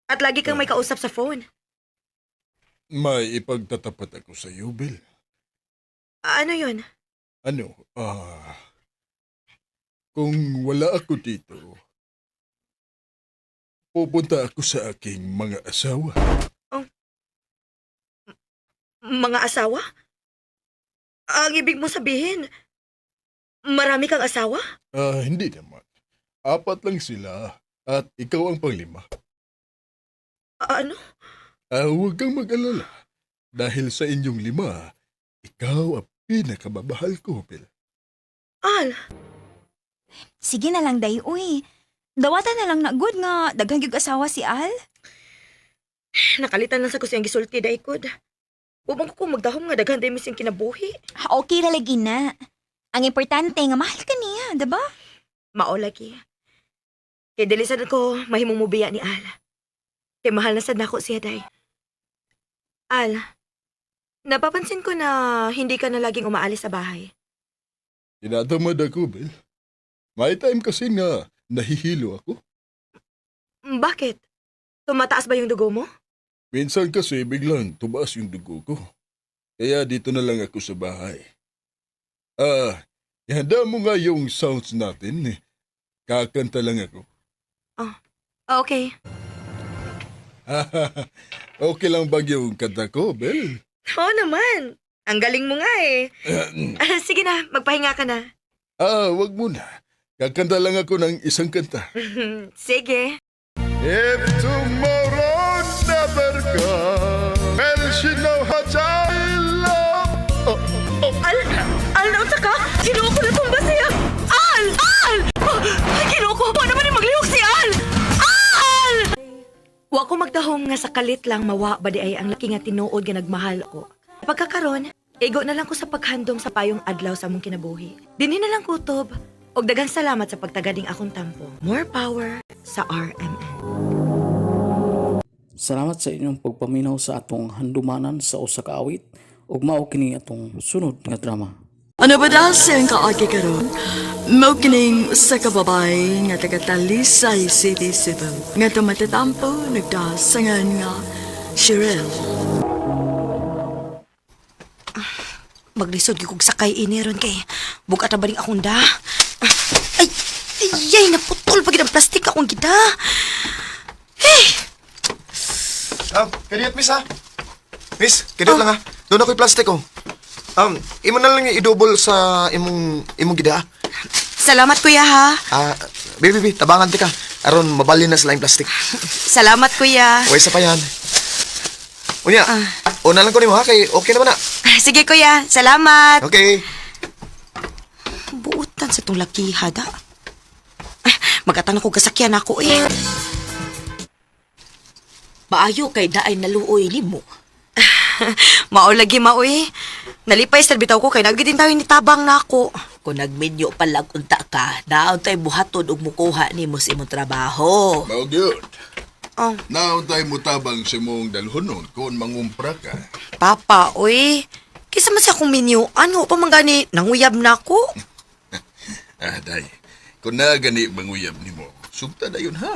At lagi kang may kausap sa phone? May ipagtatapat ako sa iyo, Bel. Ano yun? Ano, kung wala ako dito, pupunta ako sa aking mga asawa. Mga asawa? Ang ibig mo sabihin, marami kang asawa? Ah, hindi naman. 4 lang sila at ikaw ang panglima. Ano? Ah, huwag kang mag-alala. Dahil sa inyong 5, ikaw ang pinakamamahal ko, Bel. Al! Sige na lang, Day, uy. Dawatan na lang na good nga daghang gyud asawa si Al. Nakalitan lang sa ko siyang gisulti, Daikod. Ubang ko kung magdahom nga daghan day siyang kinabuhi. Okay ra lagi na. Ang importante nga mahal ka niya, diba? Mao lagi. Kay dili sad ko mahimong mubiya ni Al. Kay mahal na sad nako siya, Day. Al, napapansin ko na hindi ka na laging umaalis sa bahay. Tinatamad ako, Bel. May time kasi nga nahihilo ako. Bakit? Tumataas ba yung dugo mo? Minsan kasi biglang tumaas yung dugo ko. Kaya dito na lang ako sa bahay. Ah, ihanda mo nga yung sounds natin. Eh. Kakanta lang ako. Oh, okay. Okay lang ba yung kanta ko, Bel? Oo naman. Ang galing mo nga eh. Sige na, magpahinga ka na. Ah, wag muna. Kakanta lang ako ng isang kanta. Sige. If tomorrow never comes, well, she know how I love. Wa ko magtahong nga sa kalit lang mawa ba di ay ang laki nga tinuod nga nagmahal ko. Pagkakaron, igo na lang ko sa paghandom sa payong adlaw sa among kinabuhi. Dinhi na lang kutob. Og daghang salamat sa pagtagading akong tampo. More power sa RMN. Salamat sa inyong pagpaminaw sa atong handumanan sa usa ka awit ug mao kini atong sunod nga drama. Ano ba daw siyang kaagi karon? Mao kining usa ka babae nga taga Talisay City, Cebu. Nga tumatatampo nagdasangan nga Cheryl. Maglisod gyud kog sakay ini ron kay bugat na baling akong da. Ay, ayay, naputol pa gid ang plastik akong gida. Ah, kadiyot, miss, ha? Miss, kadiyot lang, ha? Doon ako'y plastic, oh. Imo na lang i-double sa imong gida, ah. Salamat kuya ha. Ah, baby, baby, tabangan ti ka. Aron, mabalin na sila yung plastic. Salamat kuya. Uy, sa pa yan. Unya, una lang ko nimo, ha? Kay okay naman na. Sige kuya, salamat. Okay. Buutan sa tong lakiha da. Ah, Magatan ako kasakyan ako eh. Maayo kay daay naluoy nimo. Mao lagi maoy. Nalipay sa bitaw ko kay nagidin tayo ni tabang nako. Kung nagminyo pa lang unta ka, naon tay buhaton og mukuha nimo sa imong trabaho. Mao gyud. Oh. Naon tayo mutabang sa imong dalhonon kung mangumpra ka. Papa, oy. Kisa man siya akong minyo, ano pa man gani nanguyab nako. Ah, day. Kung na gani manguyab nimo, sugta na yun ha.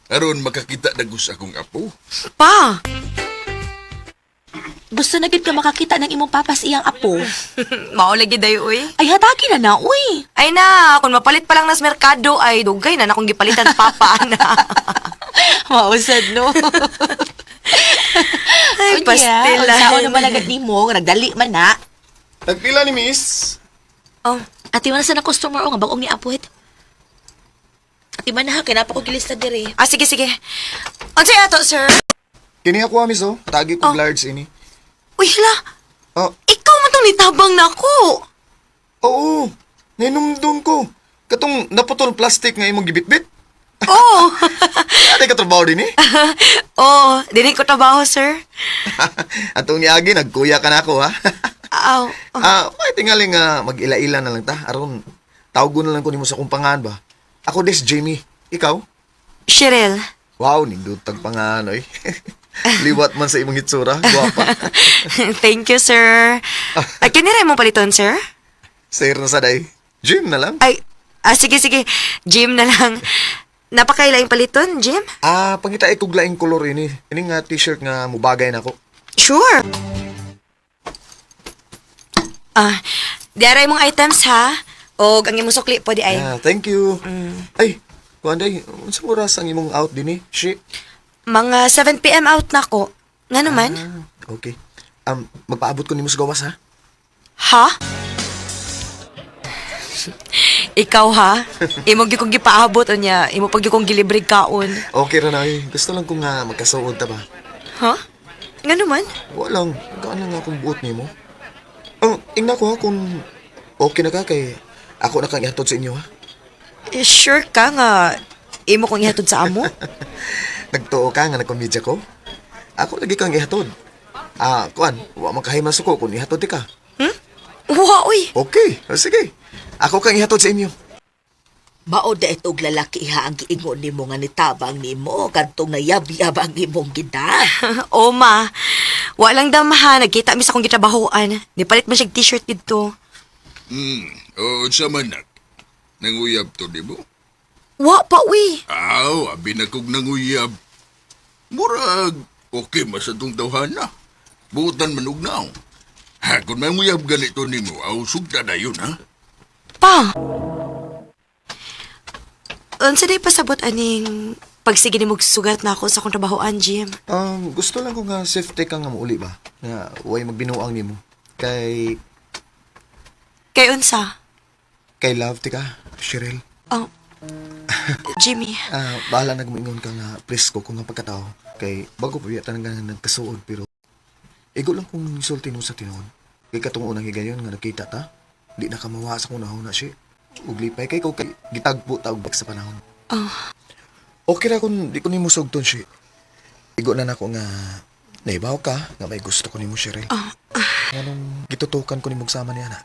Aron makakita dagos akong apo. Pa. Gusto na gid ka makakita ng imong papas iyang apo. Mao lagi dayo oy. Ay hatagi na na uy. Ay na, kung mapalit pa lang nas merkado ay dugay na na akong gipalitan papa na. Mausad no. Ay, pastila. Unsaon naman agad nimo, nagdali man na. Nagpila ni miss. Oh, Ati man sa na customer o nga bagong ni apo het. Ati man ha kay napa ko gilista dire. Ah, sige, sige. Unsay ato, sir? Kini ako, ha, miss, oh. Tagi ko large ini. Uy, hala. Oh. Ikaw man tong nitabang nako. Oo, nainumdum ko. Katong naputol plastic nga imong gibitbit. Oh. Ate ka trabaho din eh. Oh, dili ko trabaho, sir. Atong niagi, nagkuya ka na ako, ha? Aw. Ah, may tingali nga mag-ila-ila na lang ta. Aron, tawgon na lang ko nimo sa akong pangan ba. Ako des Jamie. Ikaw? Cheryl. Wow, nindutag pangan, oy. Liwat man sa imong hitsura, gwapa. Thank you, sir. Ay, kinira mo paliton, sir? Sir na sa day. Jim na lang. Ay, ah, sige, sige. Jim na lang. Napakailaing paliton, Jim? Ah, pangita ikog laing kolor ini. Ini nga t-shirt nga mubagay nako. Sure. Ah, di aray mong items, ha? O, ang imong sukli po di ay. Ah, thank you. Ay, kuan day, unsa oras ang imong out dinhi? Shi. Mga 7 p.m. out na ko. Nga naman? Okay. Magpaabot ko nimo sa gawas ha. Ha? Ikaw ha? Imo gyud kong gipaabot unya, imo pag gyud kong gilibre kaon. Okay ra na oy. Gusto lang ko nga magkasuod ta ba. Ha? Nga naman? Wala lang, gaan lang akong buot nimo. Ang ingna ko ha kung okay na ka kay ako na kang ihatod sa inyo ha. Eh, sure ka nga imo kong ihatod sa amo? Nagtuo ka nga nagkomedya ko. Ako lagi kang ihatod. Ah, kuan, wa man kahimas ko kung ihatod di ka. Wa uy. Okay, o sige. Ako kang ihatod sa inyo. Mao da itog lalaki ha ang giingon nimo nga nitabang nimo kadtong nayab-yab ang imong gida. O ma, walang damahan, nagkita mi sa akong gitrabahoan. Nipalit man siya t-shirt didto. O unsa man nak? Nanguyab to nimo? Wa pa uy. Aw, abi na kog nanguyab. Murag okay man sa tong tawhana. Butan man og naong. Ha, kung manguyab ganito nimo, aw sugta na yun ha. Pa. Unsa day pasabot aning pagsige nimo sugat na ako sa akong trabahoan, Jim? Gusto lang ko nga safety ka nga muuli ba? Nga way magbinuang nimo. Kay Kay unsa? kay love ti ka, Cheryl. Oh. Jimmy. Ah, bahala na gumingon ka nga presko ko nga pagkatao. Kay bago pa yata nga nagkasuod pero igo lang kung insulti mo sa tinuod. Kay katong unang higayon nga nakita ta, di na ka mawa sa kung na siya. Ug lipay kay ko kay gitagpo ta og sa panahon. Oh. Okay ra kung di ko nimo sugton siya. Igo na nako nga naibaw ka nga may gusto ko nimo, Cheryl. Oh, Nganong gitutukan ko nimo sama niya na.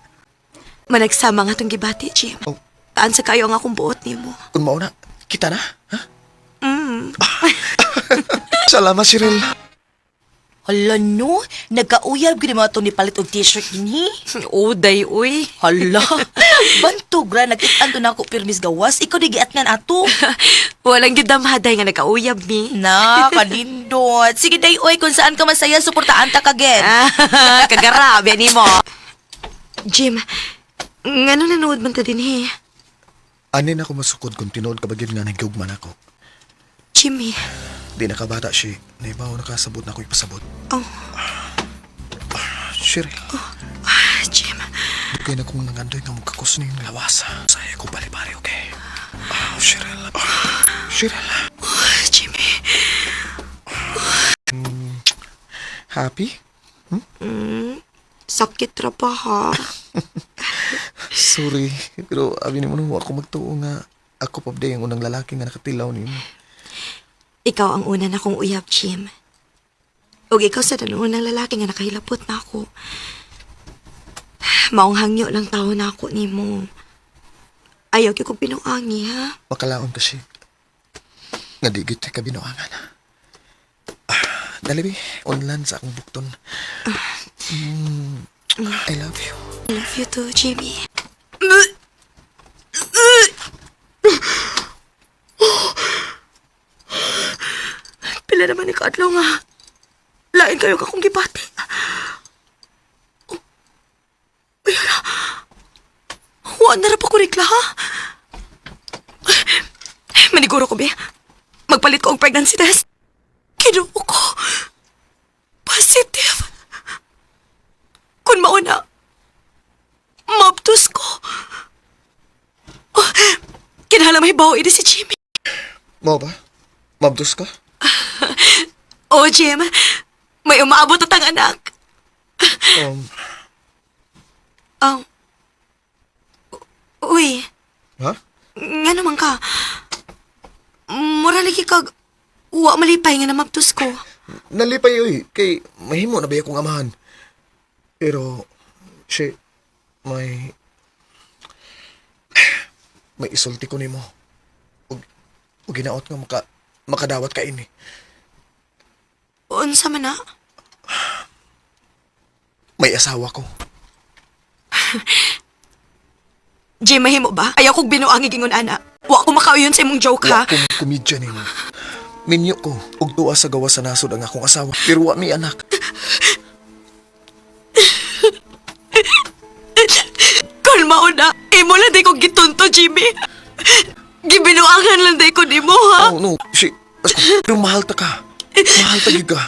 Managsama nga tong gibati, Jim. Oh. Taan sa kayo ang akong buot nimo. Kung mauna, kita na. Ha? Mm. Salamat, Cheryl. Hala no, nagkauyab gid mo atong nipalit og t-shirt dinhi. Uday, uy. Hala, bantog ra nagkit-an to nako pirmis gawas, ikaw di giatngan ato. Walang gidamhaday nga nagkauyab mi. Na, kanindot. Sige day oy, kung saan ka masaya, suportaan ta ka gid. Ah, kagarabe nimo. Jim, ngano nanood man ta dinhi? Anin ako masukod kung tinuod ka ba gyud nga nagugman ako. Jimmy. Di nakabata si. Naibaw nakasabot na ako ipasabot. Oh. Cheryl, Ah, Jim. kay na kong nangandoy nga magkakos na yung lawas. Saya ko bali-bali, okay? Ah, Cheryl. Ah, Cheryl. Oh, Jimmy. Happy? Mm, sakit ra pa ha. Sorry, pero abi nimo no, ako magtuo nga ako pa ba ang unang lalaki nga nakatilaw nimo. Ikaw ang una na kong uyab, Jim. Ug ikaw sa unang lalaki nga nakahilapot na ako. Maong hangyo lang tao na ako nimo. Ayaw gyud kong pinuangi, ha? Makalaon kasi. Nga di gyud ka binuangan. Ah, dali bi, unlan sa akong bukton. I love you. I love you too, Jimmy. Pila naman ni kaadlaw nga. Lain kayo ka kong gibati. Uy, ala. Wa na ra pa ko rekla, ha? Maniguro ko, be. Magpalit ko ang pregnancy test. Kinuo ko. Positive. Kung mauna, mabtos ko. Oh, kinahanglan mahibaw ini si Jimmy. Mao ba? Mabdos ka? Oh, Jim. May umaabot at ang anak. Uy, Ha? nga naman ka. Mura lagi kag wa malipay nga namabtos ko. Nalipay oy, kay mahimo na ba akong amahan. Pero si may may isulti ko nimo. Ug ug ginaot nga makadawat ka ini. Unsa man na? May asawa ko. Jim, mahimo ba? Ayaw kog binuangi gingon ana. Wa ko makauyon sa imong joke ha. Wa ko komedya nimo. Minyo ko ug tuwa sa gawas sa nasod ang akong asawa. Pero wa mi anak. Kalma na. Imo lang day ko gitunto, Jimmy. Gibinuangan lang day ko nimo ha. Oh no, si pero mahal ta ka. Mahal ta gyud ka.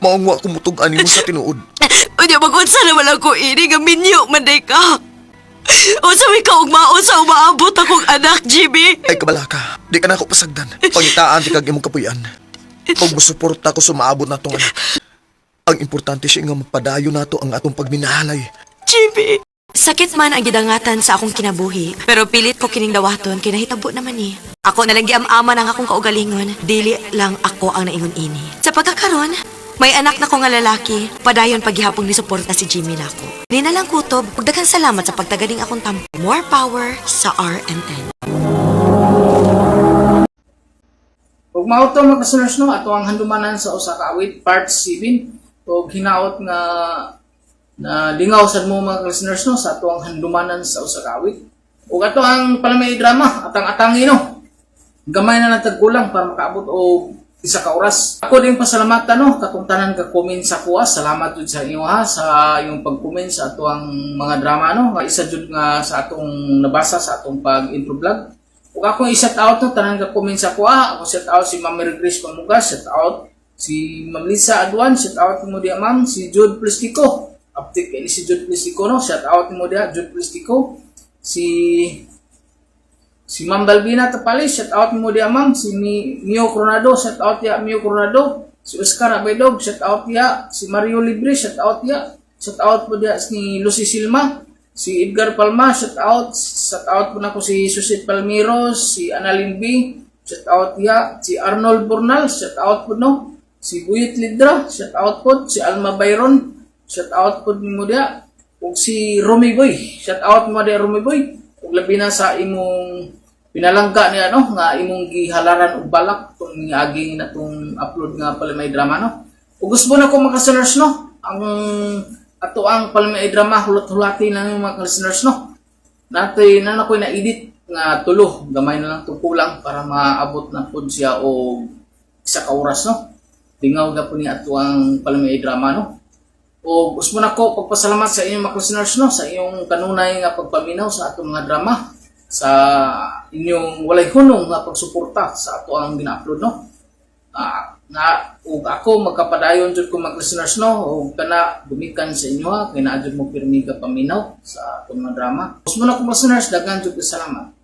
Maong wa ko mutug-an nimo sa tinuod. Unya mag-unsa na walang ko ini nga minyo man day ka. Unsa may kaugmaon sa umaabot akong anak, Jimmy? Ay kabala ka. Di ka na ako pasagdan. Pangitaan ti kag imong kapuy-an. Ug mosuporta ko sa maabot natong anak. Ang importante siya nga mapadayon nato ang atong pagminahalay. Jimmy! Sakit man ang gidangatan sa akong kinabuhi, pero pilit ko kining dawaton kay nahitabo naman eh. Ako na lang giam-aman ang akong kaugalingon, dili lang ako ang naingon ini. Sa pagkakaron, may anak na ko nga lalaki, padayon paghihapong ni suporta si Jimmy nako. Di na lang kutob, ug daghang salamat sa pagtagaling akong tampo. More power sa RMN. Ug mao to mga listeners no, ato ang handumanan sa usa ka awit part 7 ug hinaot nga na lingaw sad mo mga listeners no sa ato ang handumanan sa usa ka awit. Ug ato ang palamay drama atang-atangi no. Gamay na lang tagkulang para makaabot og isa ka oras. Ako din pasalamatan no katong tanan ka comment sa kuha. Salamat jud sa inyo ha sa iyong pag-comment sa ato ang mga drama no. Nga isa jud nga sa atong nabasa sa atong pag-intro vlog. Ug akong i-shout out no tanan ka comment sa kuha. Ako shout out si Ma'am Mary Grace Pamugas, shout out si Ma'am Lisa Aduan, shout out mo diya ma'am, si Jude Plistico. Update kay ni si Jude Plistico no, shout out mo diya Jude Plistico. Si Si Ma'am Balbina Tapales, shout out mo diya ma'am. Si Mio Coronado, shout out ya Mio Coronado. Si Oscar Abaydog, shout out ya. Si Mario Libre, shout out ya. Shout out po diya ni Lucy Silma. Si Edgar Palma, shout out. Shout out po na ko si Susit Palmiro, si Annalyn B, shout out ya. Si Arnold Burnal, shout out po no. Si Buyit Lidra, shout out pod. Si Alma Byron, shout out pod nimo diha. Ug si Romy Boy, shout out mo diha, Romy Boy. Ug labi na sa imong pinalangga niya, no, nga imong gihalaran og balak tong miagi na tong upload nga Palimay Drama, no. Ug gusto na ko, mga listeners, no, ang ato ang Palimay Drama, hulat-hulati lang yung mga listeners, no. Natay na na ko na edit nga tulo, gamay na lang to kulang para maabot na pod siya og 1 ka oras, no. Tingaw na po ni ato ang Palimay Drama, no. O gusto na ko pagpasalamat sa inyong mga listeners, no, sa inyong kanunay nga pagpaminaw sa atong mga drama, sa inyong walay hunong nga pagsuporta sa ato ang gina-upload, no. Na ug ako magkapadayon jud ko, mga listeners, no, ug kana gumikan sa inyo ha, kay naa jud mo pirmi ka paminaw sa atong mga drama. Gusto na ko, mga listeners, daghan jud ko salamat.